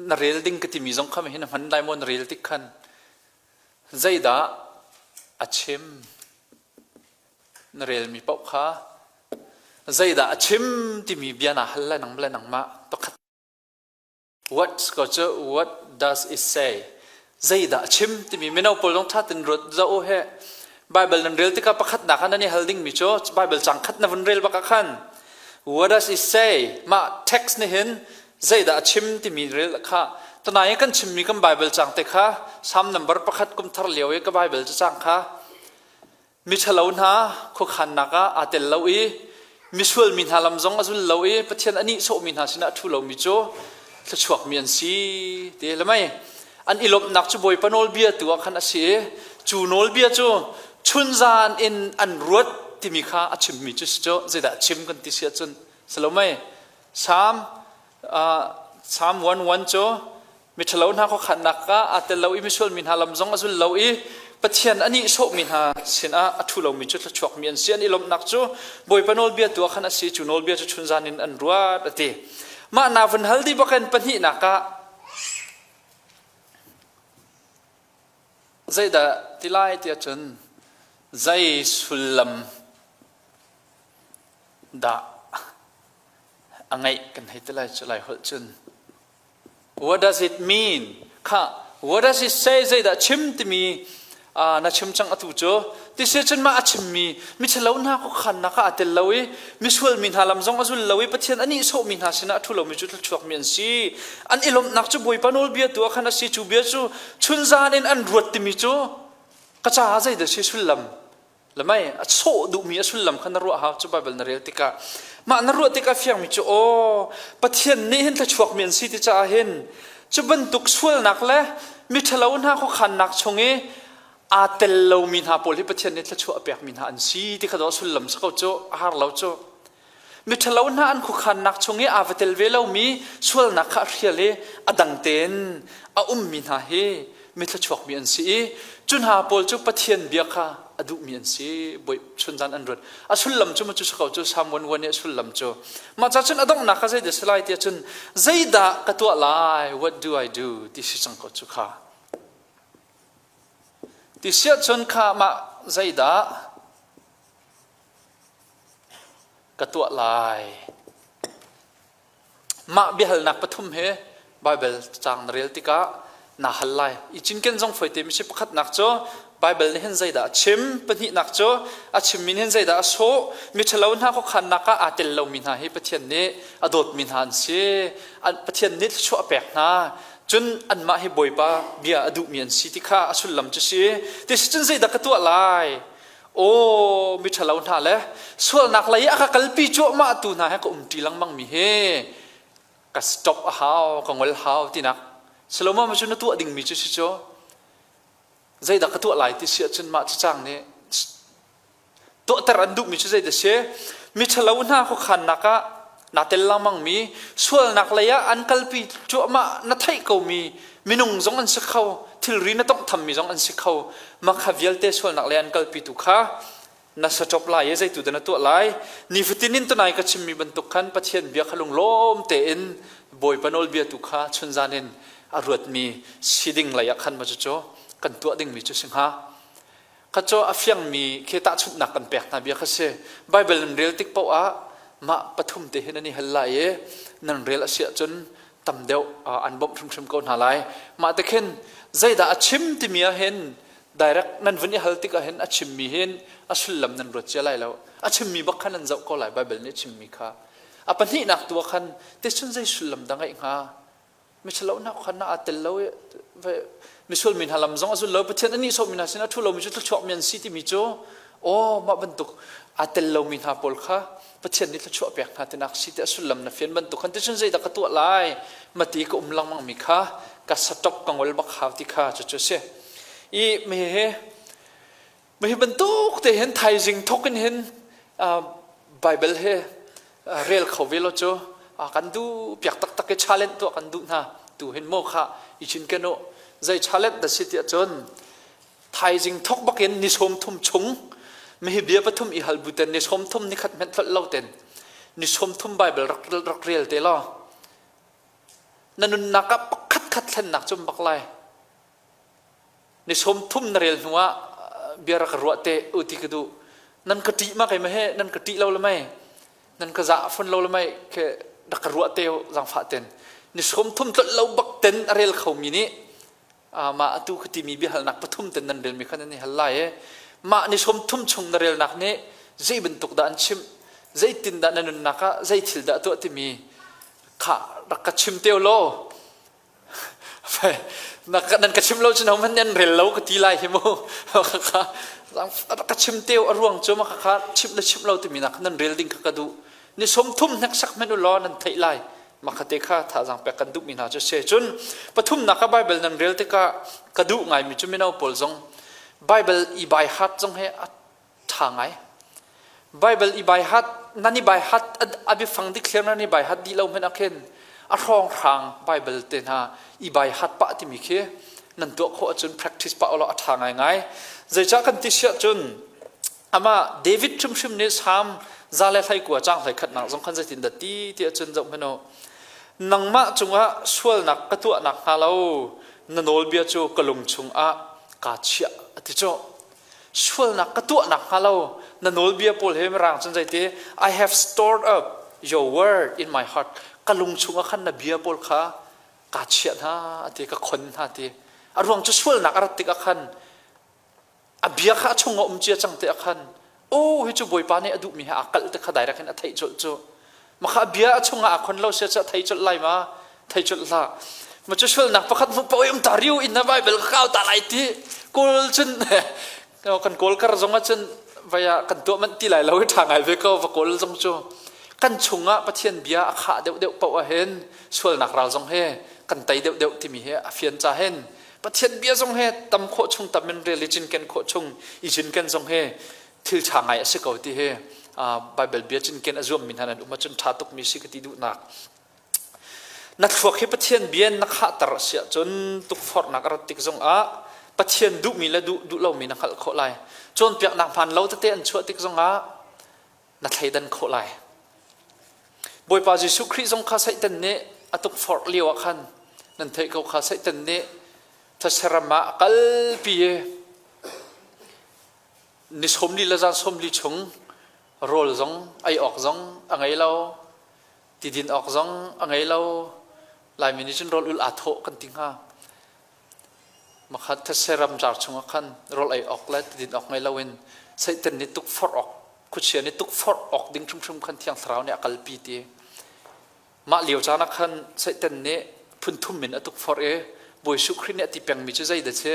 na rel ding ka timi zong kha hin hman lai maw na rel tik khan zeidah a chim na relmi paoh kha zeidah a chim timi bia naa hal lai nang le nangmah pakhat What ko cu what does it say? Zeidah a chim timi mino pawl zong ṭha ten ruat zoh u he. Bible nan rel tikah pakhatnak ah nan i hal dingmi cu Bible cang khat na vun rel bak ah khan what does it say? Mah text nih hin zeidah a chim timi rel kha tunai i kan chimmi kan Bible cang te kha Psalm number pakhat kum thar lio i ka Bible cu cang kha Miṭhalo hna khuakhannak ah aa tel lo i misual mi hna lam zong a zul lo i Pathian a nihsawhmi hna sinah a ṭhu lomi cu thluachuakmi an si ti le mei. An i lawmhnak cu Bawipa nawlbia tu ah khan a si i cu nawlbia cu chunzan in an ruat timi kha a chimmi cu si cu zeidah chim kan ti si ahcun si lo mei. Psalm Psalm 1:1 cu Miṭhalo hna khuakhannak ah aa tel lo i misual mi hna lam zong a zul lo i Pathian a nihsawhmi hna sinah a ṭhu lomi cu thluachuakmi an si. An i lawmhnak cu Bawipa nawlbia tu ah khan a si. Cu nawlbia cu chunzan in an ruat a ti. Mah na vun hal dih bakin pahnihnak ah zeidah ti lai tiah cun zei sullam dah a ngeih kan hei ti lai cu lai holh cun What does it mean? Kha what does it say? Zeidah chim timi na chim cang atu cu tisi cun mah a chimmi michalo hna khuakhannak ah aa tel lo i misual mi hna lam zong a zul lo i Pathian a nihsawhmi hna sinah a ṭhu lomi cu thluachuakmi an si. An i lawmhnak cu Bawipa nawlbia tu ah khan a si. Cu bia cu chunzan in an ruat timi cu ka caah zeidah si sullam? Lamai a sawh duhmi a sullam kha na ruah hau cu Bible na rel tikah mah na ruah tikah fiangmi cu aw Pathian nih hin thluachuakmi an si ti caah hin cu bantuk sualnak le miṭhalo hna khuakhannak chung i aa tel lomi hna pawl hi Pathian nih thluachuah a pekmi hna an si ti kha daw sullam si ko cu a har lo cu Miṭhalo hna an khuakhannak chung i aa va tel ve lomi sualnak kha a hrial i a dang tein a ummi hna hi mi thluachuakmi an si i cu hna pawl cu Pathian bia kha a duhmi an si. Bawi chunzan an ruat. A sullam cu macu si ko cu Psalm 1 i a sullam cu. Mah ca cun a donghnak kha zeidah si lai tiah cun zeidah ka tuah lai? What do I do? Ti si cang ko cu kha. Ti siah cun kha mah zeidah ka tuah lai. Mah biahalnak pathum hi Baibal caang na rel tikah naa hal lai. I cinken zong fawi mi si pakhatnak cu Baibal nih hin zeidah a chim, pahnihnak cu a chimmi nih hin zeidah a sawh, miṭhalo hna khuakhannak ah aa tel lomi hna hi Pathian nih a dawtmi hna an si. Pathian nih thluachuah a pek hna. Cun anmah hi Bawipa bia a duhmi an si ti kha a sullam cu si. Ti si cun zeidah ka tuah lai? Aw miṭhalo hna le sualnak lei a ka kalpi cuahmah tu hna he ka umṭi lengmang mi hi ka stop a hau, ka ngol hau tinak. Salomo cu na tuah dingmi cu si cu zeidah ka tuah lai ti si ahcun mah cacang nih tuahter an duhmi cu zeidah si miṭhalo hna khuakhannak ah naa tel lengmang mi sualnak lei ah an kalpi cuahmah na theih komi minung zong an si kho thilri na tonghthammi zong an si kho mah kha vialte sualnak lei an kalpi tu kha na stop lai i zeitu dah na tuah lai nifatin in tunai ka chimmi bantuk khan Pathian bia kha lunglawm tein Bawipa nawlbia tu kha chunzan in a ruatmi si ding lei ah khan ma cucu kan tuah dingmi cu si hnga Kha cu a fiangmi khi tahchunhnak kan pek hna bia kha si. Bible nan rel tik paoh ah mah pathum te hi nan i hal lai i nan rel a si ahcun tam deuh an bawmh hrimhrim ko hna lai. Mah te khin zeidah a chim timi ah hin Direct nan vun i hal tikah hin a chimmi hin a sullam nan ruat cia lai lo. A chimmi bak kha nan zoh ko lai Bible nih a chimmi kha. A pahnihnak tu ah khan ticun zei sullam dah ngeih hnga? Miṭhalonak kha na aa tel lo i misual mi hna lam zong a zul lo Pathian a nihsawhmi hna sinah a ṭhu lomi cu thluachuakmi an si timi cu aw mah bantuk aa tel lomi hna pawl kha Pathian nih thluachuah pek hna tinak si ti a sullam na fian bantuk khan ticun zeidah ka tuah lai mati ka um lengmang mi kha ka satok ka ngol bak hau ti kha cucu a si i hihi Hi bantuk te hin thaizing thok in hin Bible he rel kho ve lo cu kan duh piak taktak i challenge tuah kan duh hna tu hin maw kha i cinken u zei challenge dah si tiah cun thaizing thok bakin ni 30 chung mihi bia pathum i hal bu ten ni 30 ni khat hmenh tlolh lo ten ni 30 Bible rak rak rel te law na nunnak ah pakhat khat thlennak cum bak lai Ni 30 na rel hnu ah bia rak ruah te u ti ka duh. Nan ka ṭih ma keimah he nan ka ṭih lo le mei nan ka zah fon lo le mei ke rak ka ruah te zaangfah ten. Ni 30 tlolh lo bak ten a rel khomi nih mah atu ka timi biahalnak pathum ten nan relmi kha nan i hal lai i mah ni 30 chung na relnak nih zei bantuk dah an chimh zeitin dah na nunnak ah zei thil dah tuah timi kha rak ka chim te law Nan ka chim lo cun hohmanh nan rel lo ka ti lai hi mu. Ka chim teo a ruang cu ma kha chimh le chimh lo timi nak nan rel ding kha ka duh. Ni 30 hneksak hmanh u law nan theih lai. Makhate kha thazaang pek kan duhmi hna cu si. Cun pathumnak ah Bible nan rel tikah ka duh ngaimi cu mino pawl zong Bible i by heart zong he a ṭha ngai. Bible i baihat nan i baihat a biafang dikthliar nan i baihat dih lo hmanh ah khin a hrawnghrang Bible te hna i baihat pah timi khi nan tuah khawh ahcun practice pah ulaw a ṭha ngaingai. Zeicah kan ti siah cun amah David hrimhrim nih Salm 121 caang 11nak zong khan zeitin dah ti ti ahcun zoh hmanh u. Nangmah cungah sualnak ka tuahnak hnga lo na nawlbia cu ka lung chungah kaa chiah a ti cu. Sualnak ka tuahnak hnga lo na nawlbia pawl he mirang cun zeiti I have stored up your word in my heart. Ka lung chungah khan na bia pawl kha kaa chiah hna ti ka khon hna ti. A ruang cu sualnak a rat tikah khan a bia kha a chungah um cia cang te ah khan oh hi cu Bawipa nih a duhmi he aa kalh te kha direct in a theih colh cu. Makha bia a chungah aa khon lo sia cu a thei colh lai ma thei colh hlah. Ma cu sualnak pakhat hmuh paoh um ta riu in na Bible ka kau ta lai ti kawl cun kan kawl kar zong ah cun vaya kan tuah manh ti lai lo i ṭha ngai ve ko va kawl zong cu kan chungah Pathian bia a khah deuh deuh paoh ah hin sualnak ral zong he kan tei deuh deuh timi hi a fian ca hin Pathian bia zong he tam khawh chung tam in rel i cinken khawh chung i cinken zong he thil ṭha ngai a si ko ti hi Baibal bia cinken a zuammi hna nan um ahcun ṭha tukmi si ka ti duhnak. Na thluak hi Pathian bia in na khahter a si ahcun tukforhnak a rat tik zongah Pathian duhmi le duh, duh lomi na hngalh khawh lai. Cawnpiaknak hmaan lo tete an chuah tik zongah na thleidan khawh lai. Bawipa Jesuh Khrih zong kha Satan nih a tukforh lio ah khan nan theih ko kha Satan nih thaseram ah a kalpi i Ni 40 le zan 40 chung rawl zong ei awk zong a ngei lo, tidin awk zong a ngei lo. Laimi nih cun rawl ul aa thawh kan ti hnga. Makhat thetse ramcar chungah khan rawl ei awk le tidin awk ngei loin Satan nih tukforh awk, khuachia nih tukforh awk ding hrimhrim khan Thiang Thlarau nih a kalpi ti. Mah lio caan ah khan Satan nih phun thum in a tukforh i Bawi Jesuh Khrih nih a ti pengmi cu zeidah si?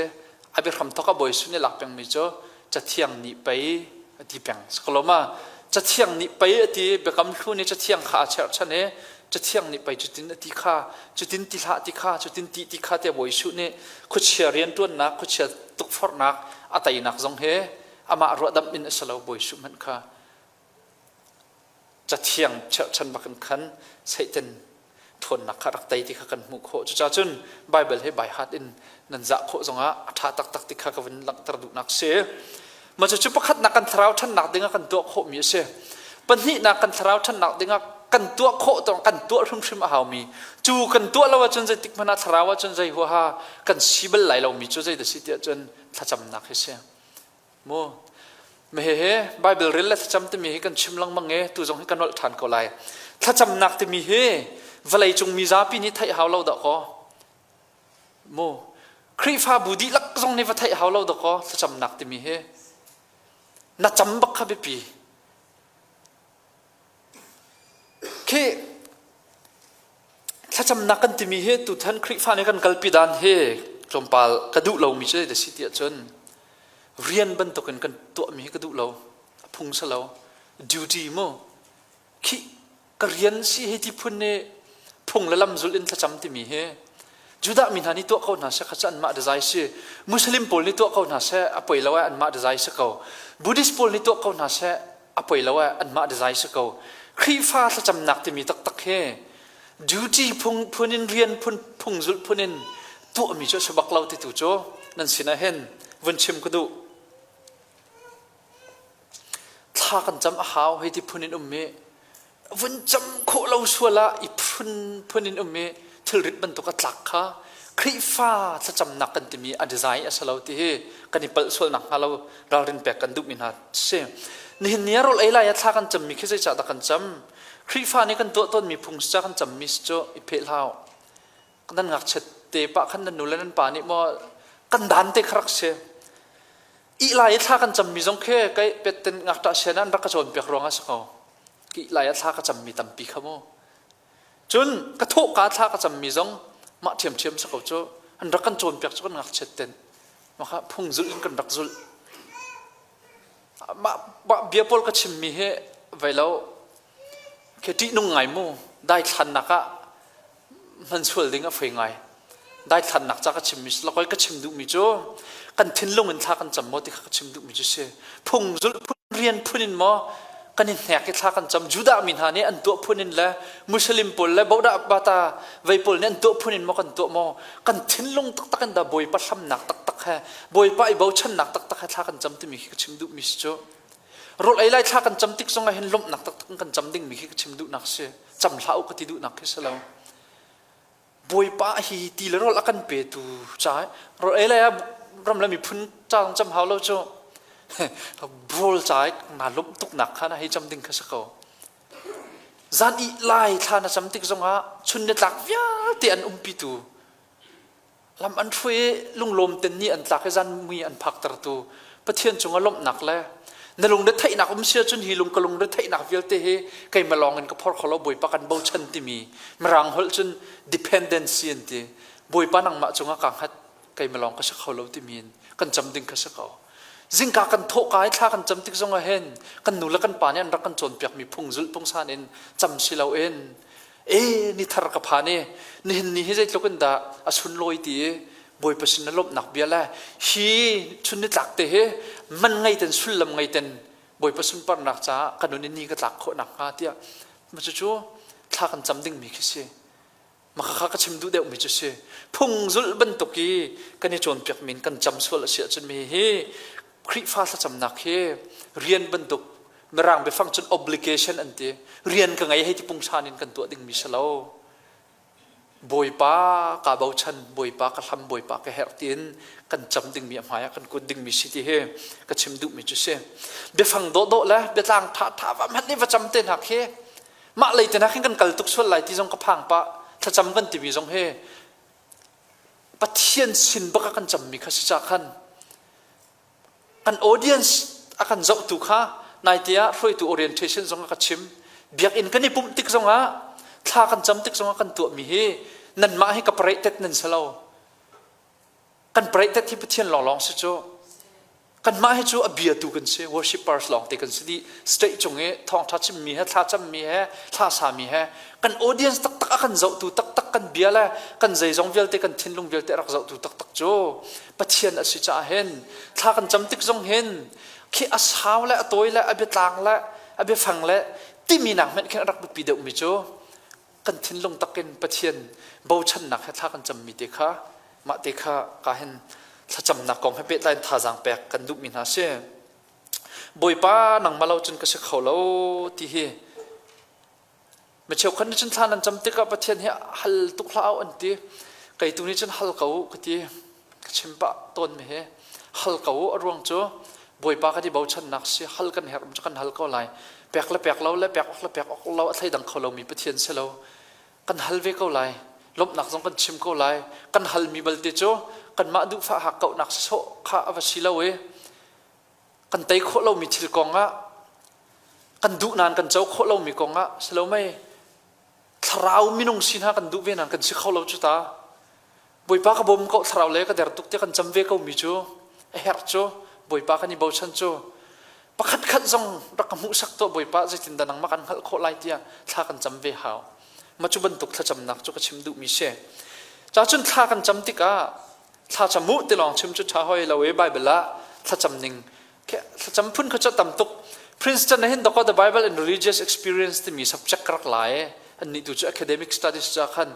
A biahram thawk ah Bawi Jesuh nih a lak pengmi cu Cathiang nih pei a ti peng. Sakaloma Cathiang nih pei a ti biakam hlu nih Cathiang kha aa cherhchan i Cathiang nih pei cutin a ti kha cutin ti hlah ti kha cutin ti ti kha tiah Bawi Jesuh nih khuachia rianṭuannak khuachia tukforhnak a teinak zong hi amah ruahdamh in a si lo Bawi Jesuh hmanh kha Cathiang cherhchan bak in khan Satan ṭhawnnak kha rak tei ti kha kan hmuh khawh. Cucaah cun Baibal hi baihat in nan zah khawh zongah a ṭha taktak ti kha ka vun langhter duhnak si. Mah cucu pakhatnak kan thlarau ṭhannak dingah kan tuah khawhmi a si. Pahnihnak kan thlarau ṭhannak dingah kan tuah khawh tong kan tuah hrimhrim a haumi. Cu kan tuah lo ahcun zeitik hmanh ah thlarau ahcun zei huaha kan si bal lai lomi cu zei dah si tiah cun thlacamnak hi si. Mu Hihi Bible rel le thlacam timi hi kan chim lengmang i tu zong hi ka nolh ṭhan ko lai. Thlacamnak timi hi vawleicung mi zapi nih theih hau lo dah kaw. Mu. Khrihfabu dihlak zong nih va theih hau lo dakaw thlacamnak timi hi na cam bak kha biapi. Khi thlacamnak kan timi hi tutan Khrihfa nih kan kalpi dan hi tlawmpal ka duh lomi cu zei si tiah cun rian bantukin kan tuahmi hi ka duh lo. A phung si lo. Duty mu. Khi ka rian si hi ti phun nih phung le lam zulh in thlacam timi hi Judah mi hna nih tuah ko hna seh kha cu anmah dazai si. Muslim pawl nih tuah ko hna seh a poi lo ai anmah dazai si ko. Buddhist pawl nih tuah ko hna seh a poi lo ai anmah dazai si ko. Khrihfa thlacamnak timi taktak hi duty phung phun in rian phun phung zulh phun in tuahmi cu a si bak lo ti tu cu nan sinah hin vun chim ka duh. Thla kan cam a hau hei ti phun in um i vun cam khawh lo sual ah i phun phun in um i thilrit bantuk a tlak kha Khrihfa thlacamnak kan timi a design a si lo ti hi kan i palh sual nak hnga lo ralrin pek kan duhmi hna si. Nihin ni ah rawl ei lai ah thla kan cammi khi zeicah dah kan cam? Khrihfa nih kan tuah tawnmi phung ca kan cammi cu i pheh hlah. Nan ngakchiat te pah khan nan nu le nan pa nih maw kan dan te kha rak si. Ih lai i thla kan cammi zong khi kai petten ngakṭah sian an rak ka cawnpiak ruangah si ko. Ki lai ah thla ka cammi tampi kha mu. Cun ka thawhka thla ka cammi zong mah ṭhiamṭhiam si ko cu an rak kan cawnpiak cu kan ngakchiat ten. Maka phung zulh in kan rak zulh. Mah bia pawl ka chimmi hi vei lo khi ṭihnung ngai mu daithlannak ah hman sual ding a foi ngai. Daithlannak ca ka chimmi si lakoi ka chim duhmi cu kan thinlung in thla kan cam maw ti kha ka chim duhmi cu si. Phung zulh phun rian phun in maw kan i hnek i thla kan cam Judah mi hna nih an tuah phun in le Muslim pawl le Bodah bata vei pawl nih an tuah phun in maw kan tuah maw kan thinlung taktak in dah Bawipa hlamnak taktak he Bawipa i bochannak taktak he thla kan cam timi khi ka chim duhmi si cu. Rawl ei lai thla kan cam tik zongah hin lawmhnak taktak in kan cam dingmi khi ka chim duhnak si. Cam hlah u ka ti duhnak khi si lo. Bawipa hi ti le rawl a kan petu ca rawl ei lai ah ram le miphun ca zong cam hau lo cu rawl ca naa lawmh tuknak kha na hei cam ding kha si ko. Zan ih lai thla na cam tik zongah chun le tlak vialte an umpitu Lam an hruai i lunglawm ten ni an tlak i zan mui an phaktertu Pathian cungah lawmhnak le na lungre theihnak um si ahcun hi lung ka lungre theihnak vialte hi keimah lawng in ka phor kho lo Bawipa kan bochan timi Mirang holh cun dependency an ti Bawipa nangmah cungah kaa hngat keimah lawng ka si kho lo timi in kan cam ding kha si ko zingka kan thawhka i thla kan cam tik zongah hin kan nu le kan pa nih an rak kan cawnpiakmi phung zulh pungsan in cam si loin e ni thar ka phan i nihin ni hi zeitluk in dah a sunlawi ti i Bawipa sin na lawmhnak bia le hi chun ni tlak te hi man ngei ten sullam ngei ten Bawipa sunparnak caah ka nun in ni ka tlak khawh nak hnga tiah ma cucu thla kan cam ding mi khi si maka kha ka chim duh deuh mi cu si phung zulh bantuk i kan i cawnpiak min kan cam sual a si ahcun mi hi Khrihfa thlacamnak hi rian bantuk Mirang biafang cun obligation an ti. Rian ka ngei hei ti pungsan in kan tuah dingmi si lo. Bawipa ka bochan, Bawipa ka hlam, Bawipa ka herh tiin kan cam dingmi a hmai ah kan kun dingmi si ti hi ka chim duhmi cu si. Biafang dawhdawh le biatlang ṭha va hmanh nih va cam te hna khi mah lei te hna khin kan kal tuk sual lai ti zong ka phang pah. Thlacam kan timi zong hi Pathian sin bak a kan cammi kha si ca khan Kan audience a kan zohtu kha naite ah hruaitu orientation zong a ka chim. Biakinn kan i pumh tik zongah thla kan cam tik zongah kan tuahmi hi nanmah hi ka pareih tet nan si lo. Kan pareih tet hi Pathian lawnglawng si cu. Kanmah hi cu a biatu kan si, worshippers lawng te kan si dih. State cung i thawngṭha chimmi he, thla cammi he, thla sami he, kan audience taktak a kan zohtu taktak kan bia le kan zeizong vialte kan thinlung vialte a rak zohtu taktak cu Pathian a si caah hin thla kan cam tik zong hin khi a sau le a tawi le a biatlang le a biafang le timi nak hmanh khin a rak biapi deuhmi cu kan thinlung takin Pathian bochannak he thla kan cammi te kha mah te kha ka hin thlacamnak kong he pehtlai in thazaang pek kan duhmi hna si. Bawipa nangmah lo cun ka si kho lo ti hi Mi cheukhat nih cun thla nan cam tikah Pathian hi hal tuk hlah u an ti. Kei tu nih cun hal ko u ka ti. Ka chim pah tawn mi hi. Hal ko u a ruang cu Bawipa kan i bochannak si hal kan herh cu kan hal ko lai. Pek le pek lo le pek awk le pek awk lo a thleidang kho lomi Pathian si lo. Kan hal ve ko lai. Lawmhnak zong kan chim ko lai. Kan halmi balte cu kanmah duhfah hakkauhnak sawh kha a va si lo i kan tei khawh lomi thil kong ah kan duh nain kan co khawh lomi kong ah si lo mei thlarau minung si hna kan duh ve nain kan si kho lo cu ta. Bawipa ka bawm ko thlarau le ka der tuk tiah kan cam ve ko mi cu a herh cu Bawipa kan i bochan cu pakhat khat zong rak ka hmuhsak tuah Bawipa zeitindah nangmah kan hngalh khawh lai tiah thla kan cam ve hau. Mah cu bantuk thlacamnak cu ka chim duhmi si. Ca cun thla kan cam tikah thlacam mu ti lawng chim cu ṭha hoi lo i Bible ah thlacam ning thlacam phun kha cu tam tuk. Princeton ah hin dawkaw the Bible and Religious Experience timi subject ka rak lai. Annih tu cu academic studies ca khan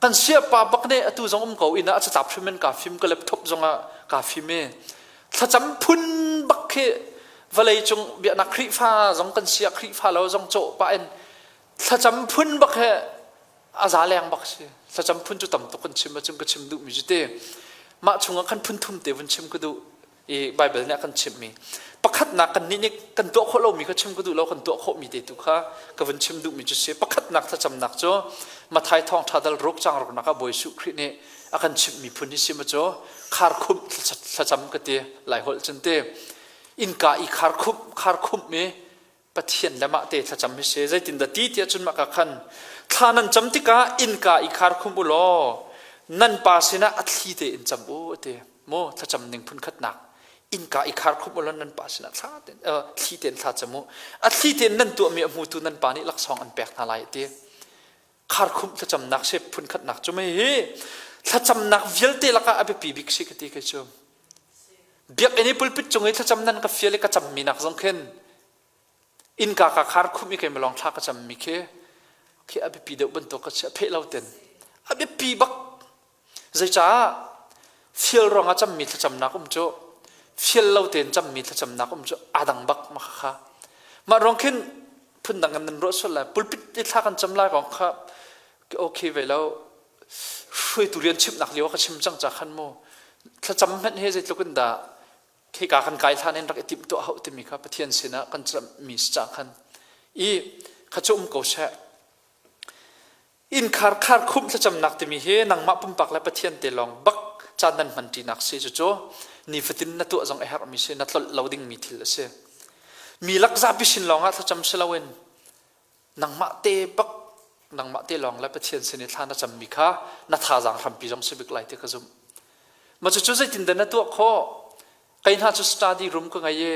kan siapa bak nih atu zong um ko inn ah a catlap hrim in kaa fim ka laptop zong ah kaa fim i thlacam phun bak khi vawlei cung biaknak Khrihfa zong kan sia Khrihfa lo zong cawh pah in thlacam phun bak he a za leng bak si. Thlacam phun cu tam tuk kan chim ahcun ka chim duhmi cu te mah chungah khan phun thum te vun chim ka duh i Bible nih a kan chimhmi. Pakhatnak kan nih nih kan tuah khawh lomi kha chim ka duh lo, kan tuah khawhmi te tu kha ka vun chim duhmi cu si. Pakhatnak thlacamnak cu Matthai thawngṭha dal ruk cang ruknak ah Bawi Jesuh Khrih nih a kan chimhmi phun hi si ma cu kharkhumh thlacam ka ti Lai holh cun ti innka i kharkhumh kharkhumh i Pathian le mah te thlacam hi si. Zeitindah ti tiah cun mah ka khan thla nan cam tikah innka i khar khum u law nan pa sinah a thli tein cam u a ti. Mu thlacam ning phun khatnak innka i khar khum u law nan pa sinah thla tein thli tein thla cam u. A thli tein nan tuahmi a hmutu nan pa nih laksawng an pek hna lai a ti. Kharkhumh thlacamnak si phun khatnak cu mei hi thlacamnak vialte lakah a biapi bik si ka ti kei cu. Biakinn i pulpit cung i thlacam nan ka fial i ka cammi nak zong khin innka ka khar khumh i keimah lawng thla ka cammi khi khi a biapi deuh bantuk ka si a pheh lo ten a biapi bak. Zeicah fial ruangah cammi thlacamnak um cu fial lo tein cammi thlacamnak um cu aa dang bak ma kha. Mah ruang khin phundang kan nan ruah sual lai pulpit i thla kan cam lai kong kha okay ve lo hruaitu rian chimhnak lio ka chim cang ca khan mu thlacam hmanh he zeitluk in dah khika kan kai hlan in rak i timh tuah hau timi kha Pathian sinah kan cammi si ca khan i kha cu um ko seh innkhar khar khumh thlacamnak timi hi nangmah pumpak le Pathian te lawng bak caan nan hman ṭinak si cucu nifatin na tuah zong a herhmi si na tlolh lo dingmi thil a si mi lak zapi sin lawngah thlacam si loin nangmah te bak nangmah te lawng le Pathian sin i thla na cammi kha na thazaang hrampi zong si bik lai ti ka zumh ma cucu zeitindah na tuah khawh kei hna cu study room ka ngei i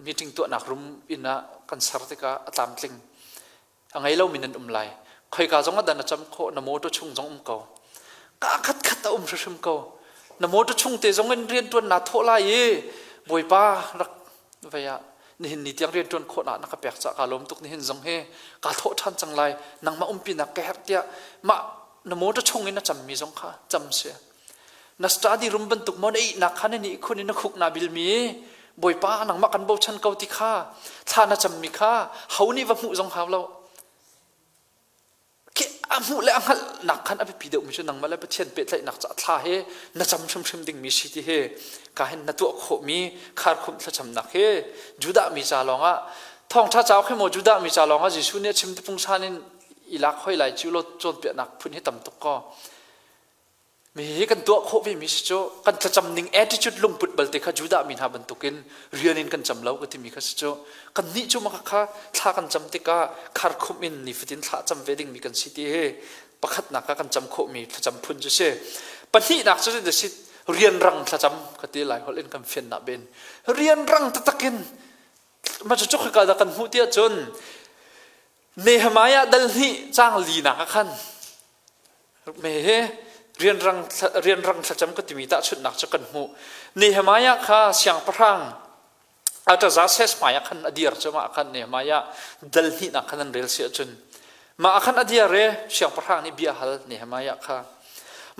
meeting tuahnak room inn ah kan ser tikah a tlamtling a ngei lomi nan um lai khoika zong ah dah na cam khawh na motor chung zong um ko ka khat khat a um hrimhrim ko na motor chung te zong in riantuan naa thawh lai i bawipa rak vei ah nihin ni tiang riantuan khawhnak na ka pek cah ka lawm tuk nihin zong hi kaa thawh ṭhan cang lai nangmah umpinak ka herh tiah mah na motor chung in na cammi zong kha cam si na study room bantuk maw na ihnak kha na nih khun in na khuk na bilmi bawipa nangmah kan bochan ko ti kha thla na cammi kha ho nih va hmuh zong hau lo a hmuh le a hngalhnak khan a biapi deuhmi cu nangmah le Pathian pehtlaihnak ca thla he na cam hrimhrim dingmi si ti hi ka hin na tuah khawhmi kharkhumh thlacamnak hi Judah mi ca lawngah thawngṭha cauk hi maw Judah mi ca lawngah Jesuh nih a chim ti pungsan in i lak hoi lai cu lo cawnpiaknak phun hi tam tuk kaw Mi hi kan tuah khawh vemi si cu kan thlacam ning attitude lungput balte kha Judah mi hna bantukin rian in kan cam lo ka timi kha si cu kannih cu maka kha thla kan cam tikah kharkhumh in nifatin thla cam ve dingmi kan si ti hi pakhatnak ah kan cam khawhmi thlacam phun cu si pahnihnak cu si rianrang thlacam ka ti lai holh in kan fiannak ben rianrang taktak in ma cu cu khika dah kan hmuh tiah cun Nehemiah dal hnih cang linak ah khan Me he rianrang rianrang thlacam ka timi tahchunhnak cu kan hmuh. Nehemiah kha siangpahrang Artaxerxes hmai ah khan a dir cu mah khan Nehemiah dal hnihnak khan an rel si ahcun mah ah khan a dir i siangpahrang nih bia hal Nehemiah kha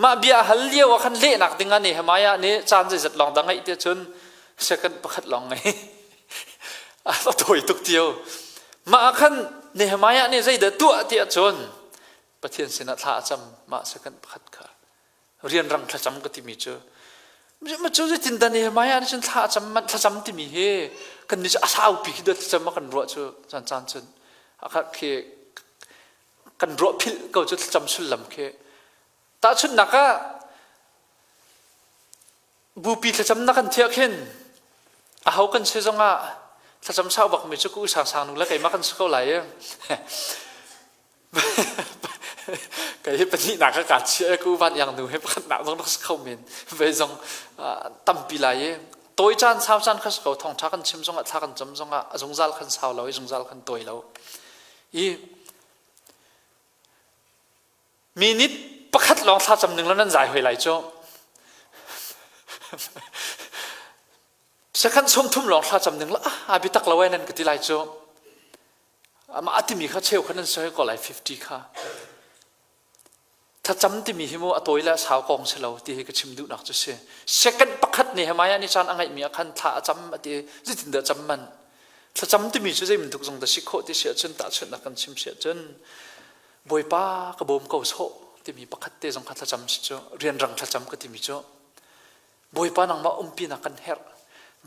mah bia hal lio ah khan lehnak dingah Nehemiah nih caan zeizat lawng dah ngeih ti cun second pakhat lawng ngei a tawi tuk tio mah ah khan Nehemiah nih zeidah tuah ti ahcun Pathian sinah thla a cam mah second pakhat kha rianrang thlacam ka timi cu ma cu zeitin dah Nehemiah nih cun thla a cam thlacam timi hi kan nih cu a saupi khi thlacam a kan ruah cu caan caan cun a khi kan ruah philh ko cu thlacam sullam khi tahchunhnak ah. Bupi thlacam na kan thiah khin aho kan si zongah thlacam sau bak mi cu ku sang sang nu le keimah kan si ko lai i kei hi pahnihnak ka ka chia ku van iang nu he pakhatnak zong rak si kho men ve zong tampi lai i tawi caan sau caan kha si ko thawngtha kan chim zongah thla kan cam zongah a zungzal khan sau lo i zungzal khan tawi lo i Minute pakhat lawng thlacam ning law nan zai hoi lai cu. Second 30 lawng thlacam ning law ah biatak lo ai nan ka ti lai cu. Amah a timi kha cheu kha nan soi ko lai 50 kha. Thlacam timi hi mu a tawi le a sau kong si lo ti hi ka chim duhnak cu si. Second pakhat nih hmai ah ni caan a ngeihmi ah khan thla a cam a ti zeitin dah cam man. Thlacam timi cu zei bantuk zong dah si khawh ti si ahcun tahchunhnak kan chim si ahcun Bawipa ka bawm ko sawh timi pakhat te zong kha thlacam si cu rianrang thlacam ka timi cu Bawipa nangmah umpinak kan herh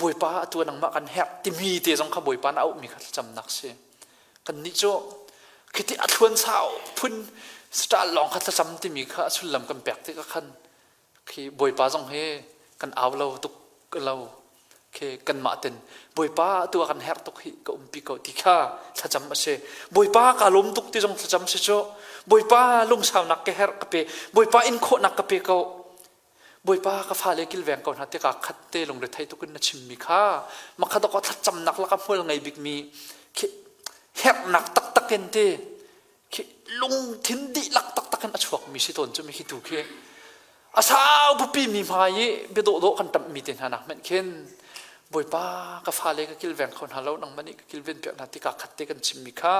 Bawipa atu nangmah kan herh timi te zong kha Bawipa na auhmi kha thlacamnak si kannih cu khiti a thluan sau phun style lawng kha thlacam timi kha a sullam kan pek tikah khan Khi Bawipa zong hi kan au lo tuk lo. Khi kanmah ten Bawipa atu ah kan herh tuk hi ka umpi ko ti kha thlacam a si. Bawipa ka lawm tuk ti zong thlacam si cu. Bawipa lungsaunak ka herh ka pe. Bawipa in khawhnak ka pe ko. Bawipa ka fale kilveng ko hna tikah khat te lungrethei tuk in na chimmi kha makhat awk thlacamnak laka hmual ngei bikmi khi herhnak taktak in ti khi lungthin dihlak taktak in a chuakmi si tawn cu mi khi tu khi a sau bupi mi hmai i biadawhdawh kan ṭamhmi te hna nak hmanh khin Bawipa ka fale ka kilveng kho hna lo nangmah nih ka kilven piak hna tikah khat te kan chimmi kha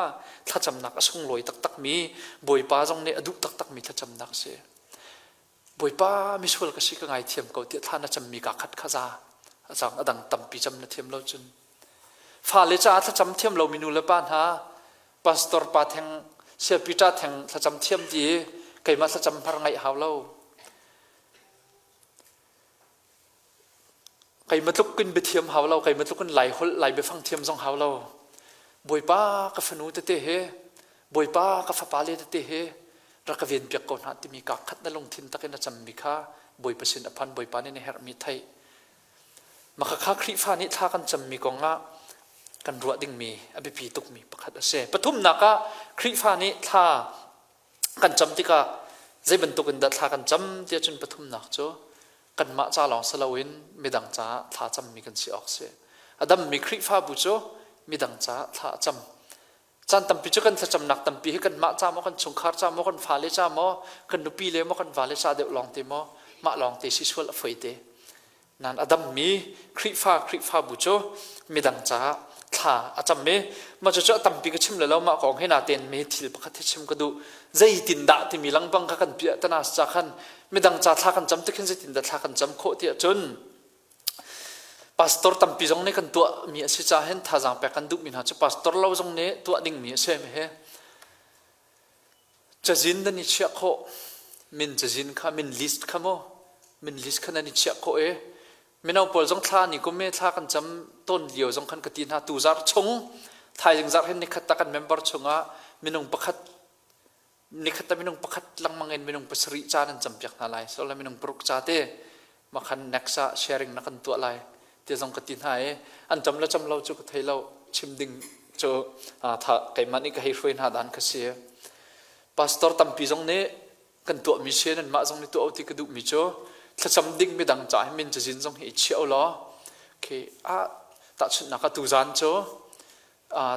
thlacamnak a sunglawi taktakmi Bawipa zong nih a duh taktakmi thlacamnak a si. Bawipa misual ka si ka ngaithiam ko tiah thla na cammi ka khat kha za a cang a dang tampi cam na thiam lo cun fale caah thlacam thiam lomi nu le pa hna pastor pa theng sia Peter theng thlacam thiam ti i keimah thlacam har ngaih hau lo Keimah tluk in biathiam hau lo, keimah tluk in Lai holh, Lai biafang thiam zong hau lo. Bawipa ka fanu tete he, Bawipa ka fapale tete he, rak ka ven piak ko hna timi kaa khat na lungthin takin a cammi kha Bawipa sin a phan, Bawipa nih na herhmi theih. Maka kha Khrihfa nih thla kan cammi kong ah kan ruah dingmi a biapi tukmi pakhat a si. Pathumnak ah Khrihfa nih thla kan cam tikah zei bantuk in dah thla kan cam tiah cun pathumnak cu kanmah ca lawng si loin midang caah thla cammi kan si awk si. A dammi Khrihfabu cu midang caah thla a cam. Caan tampi cu kan thlacamnak tampi hi kanmah ca maw, kan chungkhar ca maw, kan fale ca maw, kan nupi le maw, kan vale ca deuh lawng te maw, mah lawng te si sual a foi te. Nan a dammi Khrihfa Khrihfabu cu midang caah thla a cam i mah cucu a tampi ka chim le lo mah kong hi natein mi thil pakhat hi chim ka duh zeitindah timi lengpang kha kan piah tana ca khan midang ca thla kan cam tikhin zeitindah thla kan cam khawh tiah cun pastor tampi zong nih kan tuah mi a si ca hin thazaang pek kan duhmi hna cu pastor lo zong nih tuah dingmi a si he Cazin nan i chiah khawh. Min cazin kha min list kha mu. Min list kha nan i chiah khawh i mino pawl zong thla ni kum i thla kan cam tawn lio zong khan ka ti hna tu zarh chung thaizing zarh hin nikhat ta kan member chungah minung pakhat nikhat ta minung pakhat lengmang in minung pasarih ca nan cam piak hna lai so le minung paruk ca te makhan next ah sharing na kan tuah lai ti zong ka ti hna i an cam le cam lo cu ka thei lo chim ding cu tha keimah nih ka hei hruai hna dan ka si pastor tampi zong nih kan tuahmi si nan mah zong nih tuah ti ka duhmi cu thlacam ding midang ca hi min cazin zong hi i chiah law khi ah tahchunhnak ah tuzan cu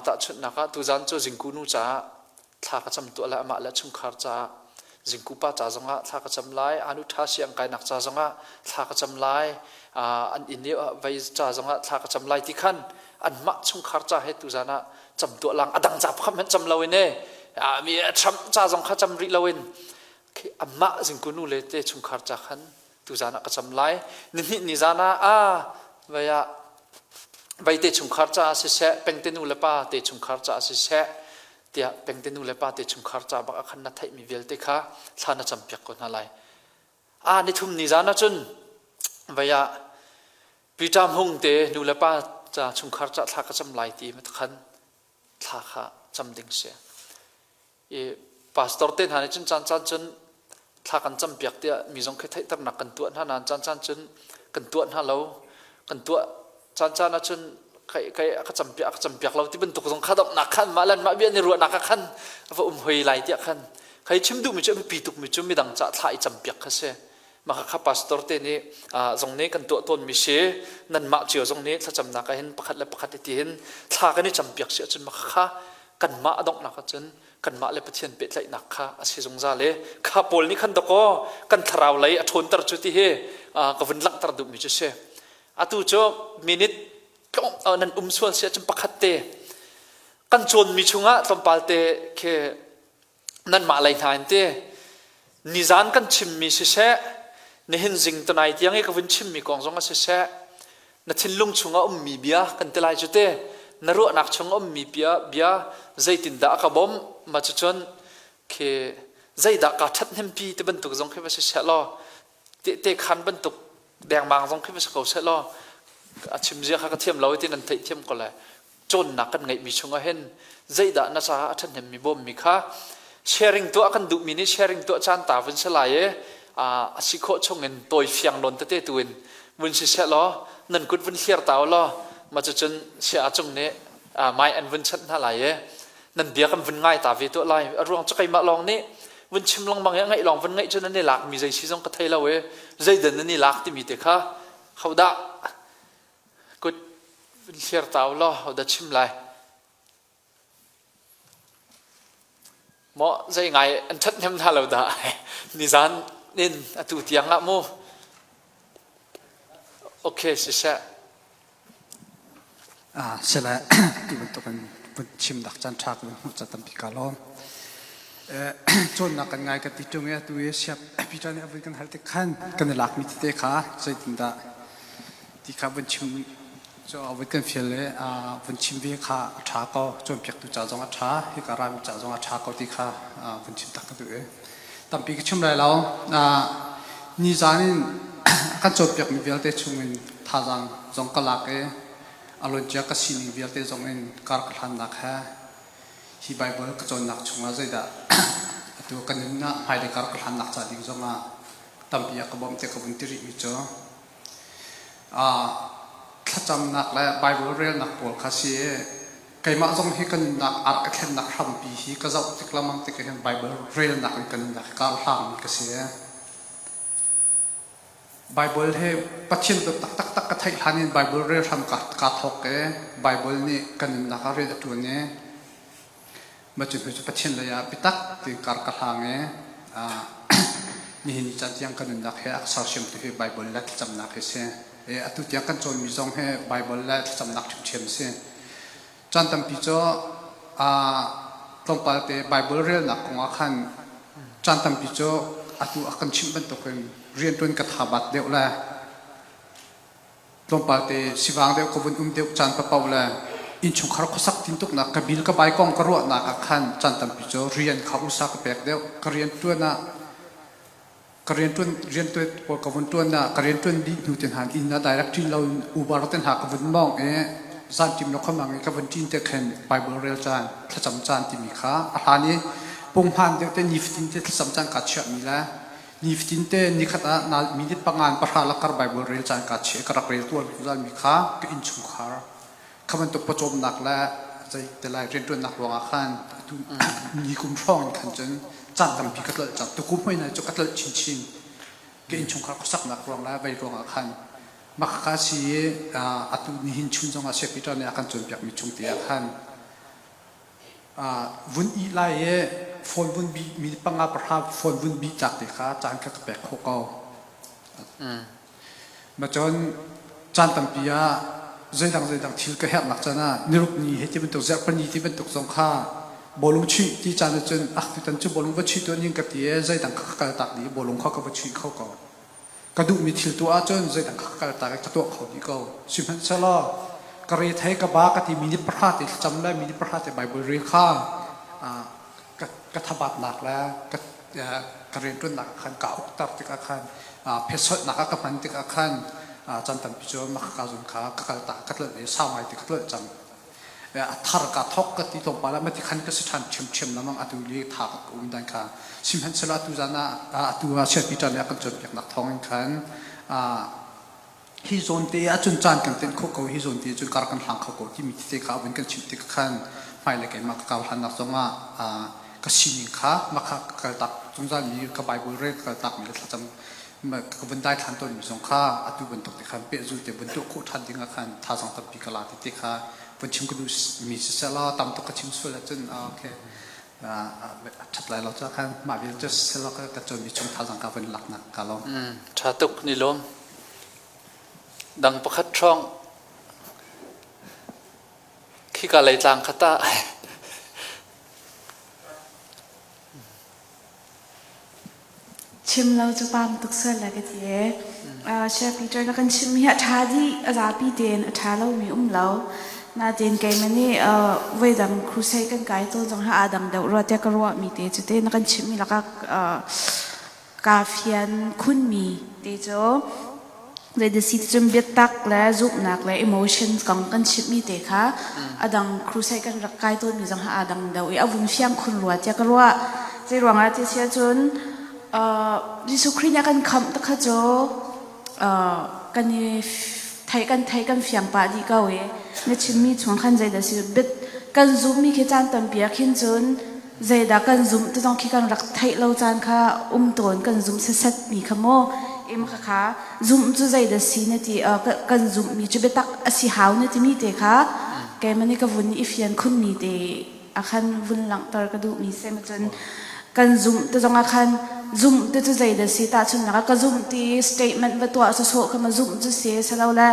Tahchunhnak ah tuzan cu zingku nu caah thla ka cam tuah lai, amah le chungkhar caah zingku pa ca zongah thla ka cam lai, anu ṭha siang kainak ca zongah thla ka cam lai, an inn i vei ca zongah thla ka cam lai ti khan anmah chungkhar ca he tuzan ah cam tuah lang a dang ca pakhat hmanh cam loin e mi Trump ca zong kha cam rih loin amah zingku nu le te chungkhar ca khan tuzan ah ka cam lai nihnih ni zan ah a vai ah vai te chungkhar caah siseh pengte nu le pa te chungkhar caah siseh tiah pengte nu le pa te chungkhar ca bak ah khan na theihmi vialte kha thla na campiak ko hna lai a nithum ni zan ah cun vai ah Peter Hmung te nu le pa ca chungkhar ca thla ka cam lai ti ma khan thla kha cam ding si I pastor te hna nih cun caan caan cun thla kan campiak tiah mi zong khi theihternak kan tuah hna nain caan caan cun Kan tuah hna lo. Kan tuah caan caan ahcun kai kai a ka campiak a ka campiak lo ti bantuk zong kha donghnak khan mah lan mah bia ni ruahnak ah khan va um hoi lai tiah khan khai chim duhmi cu a biapi tukmi cu midang cah thla i campiak kha si. Mah kha pastor te nih zong nih kan tuah tawnmi si. Nanmah cio zong nih thlacamnak ah hin pakhat le pakhat i ti hin thla kan i campiak si ahcun mah kha kanmah a donghnak ahcun kanmah le Pathian pehtlaihnak kha a si zungzal i kha pawl nih khan dakaw kan thlarau lei a ṭhawnter cu ti hi ka vun langhter duhmi cu si. Atu cu minute nan um sual si ahcun pakhat te kan cawnmi chungah tlawmpal te khi nanmah lei hna in ti nizan kan chimmi siseh, nihin zing tunai tiang i ka vun chimmi kong zong a siseh, na thinlung chungah ummi bia kan ti lai cu te, na ruahnak chung ummi bia bia zeitindah a ka bawmh ma cucun khi zeidah kaa ṭhathnempi ti bantuk zong khi va siseh law tehte khan bantuk dengmang zong khi va si ko seh law a chim zia kha ka thiam lo ti nan theih thiam ko lai. Cawnnak kan ngeihmi chungah hin zeidah na caah a ṭhahnemmi bawmmi kha sharing tuah kan duhmi nih sharing tuah caan ta vun si lai i a si khawh chungin tawi fiang nawn tete tu in vun si seh law nan kut vun hliar ta law mah cucun sia cung nih mai an vun chanh hna lai i nan bia kan vun ngai ta ve tuah lai. A ruang cu keimah lawng nih vun chim lengmang i a ngaih lawng vun ngaih cu nan i lakmi zei si zong ka thei lo i zeidan nan i lak timi te kha hodah kut vun hliar ta u law hodah chim lai? Maw zei ngai an ṭhathnem hna lo dah? Nizan in atu tiang ah mu. Okay, siseh. Sile ti bantukin vun chim dak caan ṭha ka vun hmuh ca tampi ka lawm. Cawnnak kan ngai ka ti ṭung i atu i siap Peter nih a vun kan hal tik khan kan i lakmi tete kha zeitindah ti kha vun chim cu a vun kan fial i vun chim ve kha a ṭha ko. Cawnpiaktu ca zong a ṭha, hika rami ca zong a ṭha ko ti kha vun chim tak ka duh i tampi ka chim lai lo. Nizan in a kan cawnpiakmi vialte chungin thazaang zong ka lak i a luancia ka sining vialte zong in kar ka hlannak he hi Baibal ka cawnnak chungah zeidah atu ka nunnak hmailei kar ka hlannak ca ding zongah tampi a ka bawmh tiah ka vun ti rihmi cu thlacamnak le Baibal relnak pawl kha si i keimah zong hi ka nunnak a rak ka thlennak hrampi hi ka zoh tik lengmang tik ah hin Baibal relnak in ka nunnak hi kaa hlangmi ka si. Baibal hi Pathian dawt taktak ka theih hlan in Baibal rel hram kaa thawk i Baibal nih ka nunnak ah rian a ṭuan i mah cu hnu cu Pathian lei ah biatak tein kar ka hlang i nihin ni caan tiang ka nunnak he a ka sersiamtu hi Baibal le thlacamnak hi a si. Atu tiang kan cawnmi zong hi Baibal le thlacamnak ṭhiamṭhiam a si. Caan tampi cu tlawmpal te Baibal relnak kong ah khan caan tampi cu atu a kan chimh bantukin rianṭuan ka tha bat deuh le tlawmpal te sivang deuh ka vun um deuh caan paoh le innchungkhar khuasak tintuknak ka bil ka bai kong ka ruahnak ah khan caan tampi cu rian kha usa ka pek deuh. Ka rianṭuan ah ka rianṭuan riantuan pawl ka vun ṭuan ah ka rianṭuan dih hnu te hna inn ah direct ṭin lo in Uber te hna ka vun mawng i zanṭim lo khamang i ka vun ṭin te khin Bible rel caan thlacam caan timi kha a hlan i punghman deuh te nifatin te thlacam caan kaa chiahmi le nifatin te nikhat ah minute pangan pahra lakar Bible rel caan kaa chiah i ka rak rel tual zalmi kha ka innchungkhar kha bantuk pawcawmnak le zei te lai rianṭuannak ruangah khan atu ni kum hrawng in khan cun caan tampi ka tlolh cang. Tukum hoi nai cu ka tlolh chinchin. Ka innchungkhar khuasaknak ruang le vei ruangah khan mah kha si i atu nihin chun zongah Saya Peter nih a kan cawnpiakmi chung te ah khan vun ih lai i phone vun bih mi panga pahra phone vun bih tlak te kha caan kha ka pek khawh ko. Macun caan tampi ah zeidang zeidang thil ka herhnak caan ah niruk ni hei ti bantuk zarhpini ti bantuk zong kha bawlung chuih ti caan ahcun ah tutan cu bawlung va chuih tuah ning ka ti i zeidang kha ka kal tak dih i bawlung kha ka va chuih kho ko. Ka duhmi thil tuah ahcun zeidang kha ka kal tak i ka tuah kho dih ko. Sihmanhsehlaw ka rethei ka ba ka ti minute pahra te thlacam le minute pahra te Bible rel kha ka thabatnak le ka rianṭuannak ah khan kaa ukter tikah khan phetsolhnak ah ka hman tikah khan caan tampi cu mah ka zun kha ka kal ta ka tlolh i sau ngai ti ka tlolh cang. A thar ka thok ka ti tlawmpal ah mati khan ka si ṭhan ṭhiamṭhiam lamang atu li tha ka um dan kha. Sihmanhsehlaw atu zan ah atu ah Saya Peter nih a kan cawnpiaknak thawngin khan. Hi zawn te ahcun caan kan tenh khawh ko, hi zawn te ahcun kar kan hlang kho ko timi tete kha a vun kan chimh tik khan hmailei keimah ka kau hlannak zongah ka sining kha mah kha ka kaltak zungzal mi ka Bible rel ka kaltak mi le thlacam ka vun daithlan tawn mi zong kha atu bantuk te khan pehzul te vun tuah khawh ṭhan ding ah khan thazaang tampi ka la ti te kha vun chim ka duh mi siseh law tam tuk ka chim sual ahcun okay a ṭhat lai lo ca khan mah vial cu siseh law ka cawn mi chung thazaang ka vun laknak ka lawm. Ṭha tuk ni lawm. Dang pakhat ṭhawng khika lei tlang kha tah. Chim lo cu pam tuk sual la ka ti e. Chef Peter na kan chim hi a ṭha dih a zapi tein a ṭha lomi um lo. Nain keimah nih voidang crusade kan kai tawn zong hi aa dang deuh rua tiah ka ruahmi te cu te na kan chimmi lakah kaa fian khunmi te cu zeidasi cun biatak le zumhnak le emotions kong kan chimmi te kha a dang crusade kan rak kai tawnmi zong aa dang deuh i a vung fiang khun rua tiah ka ruah. Zei ruangah ti si ahcun Jesuh Khrih nih a kan khamh te kha cu kan i theih kan theih kan fiang pah dih ko i na chimmi chung khan zeidah si kan zummi khi caan tampi ah khin cun zeidah kan zumh ti zong khi kan rak theih lo caan kha um tawn kan zumh setsat mi kha maw em kha kha zumh cu zeidah si na ti kan zumhmi cu biatak a si hau na timi te kha keimah nih ka vun i fian khunmi te a khan vun langhter ka duhmi si cun kan zumh te zong ah khan zumh te cu zeidah si tahchunhnak ah ka zumh ti statement va tuah sawsawh kha ma zumh cu si silole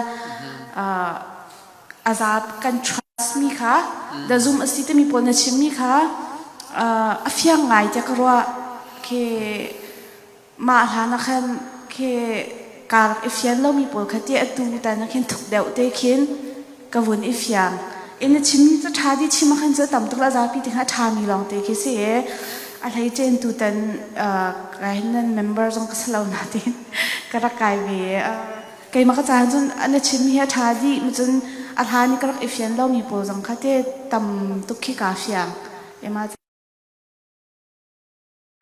a zaat kan trust mi kha da zum a si timi pawl na chim mi kha a fiang ngai tiah ka ruah khi mah hlan ah khan khi kaa rak i fian lomi pawl kha ti atu tan ah khin thuk deuh te khin ka vun i fiang in na chimmi cu ṭha di chim ah khan cu tam tuk la zapi ti kha ṭha mi lawng te khi si i a hlei cen tu tan kai nan member zong ka si lo na tin ka rak kai ve keimah ka caan cun na chimmi hi a ṭha dih cun a hlan i ka rak i fian lomi pawl zong kha te tam tuk khi kaa fiang. Ema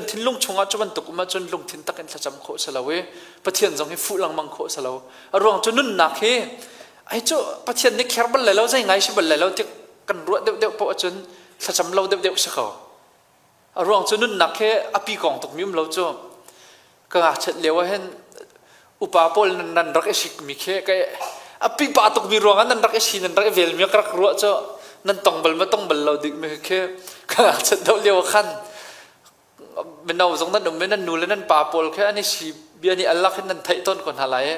Thinlung chungah cu bantuk um ahcun lungthin tak in thlacam khawh si lo i Pathian zong hi fuh lengmang khawh si lo. A ruang cu nunnak hi ai cu Pathian nih kher bal lai lo zei ngai si bal lai lo ti kan ruah deuhdeuh poah ahcun thlacam lo deuhdeuh si ko. A ruang cu nunnak hi a pi kong tukmi um lo cu ka ngakchiat lio ah hin upa pawl nan rak i sikmi khi ka a pipa tukmi ruangah nan rak i si nan rak i velmi ka rak ruah cu nan tong bal ma tong bal lo dikmi khi ka ngakchiat deuh lio ah khan mino zong nan um i nan nu le nan pa pawl khi an i si bia nih al lak hin nan theih tawn ko hna lai i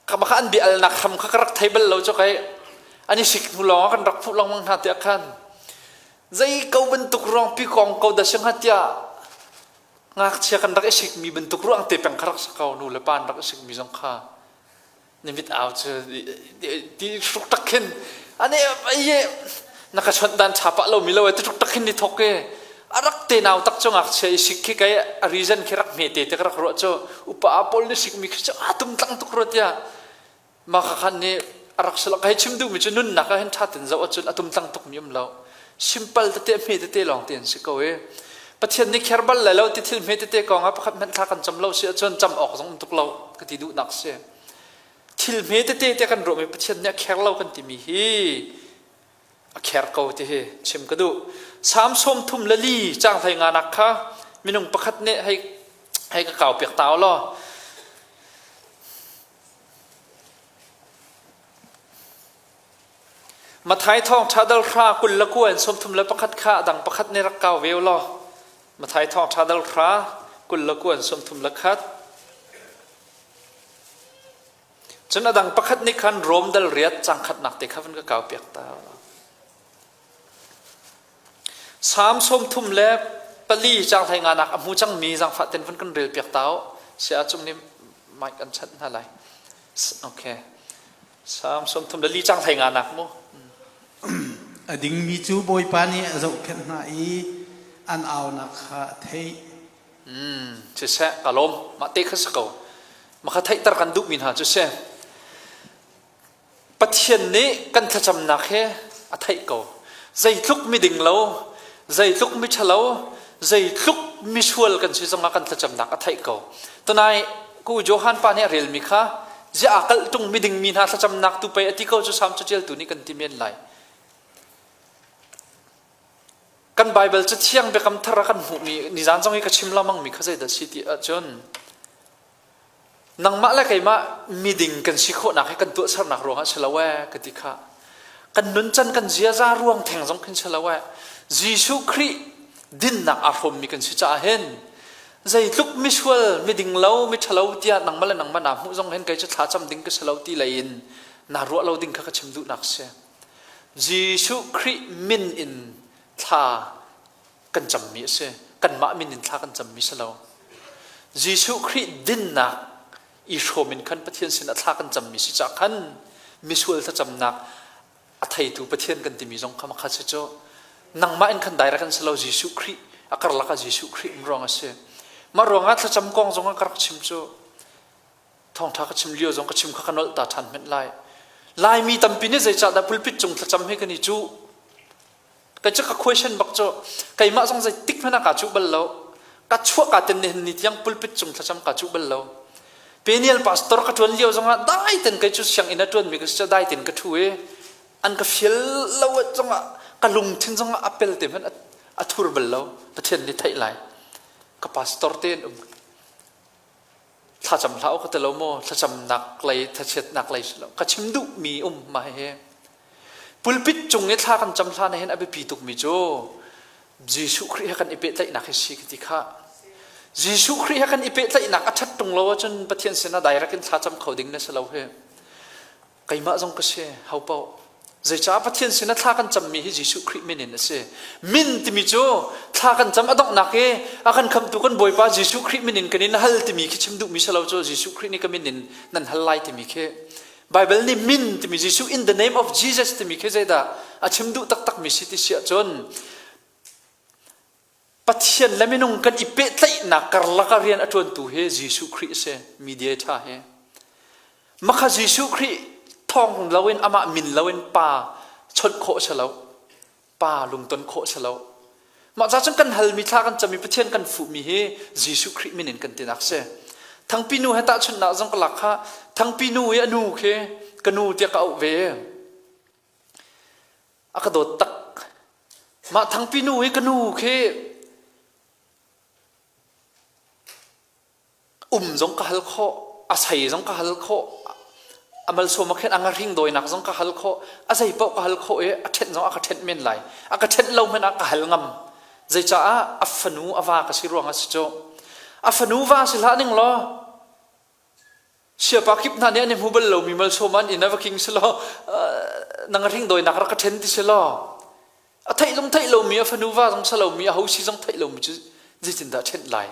kha an bia alnak hram kha ka rak thei bal lo cu kai an i sik hnu lawng ah kan rak fuh lengmang hna tiah khan zei ko bantuk ruang pi kong ko da si hnga tiah ngakchia kan rak i sikmi bantuk ruang te peng kha rak si ko nu le pa an rak i sikmi zong kha na mit au cu ti hruk tak khin ane ai na ka chawnh dan tha pah lo mi lo ti hruk tak khin ni thok ke a rak te nau tak cu ngakchia i sik khi kai a reason khi rak hme te te ka rak ruah cu upa pawl ni sikmi khi cu a tum tlang tuk ro tiah Mah kha khan nih a rak si lo. Ka hei chim duhmi cu nunnak ah hin ṭha tein zoh ahcun a tumtlang tukmi um lo. Simple tete hme tete lawng te an si ko i Pathian nih kher bal lai lo ti thil hme tete kong ah pakhat hmanh thla kan cam lo si ahcun cam awk zong um tuk lo ka ti duhnak si. Thil hme tete te kan ruahmi Pathian nih a kher lo kan timi hi a kher ko ti hi chim ka duh. Salm 34 caang hlei nganak kha minung pakhat nih hei hei ka kau piak ta law. Matthai thawngṭha dal hra 20 le kua in 31 kha a dang pakhat nih rak kau ve u law. Matthai thawngṭha dal hra 20 le kua in 31. Cun a dang pakhat nih khan Rom dal riat cang khatnak te kha van ka kau piak ta. Salm 34 caang hlei nganak a hmu cangmi zaangfah ten vun kan rel piak ta u. Saya cung nih mic an chanh hna lai. Okay. Salm 34 caang hlei nganak mu. A dingmi cu Bawipa nih a zohkhenh hna i an aunak kha a theih. Siseh, ka lawm. Mah te kha si ko. Mah kha theihter kan duhmi hna cu si. Pathian nih kan thlacamnak hi a theih ko. Zeitluk miding lo, zeitluk miṭhalo, zeitluk misual kan si zongah kan thlacamnak a theih ko. Tunai ku Johan pa nih a relmi kha Ziah aa kalh tung miding mi hna thlacamnak tu pei a ti ko cu Salm caṭialtu nih kan ti men lai. Kan Baibal cathiang biakam thar ah kan hmuhmi nizan zong i ka chim lengmangmi kha zeidah si ti ahcun nangmah le keimah miding kan si khawhnak hi kan tuahsernak ruangah si lo ee ka ti kha. Kan nuncan kan ziaza ruang theng zong khin si lo ee. Jesuh Khrih dinnak aa hrawmmi kan si caah hin zeitluk misual miding lo miṭhalo tiah nangmah le nangmah naa hmuh zong hin kei cu thlacam ding ka si lo ti lei in naa ruah lo ding kha ka chim duhnak si. Jesuh Khrih min in thla kan cammi a si. Kanmah min in thla kan cammi si lo. Jesuh Khrih dinnak i hrawm in khan Pathian sinah thla kan cammi si cah khan misual thlacamnak a theitu Pathian kan timi zong kha makhat si cu nangmah in khan direct an si lo Jesuh Khrih a karlak ah Jesuh Khrih um ruang a si. Mah ruangah thlacam kong zong ah ka rak chim cu Thawngṭha ka chim lio zong ka chim kha ka nolh ta ṭhan hmenh lai. Laimi tampi nih zeicahdah pulpit cung thlacam hi kan i cuh? Kei cu ka question bak cu keimah zong zeitik hmanh ah kaa cuh bal lo. Ka chuah ka ten nihin ni tiang pulpit cung thlacam kaa cuh bal lo. Peniel pastor ka ṭuan lio zongah dai ten kei cu sianginn a ṭuanmi ka si cu dai ten ka ṭhu i an ka fial lo zongah ka lungthin zongah a pel te hmanh a thur bal lo. Pathian nih theih lai. Ka pastor te an um. Thlacam hlah u ka ti lo maw? Thlacamnak lei, thlachiatnak lei si lo. Ka chim duhmi um ma hihi. Pulpit cung i thla kan cam hlan ah hin a biapi tukmi cu Jesuh Khrih he kan i pehtlaihnak hi si ka ti khah. Jesuh Khrih he kan i pehtlaihnak a ṭhat ṭung lo ahcun Pathian sinah direct in thlacam kho ding na si lo hi. Keimah zong ka si, ho paoh. Zeicah Pathian sinah thla kan cammi hi Jesuh Khrih min in a si. Min timi cu thla kan cam a donghnak i a kan khamtu kan Bawipa Jesuh Khrih min in kan in hal timi khi chim duhmi si lo cu Jesuh Khrih nih ka min in nan hal lai timi khi. Bible nih min timi Jesuh in the name of Jesus timi khi zeidah a chim duh taktakmi si ti si ahcun Pathian le minung kan i pehtlaihnak karlak ah rian a ṭuantu hi Jesuh Khrih a si, mediator hi. Makha Jesuh Khrih thawng loin amah min loin pa chawnh khawh a si lo. Pa lungton khawh a si lo. Mah ca cun kan halmi thla kan cami Pathian kan fuhmi hi Jesuh Khrih min in kan tinak si. Thangpi nu he tahchunhnak zong ka lak kha Thangpi nu i a nu khi ka nu tiah ka auh ve. A ka dawt tak. Mah thangpi nu hi ka nu khi um zong ka hal khawh, a sei zong ka hal khawh, a malsawm a khen a ngahring dawinak zong ka hal khawh, a zei paoh ka hal khawh i a ṭhenh zong a ka ṭhenh men lai. A ka ṭhenh lo hmanh ah ka hal ngam. Zeicaah a fanu a va ka si ruang a si cu. A fanu va si hlah ning law Siapa kip hna nih an i hmu bal lomi malsawm an inn a va king si law nang hring dawinak rak ka ṭhen ti si law a theih zong theih lomi a fanu va zong sa lomi a ho si zong theih lomi cu zeitindah ṭhenh lai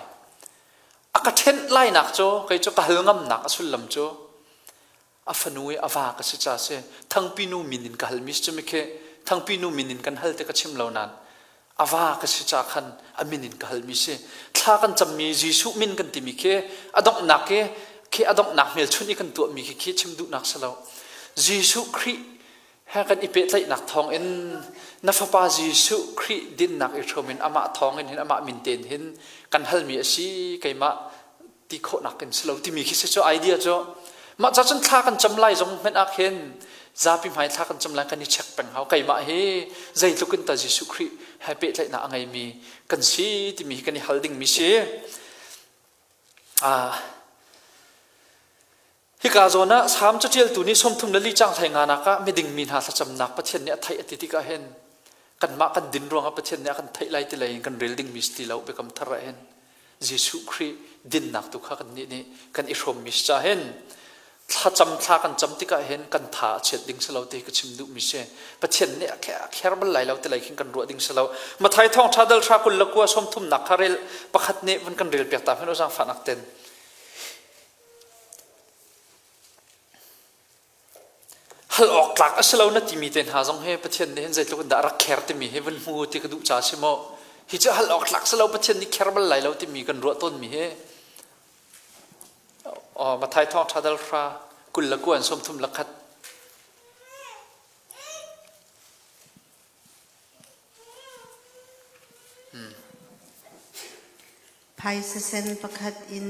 a ka ṭhenh lainak cu kei cu ka hal ngamnak a sullam cu a fanu i a va ka si ca si thangpi nu min in ka halmi si cu mikhi thangpi nu min in kan hal te ka chim lo nain A va ka si ca khan a min in ka halmi si. Thla kan cammi Jesuh min kan timi khi a donghnak i khi a donghnak hmelchunh i kan tuahmi khi khi chim duhnak si lo. Jesuh Khrih he kan i pehtlaihnak thawngin na fapa Jesuh Khrih dinnak i hrawm in amah thawngin hin amah min tein hin kan halmi a si keimah ti khawhnak in si lo timi khi si cu idea cu mah ca cun thla kan cam lai zong hmenh ah khin zapi hmai thla kan cam lai kan i check peng hau keimah hi zeitluk in ta Jesuh Khrih he pehtlaihnak a ngeimi kan si timi hi kan i hal dingmi si ah Hika zawn ah Salm caṭialtu nih 34 caang hlei nganak ah miding mi hna thlacamnak Pathian nih a theih a ti tikah hin kanmah kan din ruangah Pathian nih a kan theih lai ti lei in kan rel dingmi si ti lo biakam thar ah hin Jesuh Khrih dinnak tu kha kannih nih kan i hrawmmi si caah hin thlacam thla kan cam tikah hin kan tha a chiat ding si lo ti ka chim duhmi si Pathian nih a kher bal lai lo ti lei khin kan ruah ding si lo Mathai thawngṭha dal hra kul le kua sawmthumnak kha rel pakhat nih vun kan rel piak ta hmanh u zaangfahnak ten Hal awk tlak a si lo na timi te hna zong hi Pathian nih hin zeitluk in dah rak kher timi hi vun hmu ti ka duh ca si maw? Hi cu hal awk tlak si lo Pathian nih kher bal lai lo timi kan ruah tawnmi hi Matthai thawngṭha dal hra 20 le kuan 30 le khat Phaisa sen pakhat in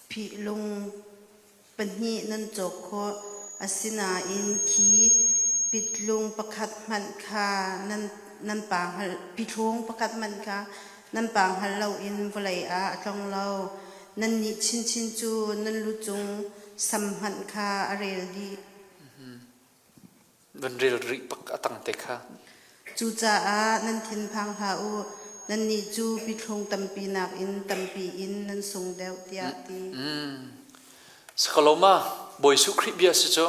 phihlung. Pahnih nan cawk khawh. Asinain khi pitlung pakhat hmanh kha nan nan pa hngalh pithlung pakhat hmanh kha nan pa hngalh loin vawlei ah a tlong lo. Nannih chinchin cu nan lu cung sam hmanh kha a rel dih. Van rel rih pak a tang te kha. Cucaah nan thinphang hlah u, nannih cu pithlung tampi nakin tampi in nan sung deuh, tiah a ti. Sakaloma Bawi Jesuh Khrih bia si cu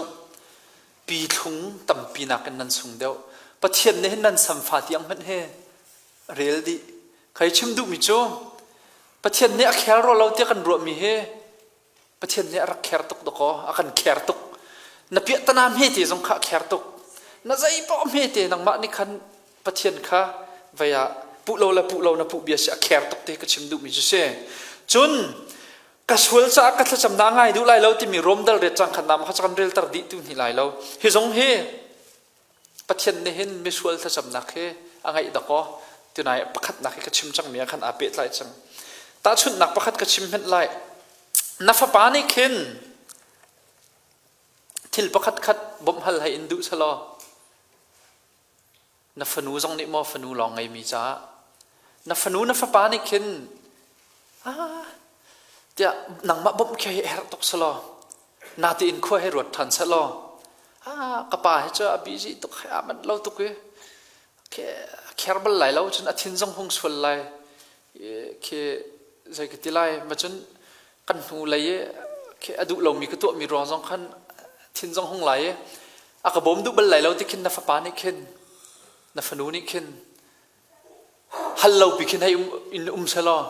pithlung tampi nakin nan sung deuh. Pathian nih hin nan samfa tiang hmanh he rel dih. Kai chim duhmi cu Pathian nih a khel ro lo tiah kan ruahmi hi Pathian nih a rak kher tuk dakaw, a kan kher tuk. Na piahtana hmete zong kha a kher tuk. Na zei paoh hmete nangmah nih khan Pathian kha vei ah puh lo le puh lo na puh bia si a kher tuk te ka chim duhmi cu si. Cun ka sual caah ka thlacam na ngai duh lai lo timi Rom dal riat cang khan nam kha kan relter dih tu hni lai lo. Hi zong hi Pathian nih hin misual thlacamnak hi a ngaih dakaw tunai pakhatnak hi ka chim cangmi ah khan aa pehtlai cang. Tahchunhnak pakhat ka chim hmenh lai. Na fapa nih khin thil pakhat khat bawmh hal hei in duh selaw na fanu zong nih maw fanu lawng ngeimi caah na fanu na fapa nih khin ah tiah nangmah bawmh khi hi herh tuk selaw natein khua he ruat ṭhan selaw ah ka pa hi cu a busy tuk a manh lo tuk i kher bal lai lo cun a thin zong hung sual lai khi zei ka ti lai ma cun kan hnu lei i khi a duh lomi ka tuahmi ruang zong khan thin zong hung lai i a ka bawm duh bal lai lo ti khin na fapa nih khin na fanu nih khin hal lo pi khin hei um in um selaw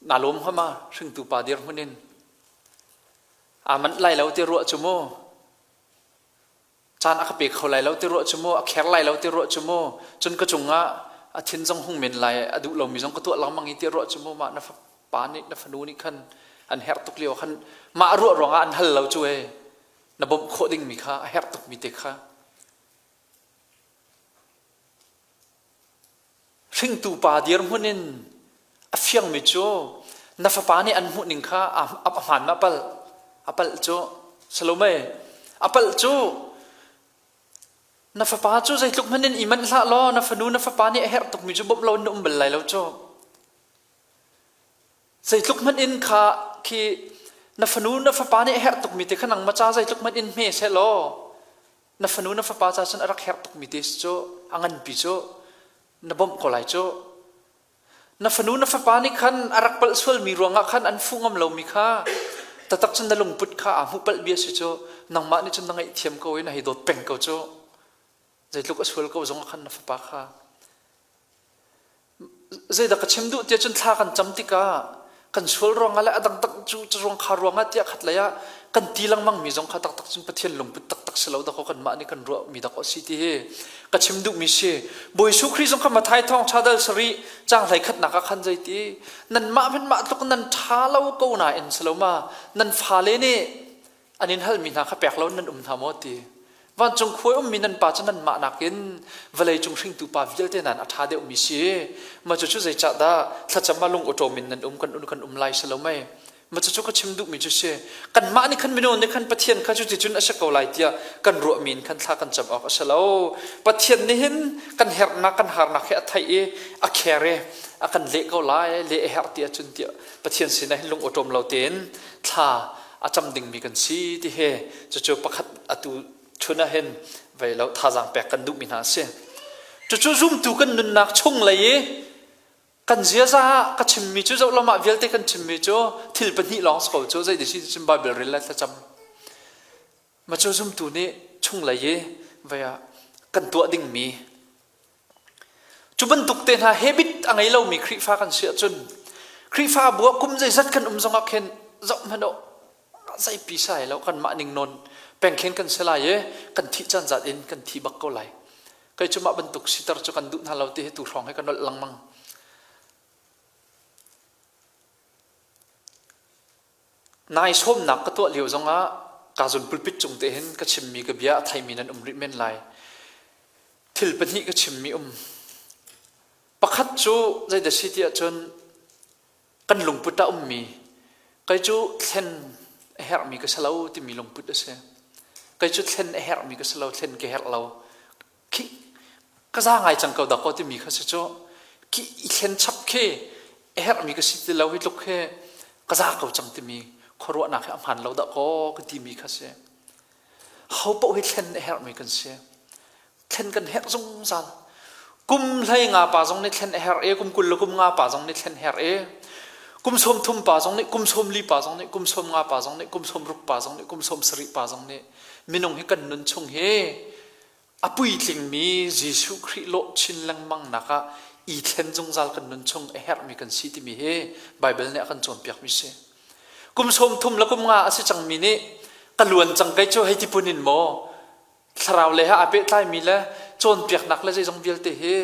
naa lawm hnga ma hringtu pa dirhmun in aa manh lai lo ti ruah cu mu caan a ka pe kho lai lo ti ruah cu mu a kher lai lo ti ruah cu mu cun ka cungah a thin zong hung men lai a duh lomi zong ka tuah lengmang i ti ruah cu mu mah na pa nih na fanu nih khan an herh tuk lio khan mah ruah ruangah an hal lo cu e na bawmh khawh dingmi kha a herh tukmi te kha Hringtu pa dirhmun in a fiangmi cu na fapa nih an hmuhning kha a hmaan ma palh? A palh cu. Salome, a palh cu. Na fapa cu zeitluk hmanh in i manh hlah law na fanu na fapa nih a herh tukmi cu bawmh lo in na um bal lai lo cu. Zeitluk hmanh in kha khi na fanu na fapa nih a herh tukmi te kha nangmah ca zeitluk hmanh in hme seh law na fanu na fapa ca cun a rak herh tukmi te cu a nganpi cu na bawmh ko lai cu na fanu na fapa nih khan a rak palh sualmi ruangah khan an fuh ngam lomi kha tatak cun na lungput kha aa hmuh palh bia si cu nangmah nih cun na ngaihthiam ko i na hei dawt peng ko cu zeitluk a sual ko zong khan na fapa kha Zeidah ka chim duh tiah cun thla kan cam tikah kan sual ruangah le a dangdang cu ruang kha ruangah tiah khat lei ah kan ti lengmang mi zong kha taktak cun Pathian lungput taktak si lo dakaw kanmah nih kan ruah mi dakaw si ti hi ka chim duhmi si. Bawi Jesuh Khrih zong kha Matthai thawngṭha dal sarih caang hlei khatnak ah khan zeiti nanmah hmanh mah tluk nan ṭha lo ko nain si lo ma nan fale nih an in halmi hna kha pek lo nan um hna maw ti vancung khuai ummi nan pa cu nanmah nakin vawlei cung hringtu pa vialte nan a ṭha deuhmi si ma cucu zeicahdah thlacam ah lung awṭawm in nan um kan kan um lai si lo mei ma cucu ka chim duhmi cu si kanmah nih khan minung nih khan Pathian kha cuticun a si ko lai tiah kan ruahmi in khan thla kan cam awk a si lo Pathian nih hin kan herhnak kan harnak hi a theih i a care i a kan leh ko lai leh a herh ti ahcun tiah Pathian sinah hin lung awṭawm lo tein thla a cam dingmi kan si ti he cucu pakhat atu chun ah hin vei lo thazaang pek kan duhmi hna a si. Cucu zumtu kan nunnak chung lei i kan ziaza ah ka chimmi cu zoh lamah vialte kan chimmi cu thil pahnih lawng si ko cu zei si cun Bible rel le thlacam ma cu zumtu nih chung lei i vei ah kan tuah dingmi Cu bantuk te hna habit a ngei lomi Khrihfa kan si ahcun Khrihfabu ah kum zeizat kan um zongah khin zoh hmanh u zeipi sai lo kanmah ning nawn peng khin kan si lai i kan thih caan zat in kan thi bak ko lai. Kei cu mah bantuk siter cu kan duh hna lo ti hi tu hrawng hi ka nolh lengmang. Nai sawmnak ka tuah lio zongah kazun pulpit cung te hin ka chimmi ka bia a theimi nan um rih men lai. Thil pahnih ka chimmi um. Pakhat cu zeidah si ti ahcun kan lungput ah ummi kei cu thlen A herhmi ka si lo timi lungput a si. Kei cu thlen a herhmi ka si lo, thlen ka herh lo. Khi ka za ngai cang ko dakaw timi kha si cu khi i thlen chap khi a herhmi ka si ti lo hi tluk hi ka za ko cang timi khuaruahnak hi a hmaan lo dah kaw ka timi kha si. Ho paoh hi thlen a herhmi kan si. Thlen kan herh zungzal. Kum 15 pa zong nih thlen a herh i kum 20 le kum nga pa zong nih thlen herh i kum 30 pa zong nih kum 40 pa zong nih kum 50 pa zong nih kum 60 pa zong nih kum 70 pa zong nih minung hi kan nun chung hi a puitlingmi Jesuh Khrih lawh chin lengmang nak ah i thlen zungzal kan nun chung a herhmi kan si timi hi Baibal nih a kan cawnpiakmi si. Kum 30 le kum nga a si cangmi nih ka luan cang kei cu hei ti pun in maw thlarau le he aa pehtlaimi le cawnpiaknak le zeizong vialte hi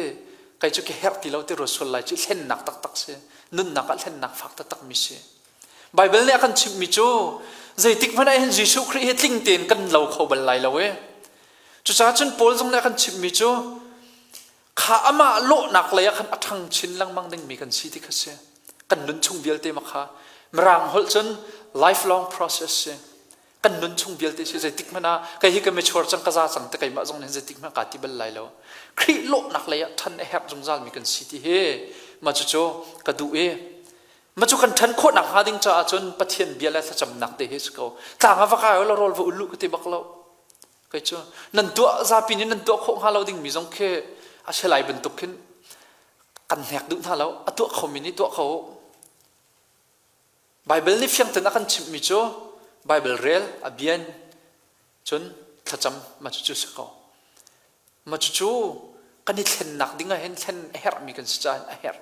kei cu ka herh ti lo ti ruat sual lai cu thlennak taktak si nunnak ah thlennak fak taktak mi si Baibal nih a kan chimhmi cu zeitik hmanh ah hin Jesuh Khrih hi tling tein kan lo kho bal lai lo e cucaah cun Paul zong nih a kan chimhmi cu kha amah lawhnak lei ah khan a ṭhang chin lengmang dingmi kan si ti kha si kan nun chung vialte ma kha mirang holh cun lifelong process si kan nun chung vialte si zeitik hmanh ah kei hi ka mature cang ka za cang te keimah zong nih zeitik hmanh kaa ti bal lai lo Khrih lawhnak lei ah ṭhan a herh zungzal mi kan si ti hi mah cucu ka duh i mah cu kan ṭhan khawhnak hnga ding caah cun Pathian bia le thlacamnak te hi si ko tlang ah va kai la rawl va ul u ka ti bak lo kei cu nan tuah zapi nih nan tuah khawh hnga lo ding mi zong khi a si lai bantuk khin kan hnek duh hna lo a tuah kho mi nih tuah kho Baibal nih fiangten a kan chimhmi cu Baibal rel, a bian, cun thlacam mah cucu si ko. Mah cucu kan i thlennak ding ah hin thlen a herhmi kan si caah a herh.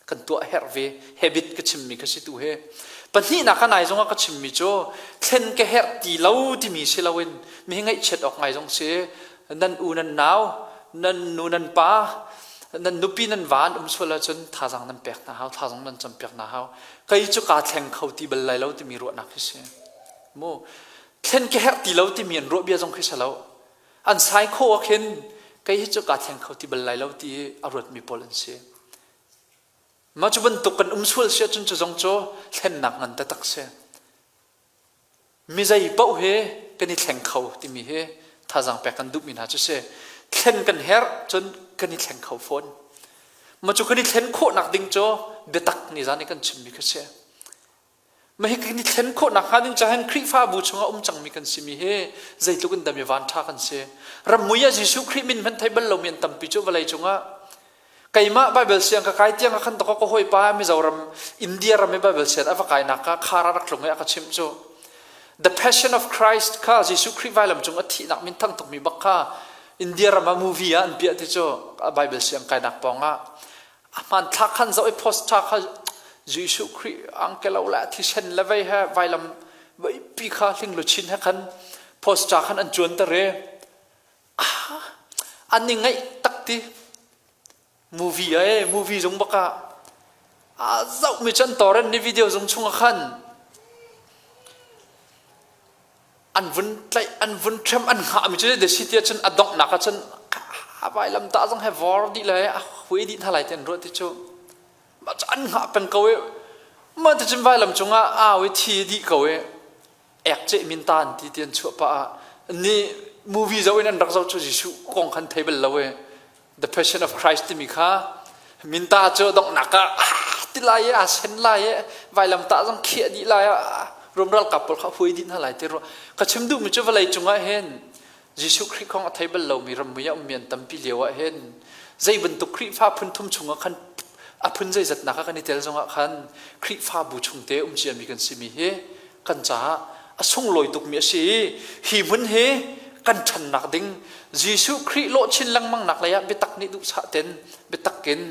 Kan tuah a herh ve. Habit ka chimmi ka si tu he. Pahnihnak a nai zongah ka chimmi cu thlen ka herh ti lo timi si loin mi hi ngaihchiat awk ngai zong si. Nan u nan nau, nan nu nan pa, nan nupi nan va an um sual ahcun thazaang nan pek hna hau, thazaang nan campiak hna hau. Kei cu kaa thleng kho ti bal lai lo timi ruahnak hi si. Mu thlen ka herh ti lo timi an ruah bia zong khi si lo. An sai kho ah khin kei hi cu kaa thleng kho ti bal lai lo ti a ruatmi pawl an si. Mah cu bantuk kan um sual si ahcun cu zong cu thlennak ngan taktak si. Mi zei paoh hi kan i thleng kho timi hi thazaang pek kan duhmi hna cu si. Thlen kan herh cun kan i thleng kho fawn. Mah cu kan i thlen khawhnak ding cu biatak nizan i kan chimmi kha si. Mah hi kan i thlen khawhnak hnga ding caah hin Khrihfabu chungah um cangmi kan simi hi zeitluk in dah mi vanṭha kan si. Rammui ah Jesuh Khrih min hmanh thei bal lomi an tampi cu vawlei cungah keimah Bible siang ka kai tiang ah khan ka hawipa Mizoram India ram i Bible sian a va kainak ka khar a rak tlung i a ka chimh cu The Passion of Christ kha Jesuh Khrih vailam cung a thihnak min thang tukmi bak kha India ram ah movie ah an piah ti cu Bible siang kainak pawng ah a hmanthlak khan zoh i poster kha Jesuh Khrih angkelo le thisen le vei he vailam veipi kha hling luchin he khan poster khan an cuan ter i An i ngaih tak ti. Movie ai, movie zung bak ah a zohmi cu an torrent ni video zung chung ah khan an vun tlaih, an vun ṭhem, an hngahmi cu the city ah cun a donghnak ah cun a vailam tah zong he vor dih le a hui dih hna lai ti an ruah ti cu. Mah cu an hngah peng ko i mah ti cun vailam cungah au i thi dih ko i ek min tan ti ti an chuah pah ah ni movie zoh in an rak zoh cu Jesuh kong khan thei bal lo e The Passion of Christ timi kha minta cu donghnak ah ti lai e a sen lai e vailam tah zong khiah dih lai ah Rom ralkap pawl kha huai dih hna lai ti ruah ka chim duhmi cu vawlei cungah hin Jesuh Khrih kong a thei bal lomi rammui ah ummi an tampi lio ah hin zei bantuk Khrihfa phun thum chungah khan a phun zeizatnak ah kan i tel zongah khan Khrihfabu chungte um ciami kan simi hi kan caah a sunglawi tukmi a si i hi hmun hi kan ṭhannak ding Jesuh Khrih lawh chin lengmang nak lei ah biatak nih duhsah ten biatak in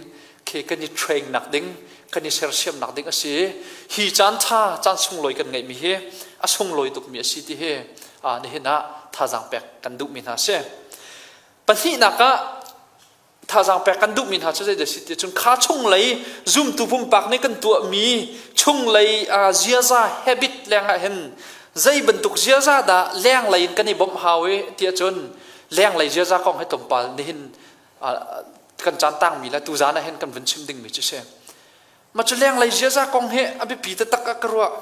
khi kan i train nak ding kan i sersiam nak ding a si i hi caan ṭha caan sunglawi kan ngeihmi hi a sunglawi tukmi a si ti hi nihin ah thazaang pek kan duhmi hna a si. Pahnihnak ah thazaang pek kan duhmi hna cu zeidah si ti cun kha chunglei zumtu pumpak nih kan tuahmi chunglei ziaza habit lengah hin zei bantuk ziaza dah lenglei in kan i bawmh hau i tiah cun lenglei ziaza kong hi tlawmpal nihin kan caan tangmi le tuzaan ah hin kan vun chim dingmi cu si. Mah cu lenglei ziaza kong hi a biapi taktak ah ka ruah.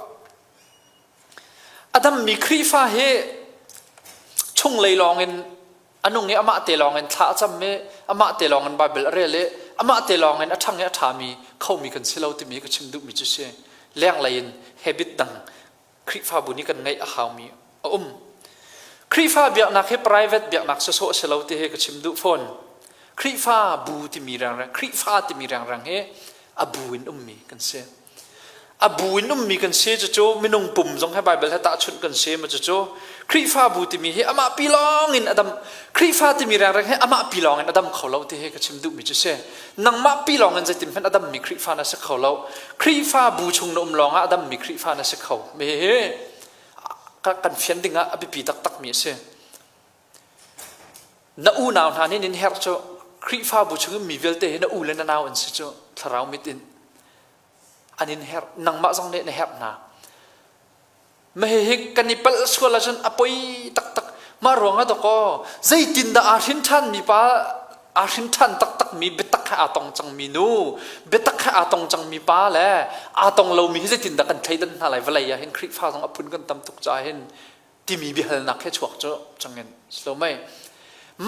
A dammi Khrihfa hi chunglei lawngin a nung i amah te lawngin thla a cam i amah te lawngin Baibal a rel i amah te lawngin a ṭhang i a ṭhami khomi kan si lo timi ka chim duhmi cu si. Lenglei in habit dang Khrihfabu nih kan ngeih a haumi a um. Khrihfa biaknak hi private biaknak sawsawh a si lo ti hi ka chim duh fawn. Khrihfa bu timi rengreng, Khrihfa timi rengreng hi a bu in ummi kan si. A bu in ummi kan si cucu minung pum zong he Bible he tahchunh kan si ma cucu Khrihfabu timi hi amah pi lawng in a dam Khrihfa timi rengreng hi amah pi lawng in a dam kho lo ti hi ka chim duhmi cu si. Nangmah pi lawng in zeitin hmanh a dammi Khrihfa na si kho lo. Khrihfabu chung na um lawng ah a dammi Khrihfa na si kho. Mi hi kan fian ding ah a biapi taktakmi a si. Na unau hna nih nin herh cu Khrihfabu chung in mi vialte hi na u le na nau an si cu thlarau mit in an in herh nangmah zong nih na herh hna mah hihi kan i palh sual ahcun a poi taktak mah ruangah dawkaw zeitindah aa hrin ṭhan mi pa aa hrin ṭhan taktak mi biatak he aa tong cang mi nu biatak he aa tong cang mi pa le aa tong lomi hi zeitindah kan thleidan hna lai vawlei ah hin Khrihfa zong a phun kan tam tuk caah hin timi biahalnak he chuak cu changin si mei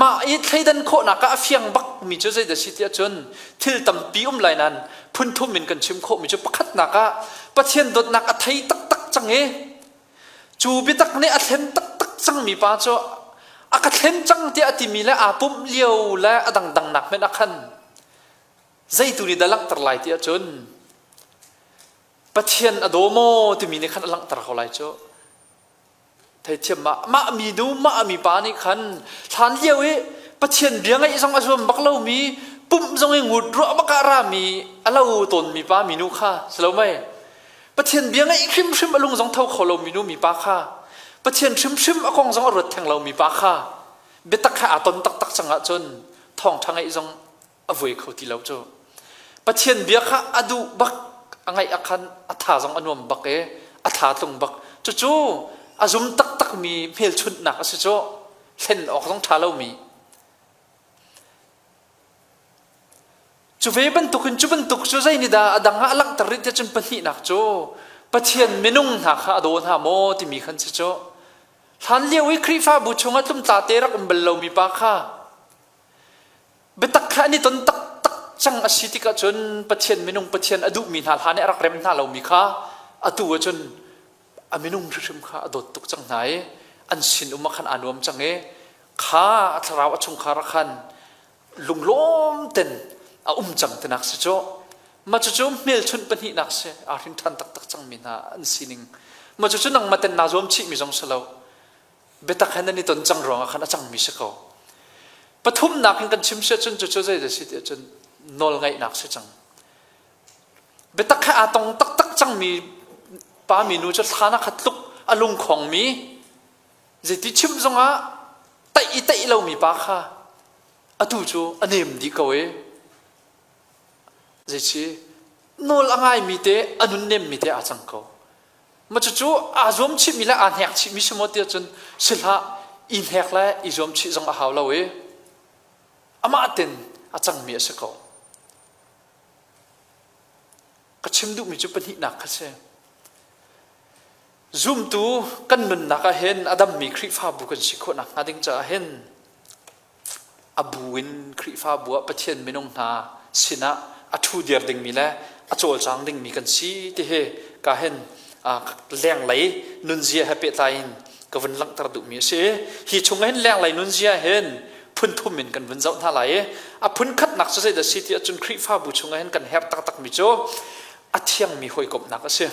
mah i thleidan khawhnak ah a fiang bak mi cu zeidah si tiah cun thil tampi um lai nan phun thum in kan chim khawh mi cu pakhatnak ah Pathian dawtnak a thei taktak cang i cu biatak nih a thlen taktak cang mi pa cu a ka thlen cang tiah a timi le aa pumh lio le a dangdang nak hmenh ah khan zeitu nih dah langhter lai tiah cun Pathian a daw maw timi nih khan a langhter ko lai cu Theithiam mah mah mi nu mah mi pa nih khan hlan lio i Pathian bia ngaih zong a zuam bak lomi pumh zong i ngut ruah bak ah rami a lo tawnmi pa minu kha si lo mei Pathian bia ngaih hrimhrim a lung zong tho kho lo minu mi pa kha Pathian hrimhrim a kong zong a ruat theng lomi pa kha biatak he aa ton taktak cang ahcun thawngṭha ngaih zong a vui kho ti lo cu Pathian bia kha a duh bak a ngaih a khan a tha zong a nuam bak i a tha tlung bak cucu a zum taktak mi hmelchunhnak a si cu thlen awk zong ṭha lomi cu ve bantukin cu bantuk cu zei nih dah a dang ah a langhter rih tiah cun pahnihnak cu Pathian minung hna kha a daw hna maw timi khan si cu hlan lio i Khrihfabu chungah tlumtla te rak um bal lomi pa kha Biatak kha an i ton taktak cang a si tikah cun Pathian minung Pathian a duhmi hna hlan i a rak rem hna lomi kha atu ahcun a minung hrimhrim kha a dawt tuk cang hna i an sin um ah khan aa nuam cang i kha a thlarau a chungkhar ah khan lunglawm ten a um cang tinak si cu mah cucu hmelchunh pahnihnak si aa hrin ṭhan taktak cangmi hna an sining mah cucu nangmah ten naa zuam chihmi zong si lo biatak he nan i ton cang ruangah khan a cangmi si ko. Pathumnak in kan chim si ahcun cucu zeidah si ti ahcun nawlngaihnak si cang. Biatak he aa tong taktak cangmi pa mi nu cu thlan ah khat tluk a lungkhongmi zeiti chim zongah taih i taih lomi pa kha atu cu a nem dih ko i zeici nawl a ngaimi te a nunnemmi te aa cang ko. Ma cucu aa zuam chihmi le aa hnek chihmi si maw tiah cun si hlah i hnek le i zuam chih zong a hau lo i amah ten a cangmi a si ko. Ka chim duhmi cu pahnihnak kha si. Zumtu kan nunnak ah hin a dammi Khrihfabu kan si khawh nakhnga ding caah hin a bu in Khrihfabu ah Pathian minung hna sinah a ṭhu dir dingmi le a cawlcang dingmi kan si ti hi ka hin lenglei nunzia he pehtlai in ka vun langhter duhmi a si. Hi chung hin lenglei nunzia hin phun thum in kan vun zoh hna lai i a phun khatnak cu zeidah si ti ahcun Khrihfabu chungah hin kan herh taktakmi cu a thiangmi hawikomhnak a si.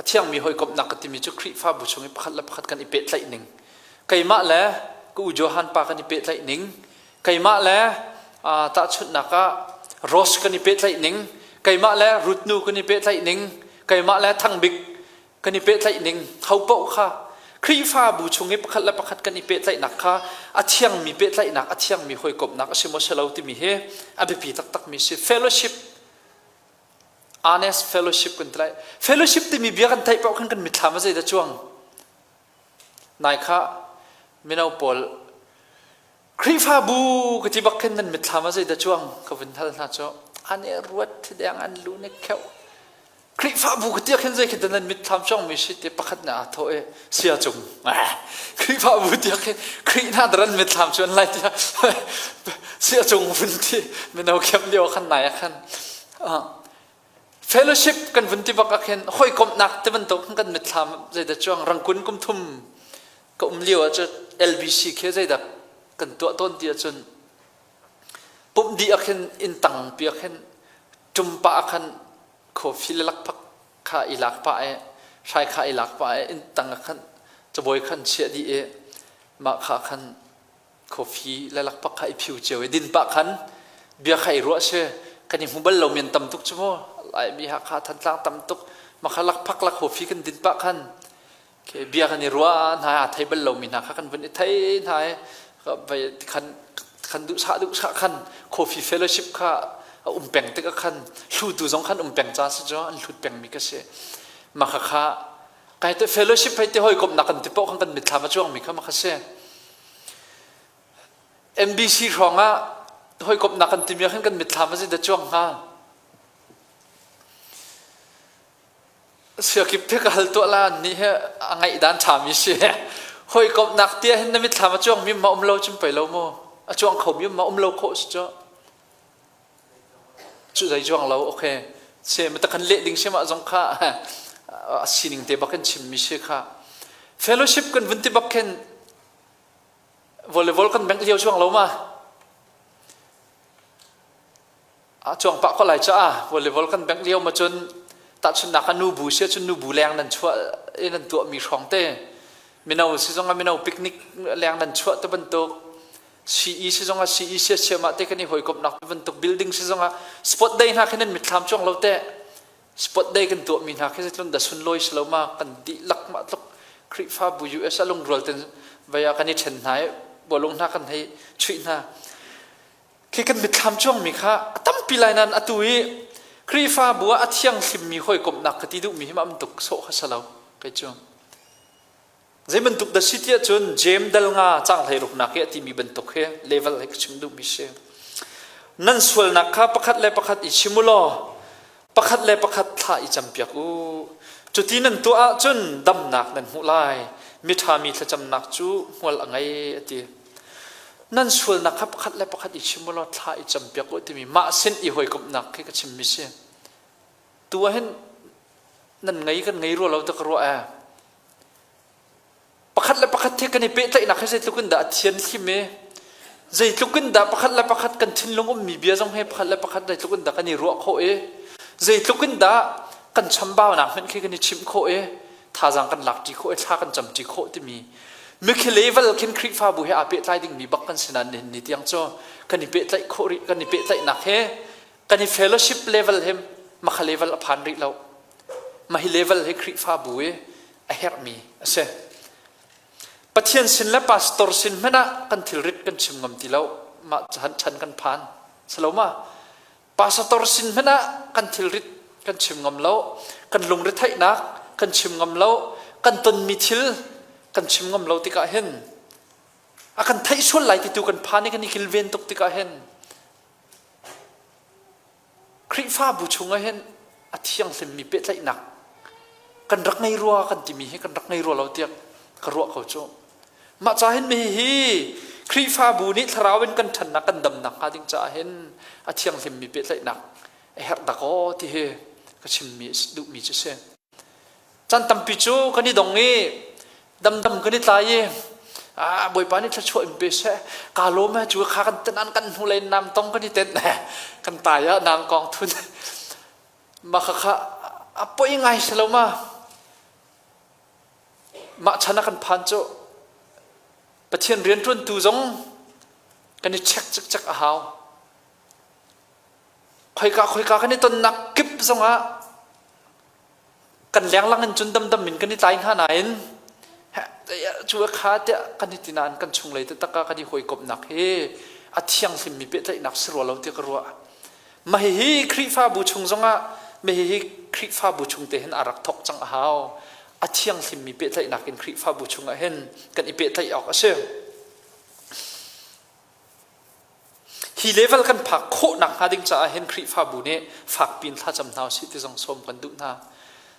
A thiangmi hawikomhnak ka timi cu Khrihfabu chung i pakhat le pakhat kan i pehtlaih ning. Keimah le ka u Johan pa kan i pehtlaih ning. Keimah le uh, tahchunhnak ah Rose kan i pehtlaih ning. Keimah le Ruth nu kan i pehtlaih ning. Keimah le Thangbik kan i pehtlaih ning. Ho paoh kha Khrihfabu chung i pakhat le pakhat kan i pehtlaihnak kha a thiangmi pehtlaihnak, a thiangmi hawikomhnak a si maw si lo timi hi a biapi taktakmi si. Fellowship honest fellowship kan ti lai fellowship timi bia kan theih paoh khan kan mitthlam a zeidah cuang nai kha mino pawl Khrihfabu ka ti bak khin nan mitthlam a zeidah cuang ka vun hal hna cu an i ruat deng an lu ne kheuh. Khrihfabu ka tiah khin zei khi nan mitthlam congmi si te pakhat na aa thawh i sia cung Khrihfabu tiah khin Khrih hna daran mitthlam cu an lai tiah sia cung vun ti mino khem lio khan nai ah khan fellowship kan vun ti bak ah khin hawikomhnak ti bantuk kan mitthlam zeidah cuang rangkun kum thum ka um lio ah cu LBC khi zeidah kan tuah tawn ti ahcun pumh dih ah khin inn tang pi ah khin ṭumpa ah khan coffee le lakphak kha i lak pah i hrai kha i lak pah i inn tang ah khan cabuai khan chiah dih i mah kha khan coffee le lakphak kha i phiu cio i din pah khan bia kha i ruah si kan i hmu bal lo mi an tam tuk cu mu Laimi Hakha Thantlang tam tuk mah kha lakphak la coffee kan din pah khan bia kan i ruah hna aa thei bal lomi hna kha kan vun i thei hna i khan khan duhsah duhsah khan coffee fellowship kha a um peng tikah khan hlutu zong khan um peng ca si cu an hlut pengmi ka si mah kha kha kai te fellowship hei te hawikomhnak kan ti paoh khan kan mitthlam a cuangmi kha mah kha si MBC hrawng ah hawikomhnak kan timi ah khan kan mitthlam a si da cuang hnga Siakip the ka hal tuah la nih he a ngaih dan ṭhami si. Hawikomhnak tia hin na mitthlam a cuang mi ma um lo cun pei lo mu. A cuang kho mi ma um lo khawh si cu. Cu zei cuang lo okay. Se ma takhan leh ding si ma zong kha a sining te bak in chim mi si kha. Fellowship kan vun ti bak khin volleyball kan bengh lio cuang lo ma. A cuang pah ko lai caah volleyball kan bengh lio ma cun tahchunhnak ah nubu si ahcun nubu leng nan chuah i nan tuahmi hrawng te mino si zong ah mino picnic leng nan chuah te bantuk CE si zong ah CE siasiam ah te kan i hawikomhnak te bantuk building si zong ah sport day hna khi nan mitthlam cuang lo te sport day kan tuahmi hna khi zeitlun dah sunlawi si lo ma kan dihlak mah tluk Khrihfabu US a lungrual ten vei ah kan i ṭhen hna i bawlung hna kan hei chuih hna Khi kan mitthlam cuangmi kha a tampi lai nain atu i Khrihfabu ah a thianghlimmi hawikomhnak ka ti duhmi hi ma am tuk sawh kha si lo kei cu. Zei bantuk dah si tiah cun Jeim dal nga cang hlei ruknak i a timi bantuk hi level he ka chim duhmi si. Nan sualnak kha pakhat le pakhat i chim u law pakhat le pakhat thla i campiak u. Cuti nan tuah ahcun damnak nan hmuh lai. Miṭhami thlacamnak cu hmual a ngei a ti. Nan sualnak kha pakhat le pakhat i chim u law thla i campiak u timi mah sin i hawikomhnak khi ka chimmi si. Tu ah hin nan ngei kan ngei rua lo ti ka ruah ee. Pakhat le pakhat he kan i pehtlaihnak hi zeitluk in dah a thian hlim i zeitluk in dah pakhat le pakhat kan thinlung ummi bia zong he pakhat le pakhat zeitluk in dah kan i ruah khawh i zeitluk in dah kan chambaunak hmanh khi kan i chimh khawh i thazaang kan lak ṭi khawh i thla kan cam ṭi khawh timi mikhi level khin Khrihfabu he aa pehtlai dingmi bak kan si nain nihin ni tiang cu kan i pehtlaih khawh rih kan i pehtlaihnak he kan i fellowship level he makha level a phan rih lo mah hi level hi Khrihfabu i a herhmi a si Pathian sin le pastor sin hmanh ah kan thilrit kan chim ngam ti lo mah chan chan kan phan saloma Pastor sin hmanh ah kan thilrit kan chim ngam lo, kan lungretheihnak kan chim ngam lo, kan tonmi thil kan chim ngam lo tikah hin a kan theih sual lai ti tu kan phan i kan i kilven tuk tikah hin Khrihfabu chungah hin a thianghlimmi pehtlaihnak kan rak ngei rua kan timi hi kan rak ngei rua lo tiah ka ruah ko cu. Mah ca hin hihi Khrihfabu nih thlarau in kan ṭhannak kan damnak hnga ding caah hin a thianghlimmi pehtlaihnak a herh dak aw ti hi ka chimmi duhmi cu si. Chan tampi cu kan i dong i damdam kan i tlai i ah Bawipa nih thluachuah in pe seh ka lawm he cu kha kan tenan kan hnu lei nam tong kan i tenh kan tai ah nang kong thun mah kha kha a poi ngai si lo ma Mah chan ah kan phan cu Pathian rianṭuantu zong kan i check cikcek a hau. Khoika khoika kan i tonnak kip zongah kan lenglang in cun damdam in kan i tlai hna nain cu a kha tiah kan i ti nain kan chunglei taktak ah kan i hawikomhnak hi a thianghlimmi pehtlaihnak si rua lo tiah ka ruah. Mah hihi Khrihfabu chung zongah mah hihi Khrihfabu chung te hin a rak thawk cang a hau. A thianghlimmi pehtlaihnak in Khrihfabu chungah hin kan i pehtlaih awk a si. Hi level kan phak khawh nak hnga ding caah hin Khrihfabu nih fakpi in thlacam hna usih ti zong sawm kan duh hna.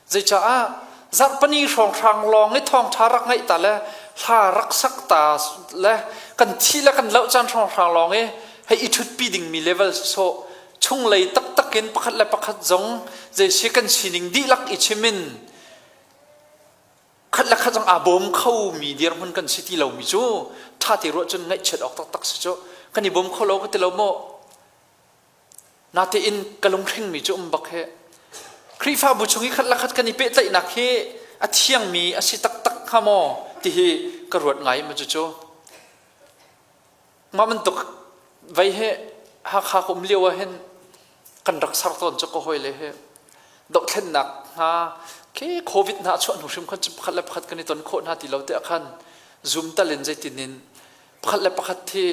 Zeicaah zarhpini hrawnghrang lawng i thawngṭha rak ngaih ta le hla rak sak ta le kan thi le kan loh caan hrawnghrang lawng i hei i ṭhutpi dingmi level sawh chunglei taktak in pakhat le pakhat zong zeisi kan sining dihlak i chim in khat le khat zong aa bawm khomi dirhmun kan si ti lomi cu ṭha te ruah cun ngaihchiat awk taktak si cu. Kan i bawm kho lo ka ti lo maw? Natein ka lunghringmi cu um bak he. Khrihfabu chung i khat le khat kan i pehtlaihnak hi a thiangmi a si taktak hnga maw ti hi ka ruat ngai ma cucu. Mah bantuk vei he Hakha ka um lio ah hin kan rak ser tawn cu ka hawile he dohthlennak hna khi COVID hna a chuah hnu hrim khan cu pakhat le pakhat kan i ton khawh hna ti lo tiah khan Zoom tal in zeitin in pakhat le pakhat hi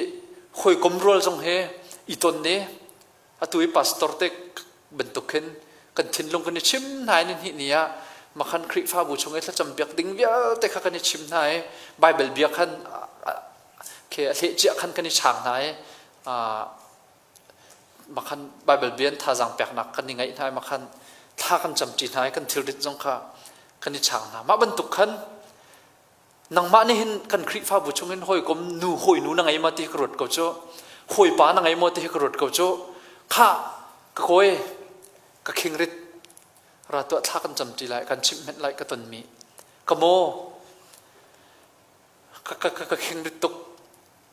hawikom rual zong he i ton ne atu i pastor te bantuk khin kan thinlung kan i chim hna in hnih ni ah makhan Khrihfabu chung i thlacam piak ding vialte kha kan i chim hna i Bible bia khan khi a hleh cia khan kan i chang hna i makhan Bible bia in thazaang peknak kan i ngaih hna i makhan thla kan camṭi hna i kan thilrit zong kha kan i chang hna mah bantuk khan Nangmah nih hin kan Khrihfabu chungin hawikom nu hawinu na ngei ma ti ka ruat ko cu. Hawipa na ngei maw ti ka ruat ko cu. Kha ka kawi ka khingrit ra tuah thla kan camṭi lai kan chimh hmenh lai ka tonmi. Ka maw ka ka ka ka khingrit tuk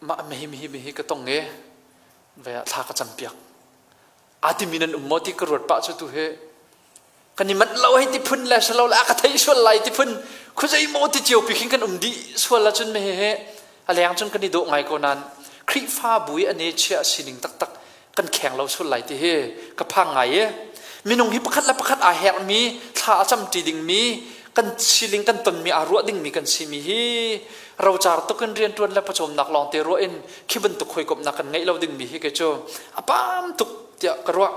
mah mihi mihi mihi ka tong e ve ah thla ka campiak. Aa timi nan um maw ti ka ruat pah cu tu hi kan i manh lo hei ti phun le salo le a ka theih sual lai ti phun khuazei maw ti cio pi khin kan um dih sual ahcun me he a leng cun kan i dawh ngai ko nain Khrihfabu i a chia sining taktak kan kheng lo sual lai ti hi ka phang ngai i minung hi pakhat le pakhat aa herhmi thla a camṭi dingmi kan siling kan tonmi aa ruah dingmi kan simi hi rocar tuk in rianṭuan le pawcawmnak lawng te ruah in khi bantuk hawikomhnak kan ngeih lo dingmi hi kei cu a pam tuk tiah ka ruah.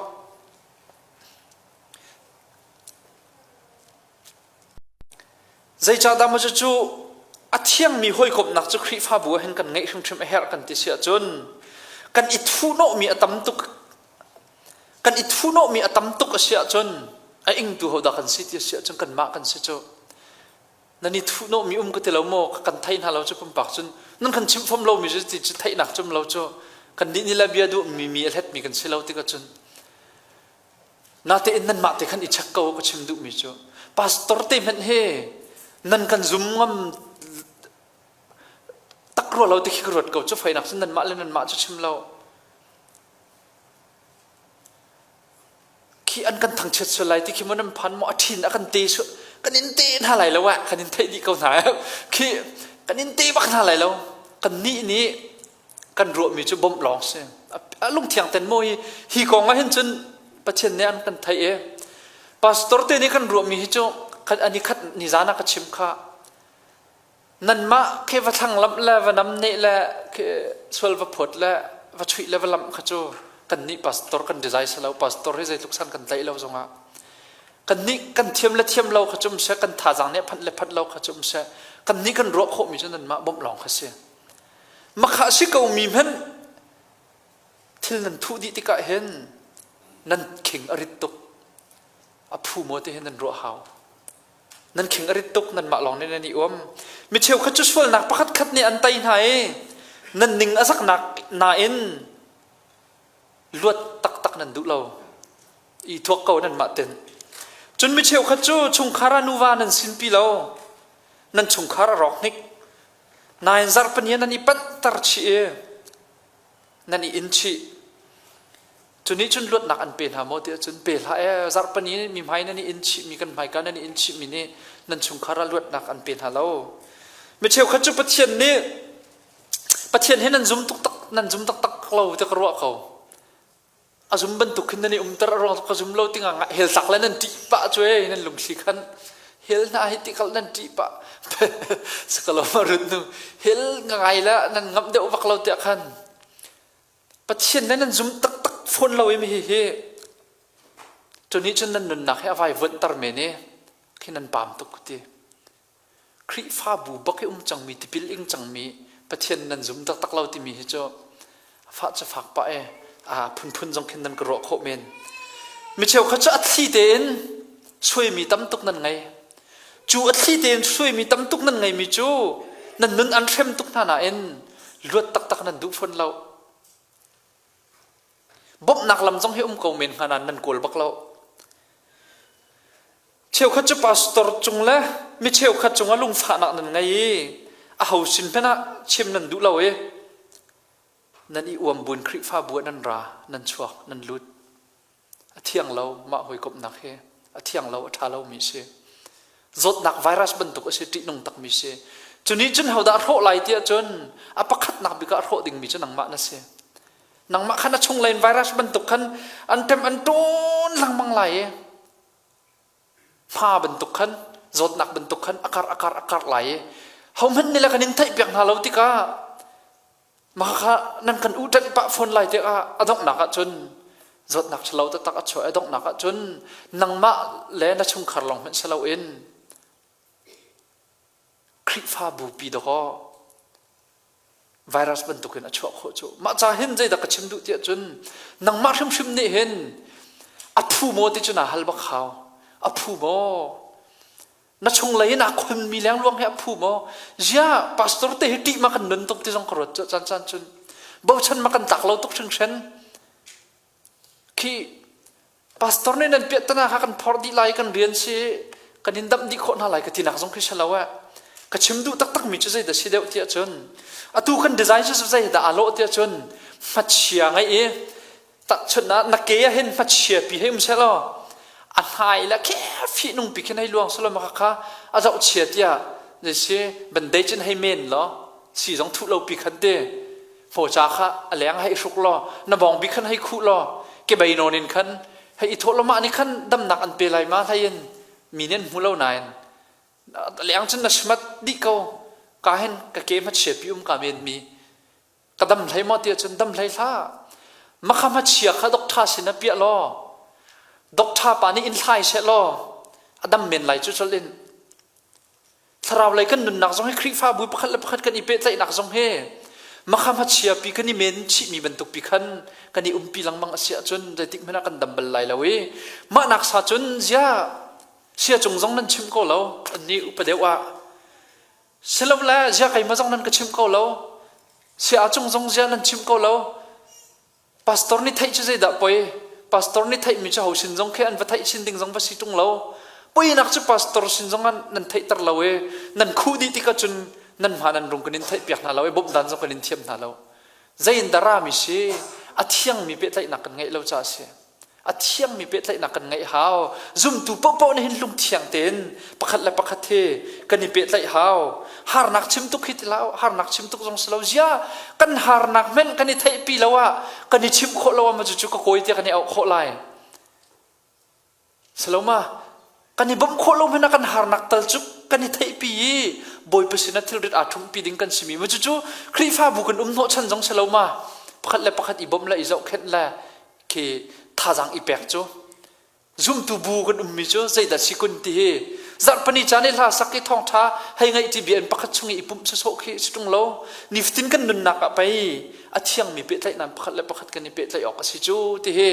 Zeicahdah maw cucu a thiangmi hawikomhnak cu Khrihfabu ah hin kan ngeih hrimhrim a herh kan ti si ahcun kan i thuhnawhmi a tam tuk kan i thuhnawhmi a tam tuk a si ahcun a ingtu hodah kan si ti a si ahcun kanmah kan si cu. Nan i thuhnawhmi um ka ti lo maw kan thei hna lo cu pumpak cun nan kan chimh fom lomi cu ti cu theihnak cum lo cu kan nih nih le bia duhmi mi a hletmi kan si lo tikah cun Natein nanmah te khan i check ko ka chim duhmi cu pastor te hmanh he nan kan zum ngam tak rua lo ti khi ka ruat ko cu feinak cun nanmah le nanmah cu chim lo khi an kan thangchiat sual lai ti khi maw nan phan maw a ṭhin a kan te sual kan in te hna lai lo ah kan in theih dih ko hna khi kan in te bak hna lai lo kan nih nih kan ruahmi cu bawmh lawng si. A lungthiang ten maw hi hi kong ah hin cun Pathian nih an kan theih i pastor te nih kan ruahmi hi cu ani khat ni zan ah ka chim kha nanmah khi va thlang lamh le va nam neh le khi sual va phawt le va chuih le va lamh kha cu kan nih pastor kan desai si lo pastor hi zeitluk san kan tlaih lo zongah kan nih kan thiam le thiam lo kha cu um seh kan thazaang nih phanh le phanh lo kha cu um seh kan nih kan ruah khawhmi cu nanmah bawmh lawng kha si. Makha si ko mi hmanh thil nan thuh dih tikah hin nan khing a rit tuk. A phu maw ti hin nan ruah hau. Nan khing a rit tuk nanmah lawng nih nan i uam. Mi cheukhat cu sualnak pakhat khat nih an tei hna i nan ning a zaknak nain luat taktak nan duh lo. I thuak ko nanmah ten. Cun mi cheukhat cu chungkhar ah nuva nan sinpi lo. Nan chungkhar a rawk hnik. Nain zarhpini nan i panhter chih i nan i in chih. Cu nih cun luatnak an pe hna maw tiah cun pe hlah ee zarhpini mi hmai nan i in chihmi kan hmaika nan i in chihmi nih nan chungkhar ah luatnak an pe hna lo. Mi cheukhat cu Pathian nih Pathian hi nan zum tuk nan zum taktak lo ti ka ruah ko. A zum bantuk khin nan i umter a ruang ka zum lo ti nga hell tlak le nan ṭih pah cu ei nan lungthli khan hell hna hi ti kal nan ṭih pah sakalo ma rut nu hell ngai la nan ngamh deuh vak lo tiah khan Pathian le nan zum taktak fawn lo i mi hi hi cu nih cun nan nunnak hi a vai vuanhter men i khi nan pam tuk ti Khrihfabu bak i um cangmi tipil ing cangmi Pathian nan zum taktak lo timi hi cu fah cu fak pah e. A phunphun zong khin nan ka ruah khawh men. Mi cheukhat cu a thli tein suaimi tam tuk nan ngei. Cu a thli tein suaimi tam tuk nan ngeimi cu nan nun an hrem tuk hna nain luat taktak nan duh fawn lo. Bawmhnak lam zong hi um ko men hnga nain nan kawl bak lo. Cheukhat cu pastor cung le mi cheukhat cungah lungfahnak nan ngei i aho sin hmanh ah chim nan duh lo i nan i uam buin Khrihfabu ah nan ra, nan chuak, nan lut. A thiang lo mah hawikomhnak hi a thiang lo, a ṭha lomi a si. Zawtnak virus bantuk a si, ṭihnung takmi si. Cu nih cun hodah a hrawh lai tiah cun a pakhatnak bik ah a hrawh dingmi cu nangmah na si. Nangmah khan a chunglei in virus bantuk khan an ṭem an ṭawn lengmang lai i hma bantuk khan zawtnak bantuk khan a karh a karh a karh lai i hohmanh nih le kan in theihpiak hna lo tikah mah kha nan kan uṭanh pah fawn lai tikah a donghnak ah cun zawtnak ṭhalo taktak a chuah i a donghnak ah cun nangmah le na chungkhar lawng hmanh si loin Khrihfabu pi dawkaw virus bantukin a chuah khawh cu. Mah ca hin zeidah ka chim duh tiah cun nangmah hrimhrim nih hin a phu maw ti cu naa hal bak hau. A phu maw? Na chunglei in aa khonmi lengluang hi a phu maw? Ziah pastor te hi ṭih ma kan nun tuk ti zong ka ruat cu caan caan cun. Bochan ma kan tlak lo tuk hringhran. Khi pastor nih nan piahtana kha kan phorh dih lai kan rian si kan in damh dih khawh hna lai ka tinak zong khi si lo eh. Ka chim duh taktak mi cu zeidah si deuh tiah cun atu kan design cu zeidah aa lawh tiah cun hmachia ngeih i tahchunh ah na ke ah hin hmachia pi hei um seh law a hnai le khe nung pi khin hei luang selaw maka kha a zoh chia tiah zei si bandage in hei men law si zong thuh lo pi khan te Hmawca kha a leng hei hruk law na bawngbi khan hei khuh law kebei nawn in khan hei i thawh law mah nih khan damnak an pe lai ma hlei in mi nih an hmu lo nain leng cun na smat dih ko ka hin ka ke hmachia pi um ka men mi ka dam hlei maw tiah cun dam hlei hlah makha hmachia kha doctor sin ah piah law doctor pa nih in hlai seh law a dam men lai cu chol in Thlarau lei kan nunnak zong hi Khrihfabu pakhat le pakhat kan i pehtlaihnak zong hi makham hachia pi kan i men chihmi bantuk pi khan kan i umpi lengmang a si ahcun zeitik hmanh ah kan dam bal lai lo i mah nak sa cun zia sia cung zong nan chim ko lo annih upa deuh ah silole zia keimah zong nan ka chim ko lo sia cung zong zia nan chim ko lo Pastor nih theih cu zeidah poi? Pastor nih theihmi cu ho sin zong khi an va theih sin ding zong va si ṭung lo. Poinak cu pastor sin zong ah nan theihter lo i nan khuh dih tikah cun nan hma nan rung kan in theihpiak hna lo i bawmh dan zong kan in thiam hna lo. Zei in dah rami si? A thiangmi pehtlaihnak kan ngeih lo caah a si. A thiangmi pehtlaihnak kan ngeih hau. Zumtu paohpaoh nih hin lungthiang tein pakhat le pakhat hi kan i pehtlaih hau. Harnak chim tuk hi ti hlah harnak chim tuk zong si lo. Zia kan harnak hmanh kan i theihpi lo ah kan i chimh khawh lo ah maw cucu ka kawi tiah kan i auh khawh lai. Saloma kan i bawmh khawh lo hmanh ah kan harnak tal cu kan i theihpi i Bawipa sinah thilrit aa ṭhumhpi ding kan simi maw cucu Khrihfabu kan um hnawhchan zong si lo ma pakhat le pakhat i bawmh le i zohkhenh le khi thazaang i pek cu zumtu bu kan ummi cu zeidah si kun ti hi zarhpani caan i hla sak i thawngṭha hei ngaih ti bia in pakhat chung i i pumh sawsawh khi si ṭung lo nifatin kan nunnak ah pei a thiangmi pehtlaihnak pakhat le pakhat kan i pehtlaih awk a si cu ti hi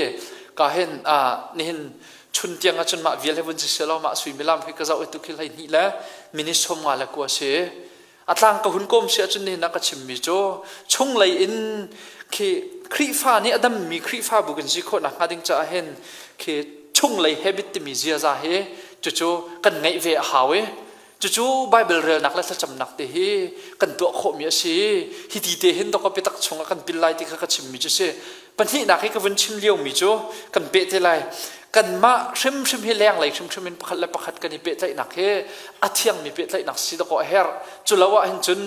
ka hin nihin chun tiang ah cun mah vial he vun si selaw mah suimilam hi ka zoh i tu khi 12 le minute 59 si. A tlang ka hun kawm si ahcun nihin ah ka chimmi cu chunglei in khi Khrihfa nih a dammi Khrihfabu kan si khawh nakhnga ding caah hin khi chunglei habit timi ziaza hi cucu kan ngeih ve a hau i cucu Bible relnak le thlacamnak te hi kan tuah khawhmi a si. Hi ti te hin dawkaw biatak chungah kan pil lai ti kha ka chimmi cu si. Pahnihnak hi ka vun chim liomi cu kan peh te lai. Kanmah hrimhrim hi lenglei hrimhrim in pakhat le pakhat kan i pehtlaihnak hi a thiangmi pehtlaihnak si dawkaw a herh. Cu lo ah hin cun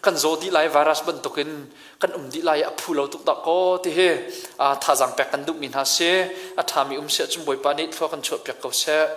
kan zaw dih lai virus bantukin kan um dih lai i a phu lo tuk dah kaw ti hi thazaang pek kan duhmi hna si. A ṭhami um si ahcun Bawipa nih thlua kan chuahpiak ko seh.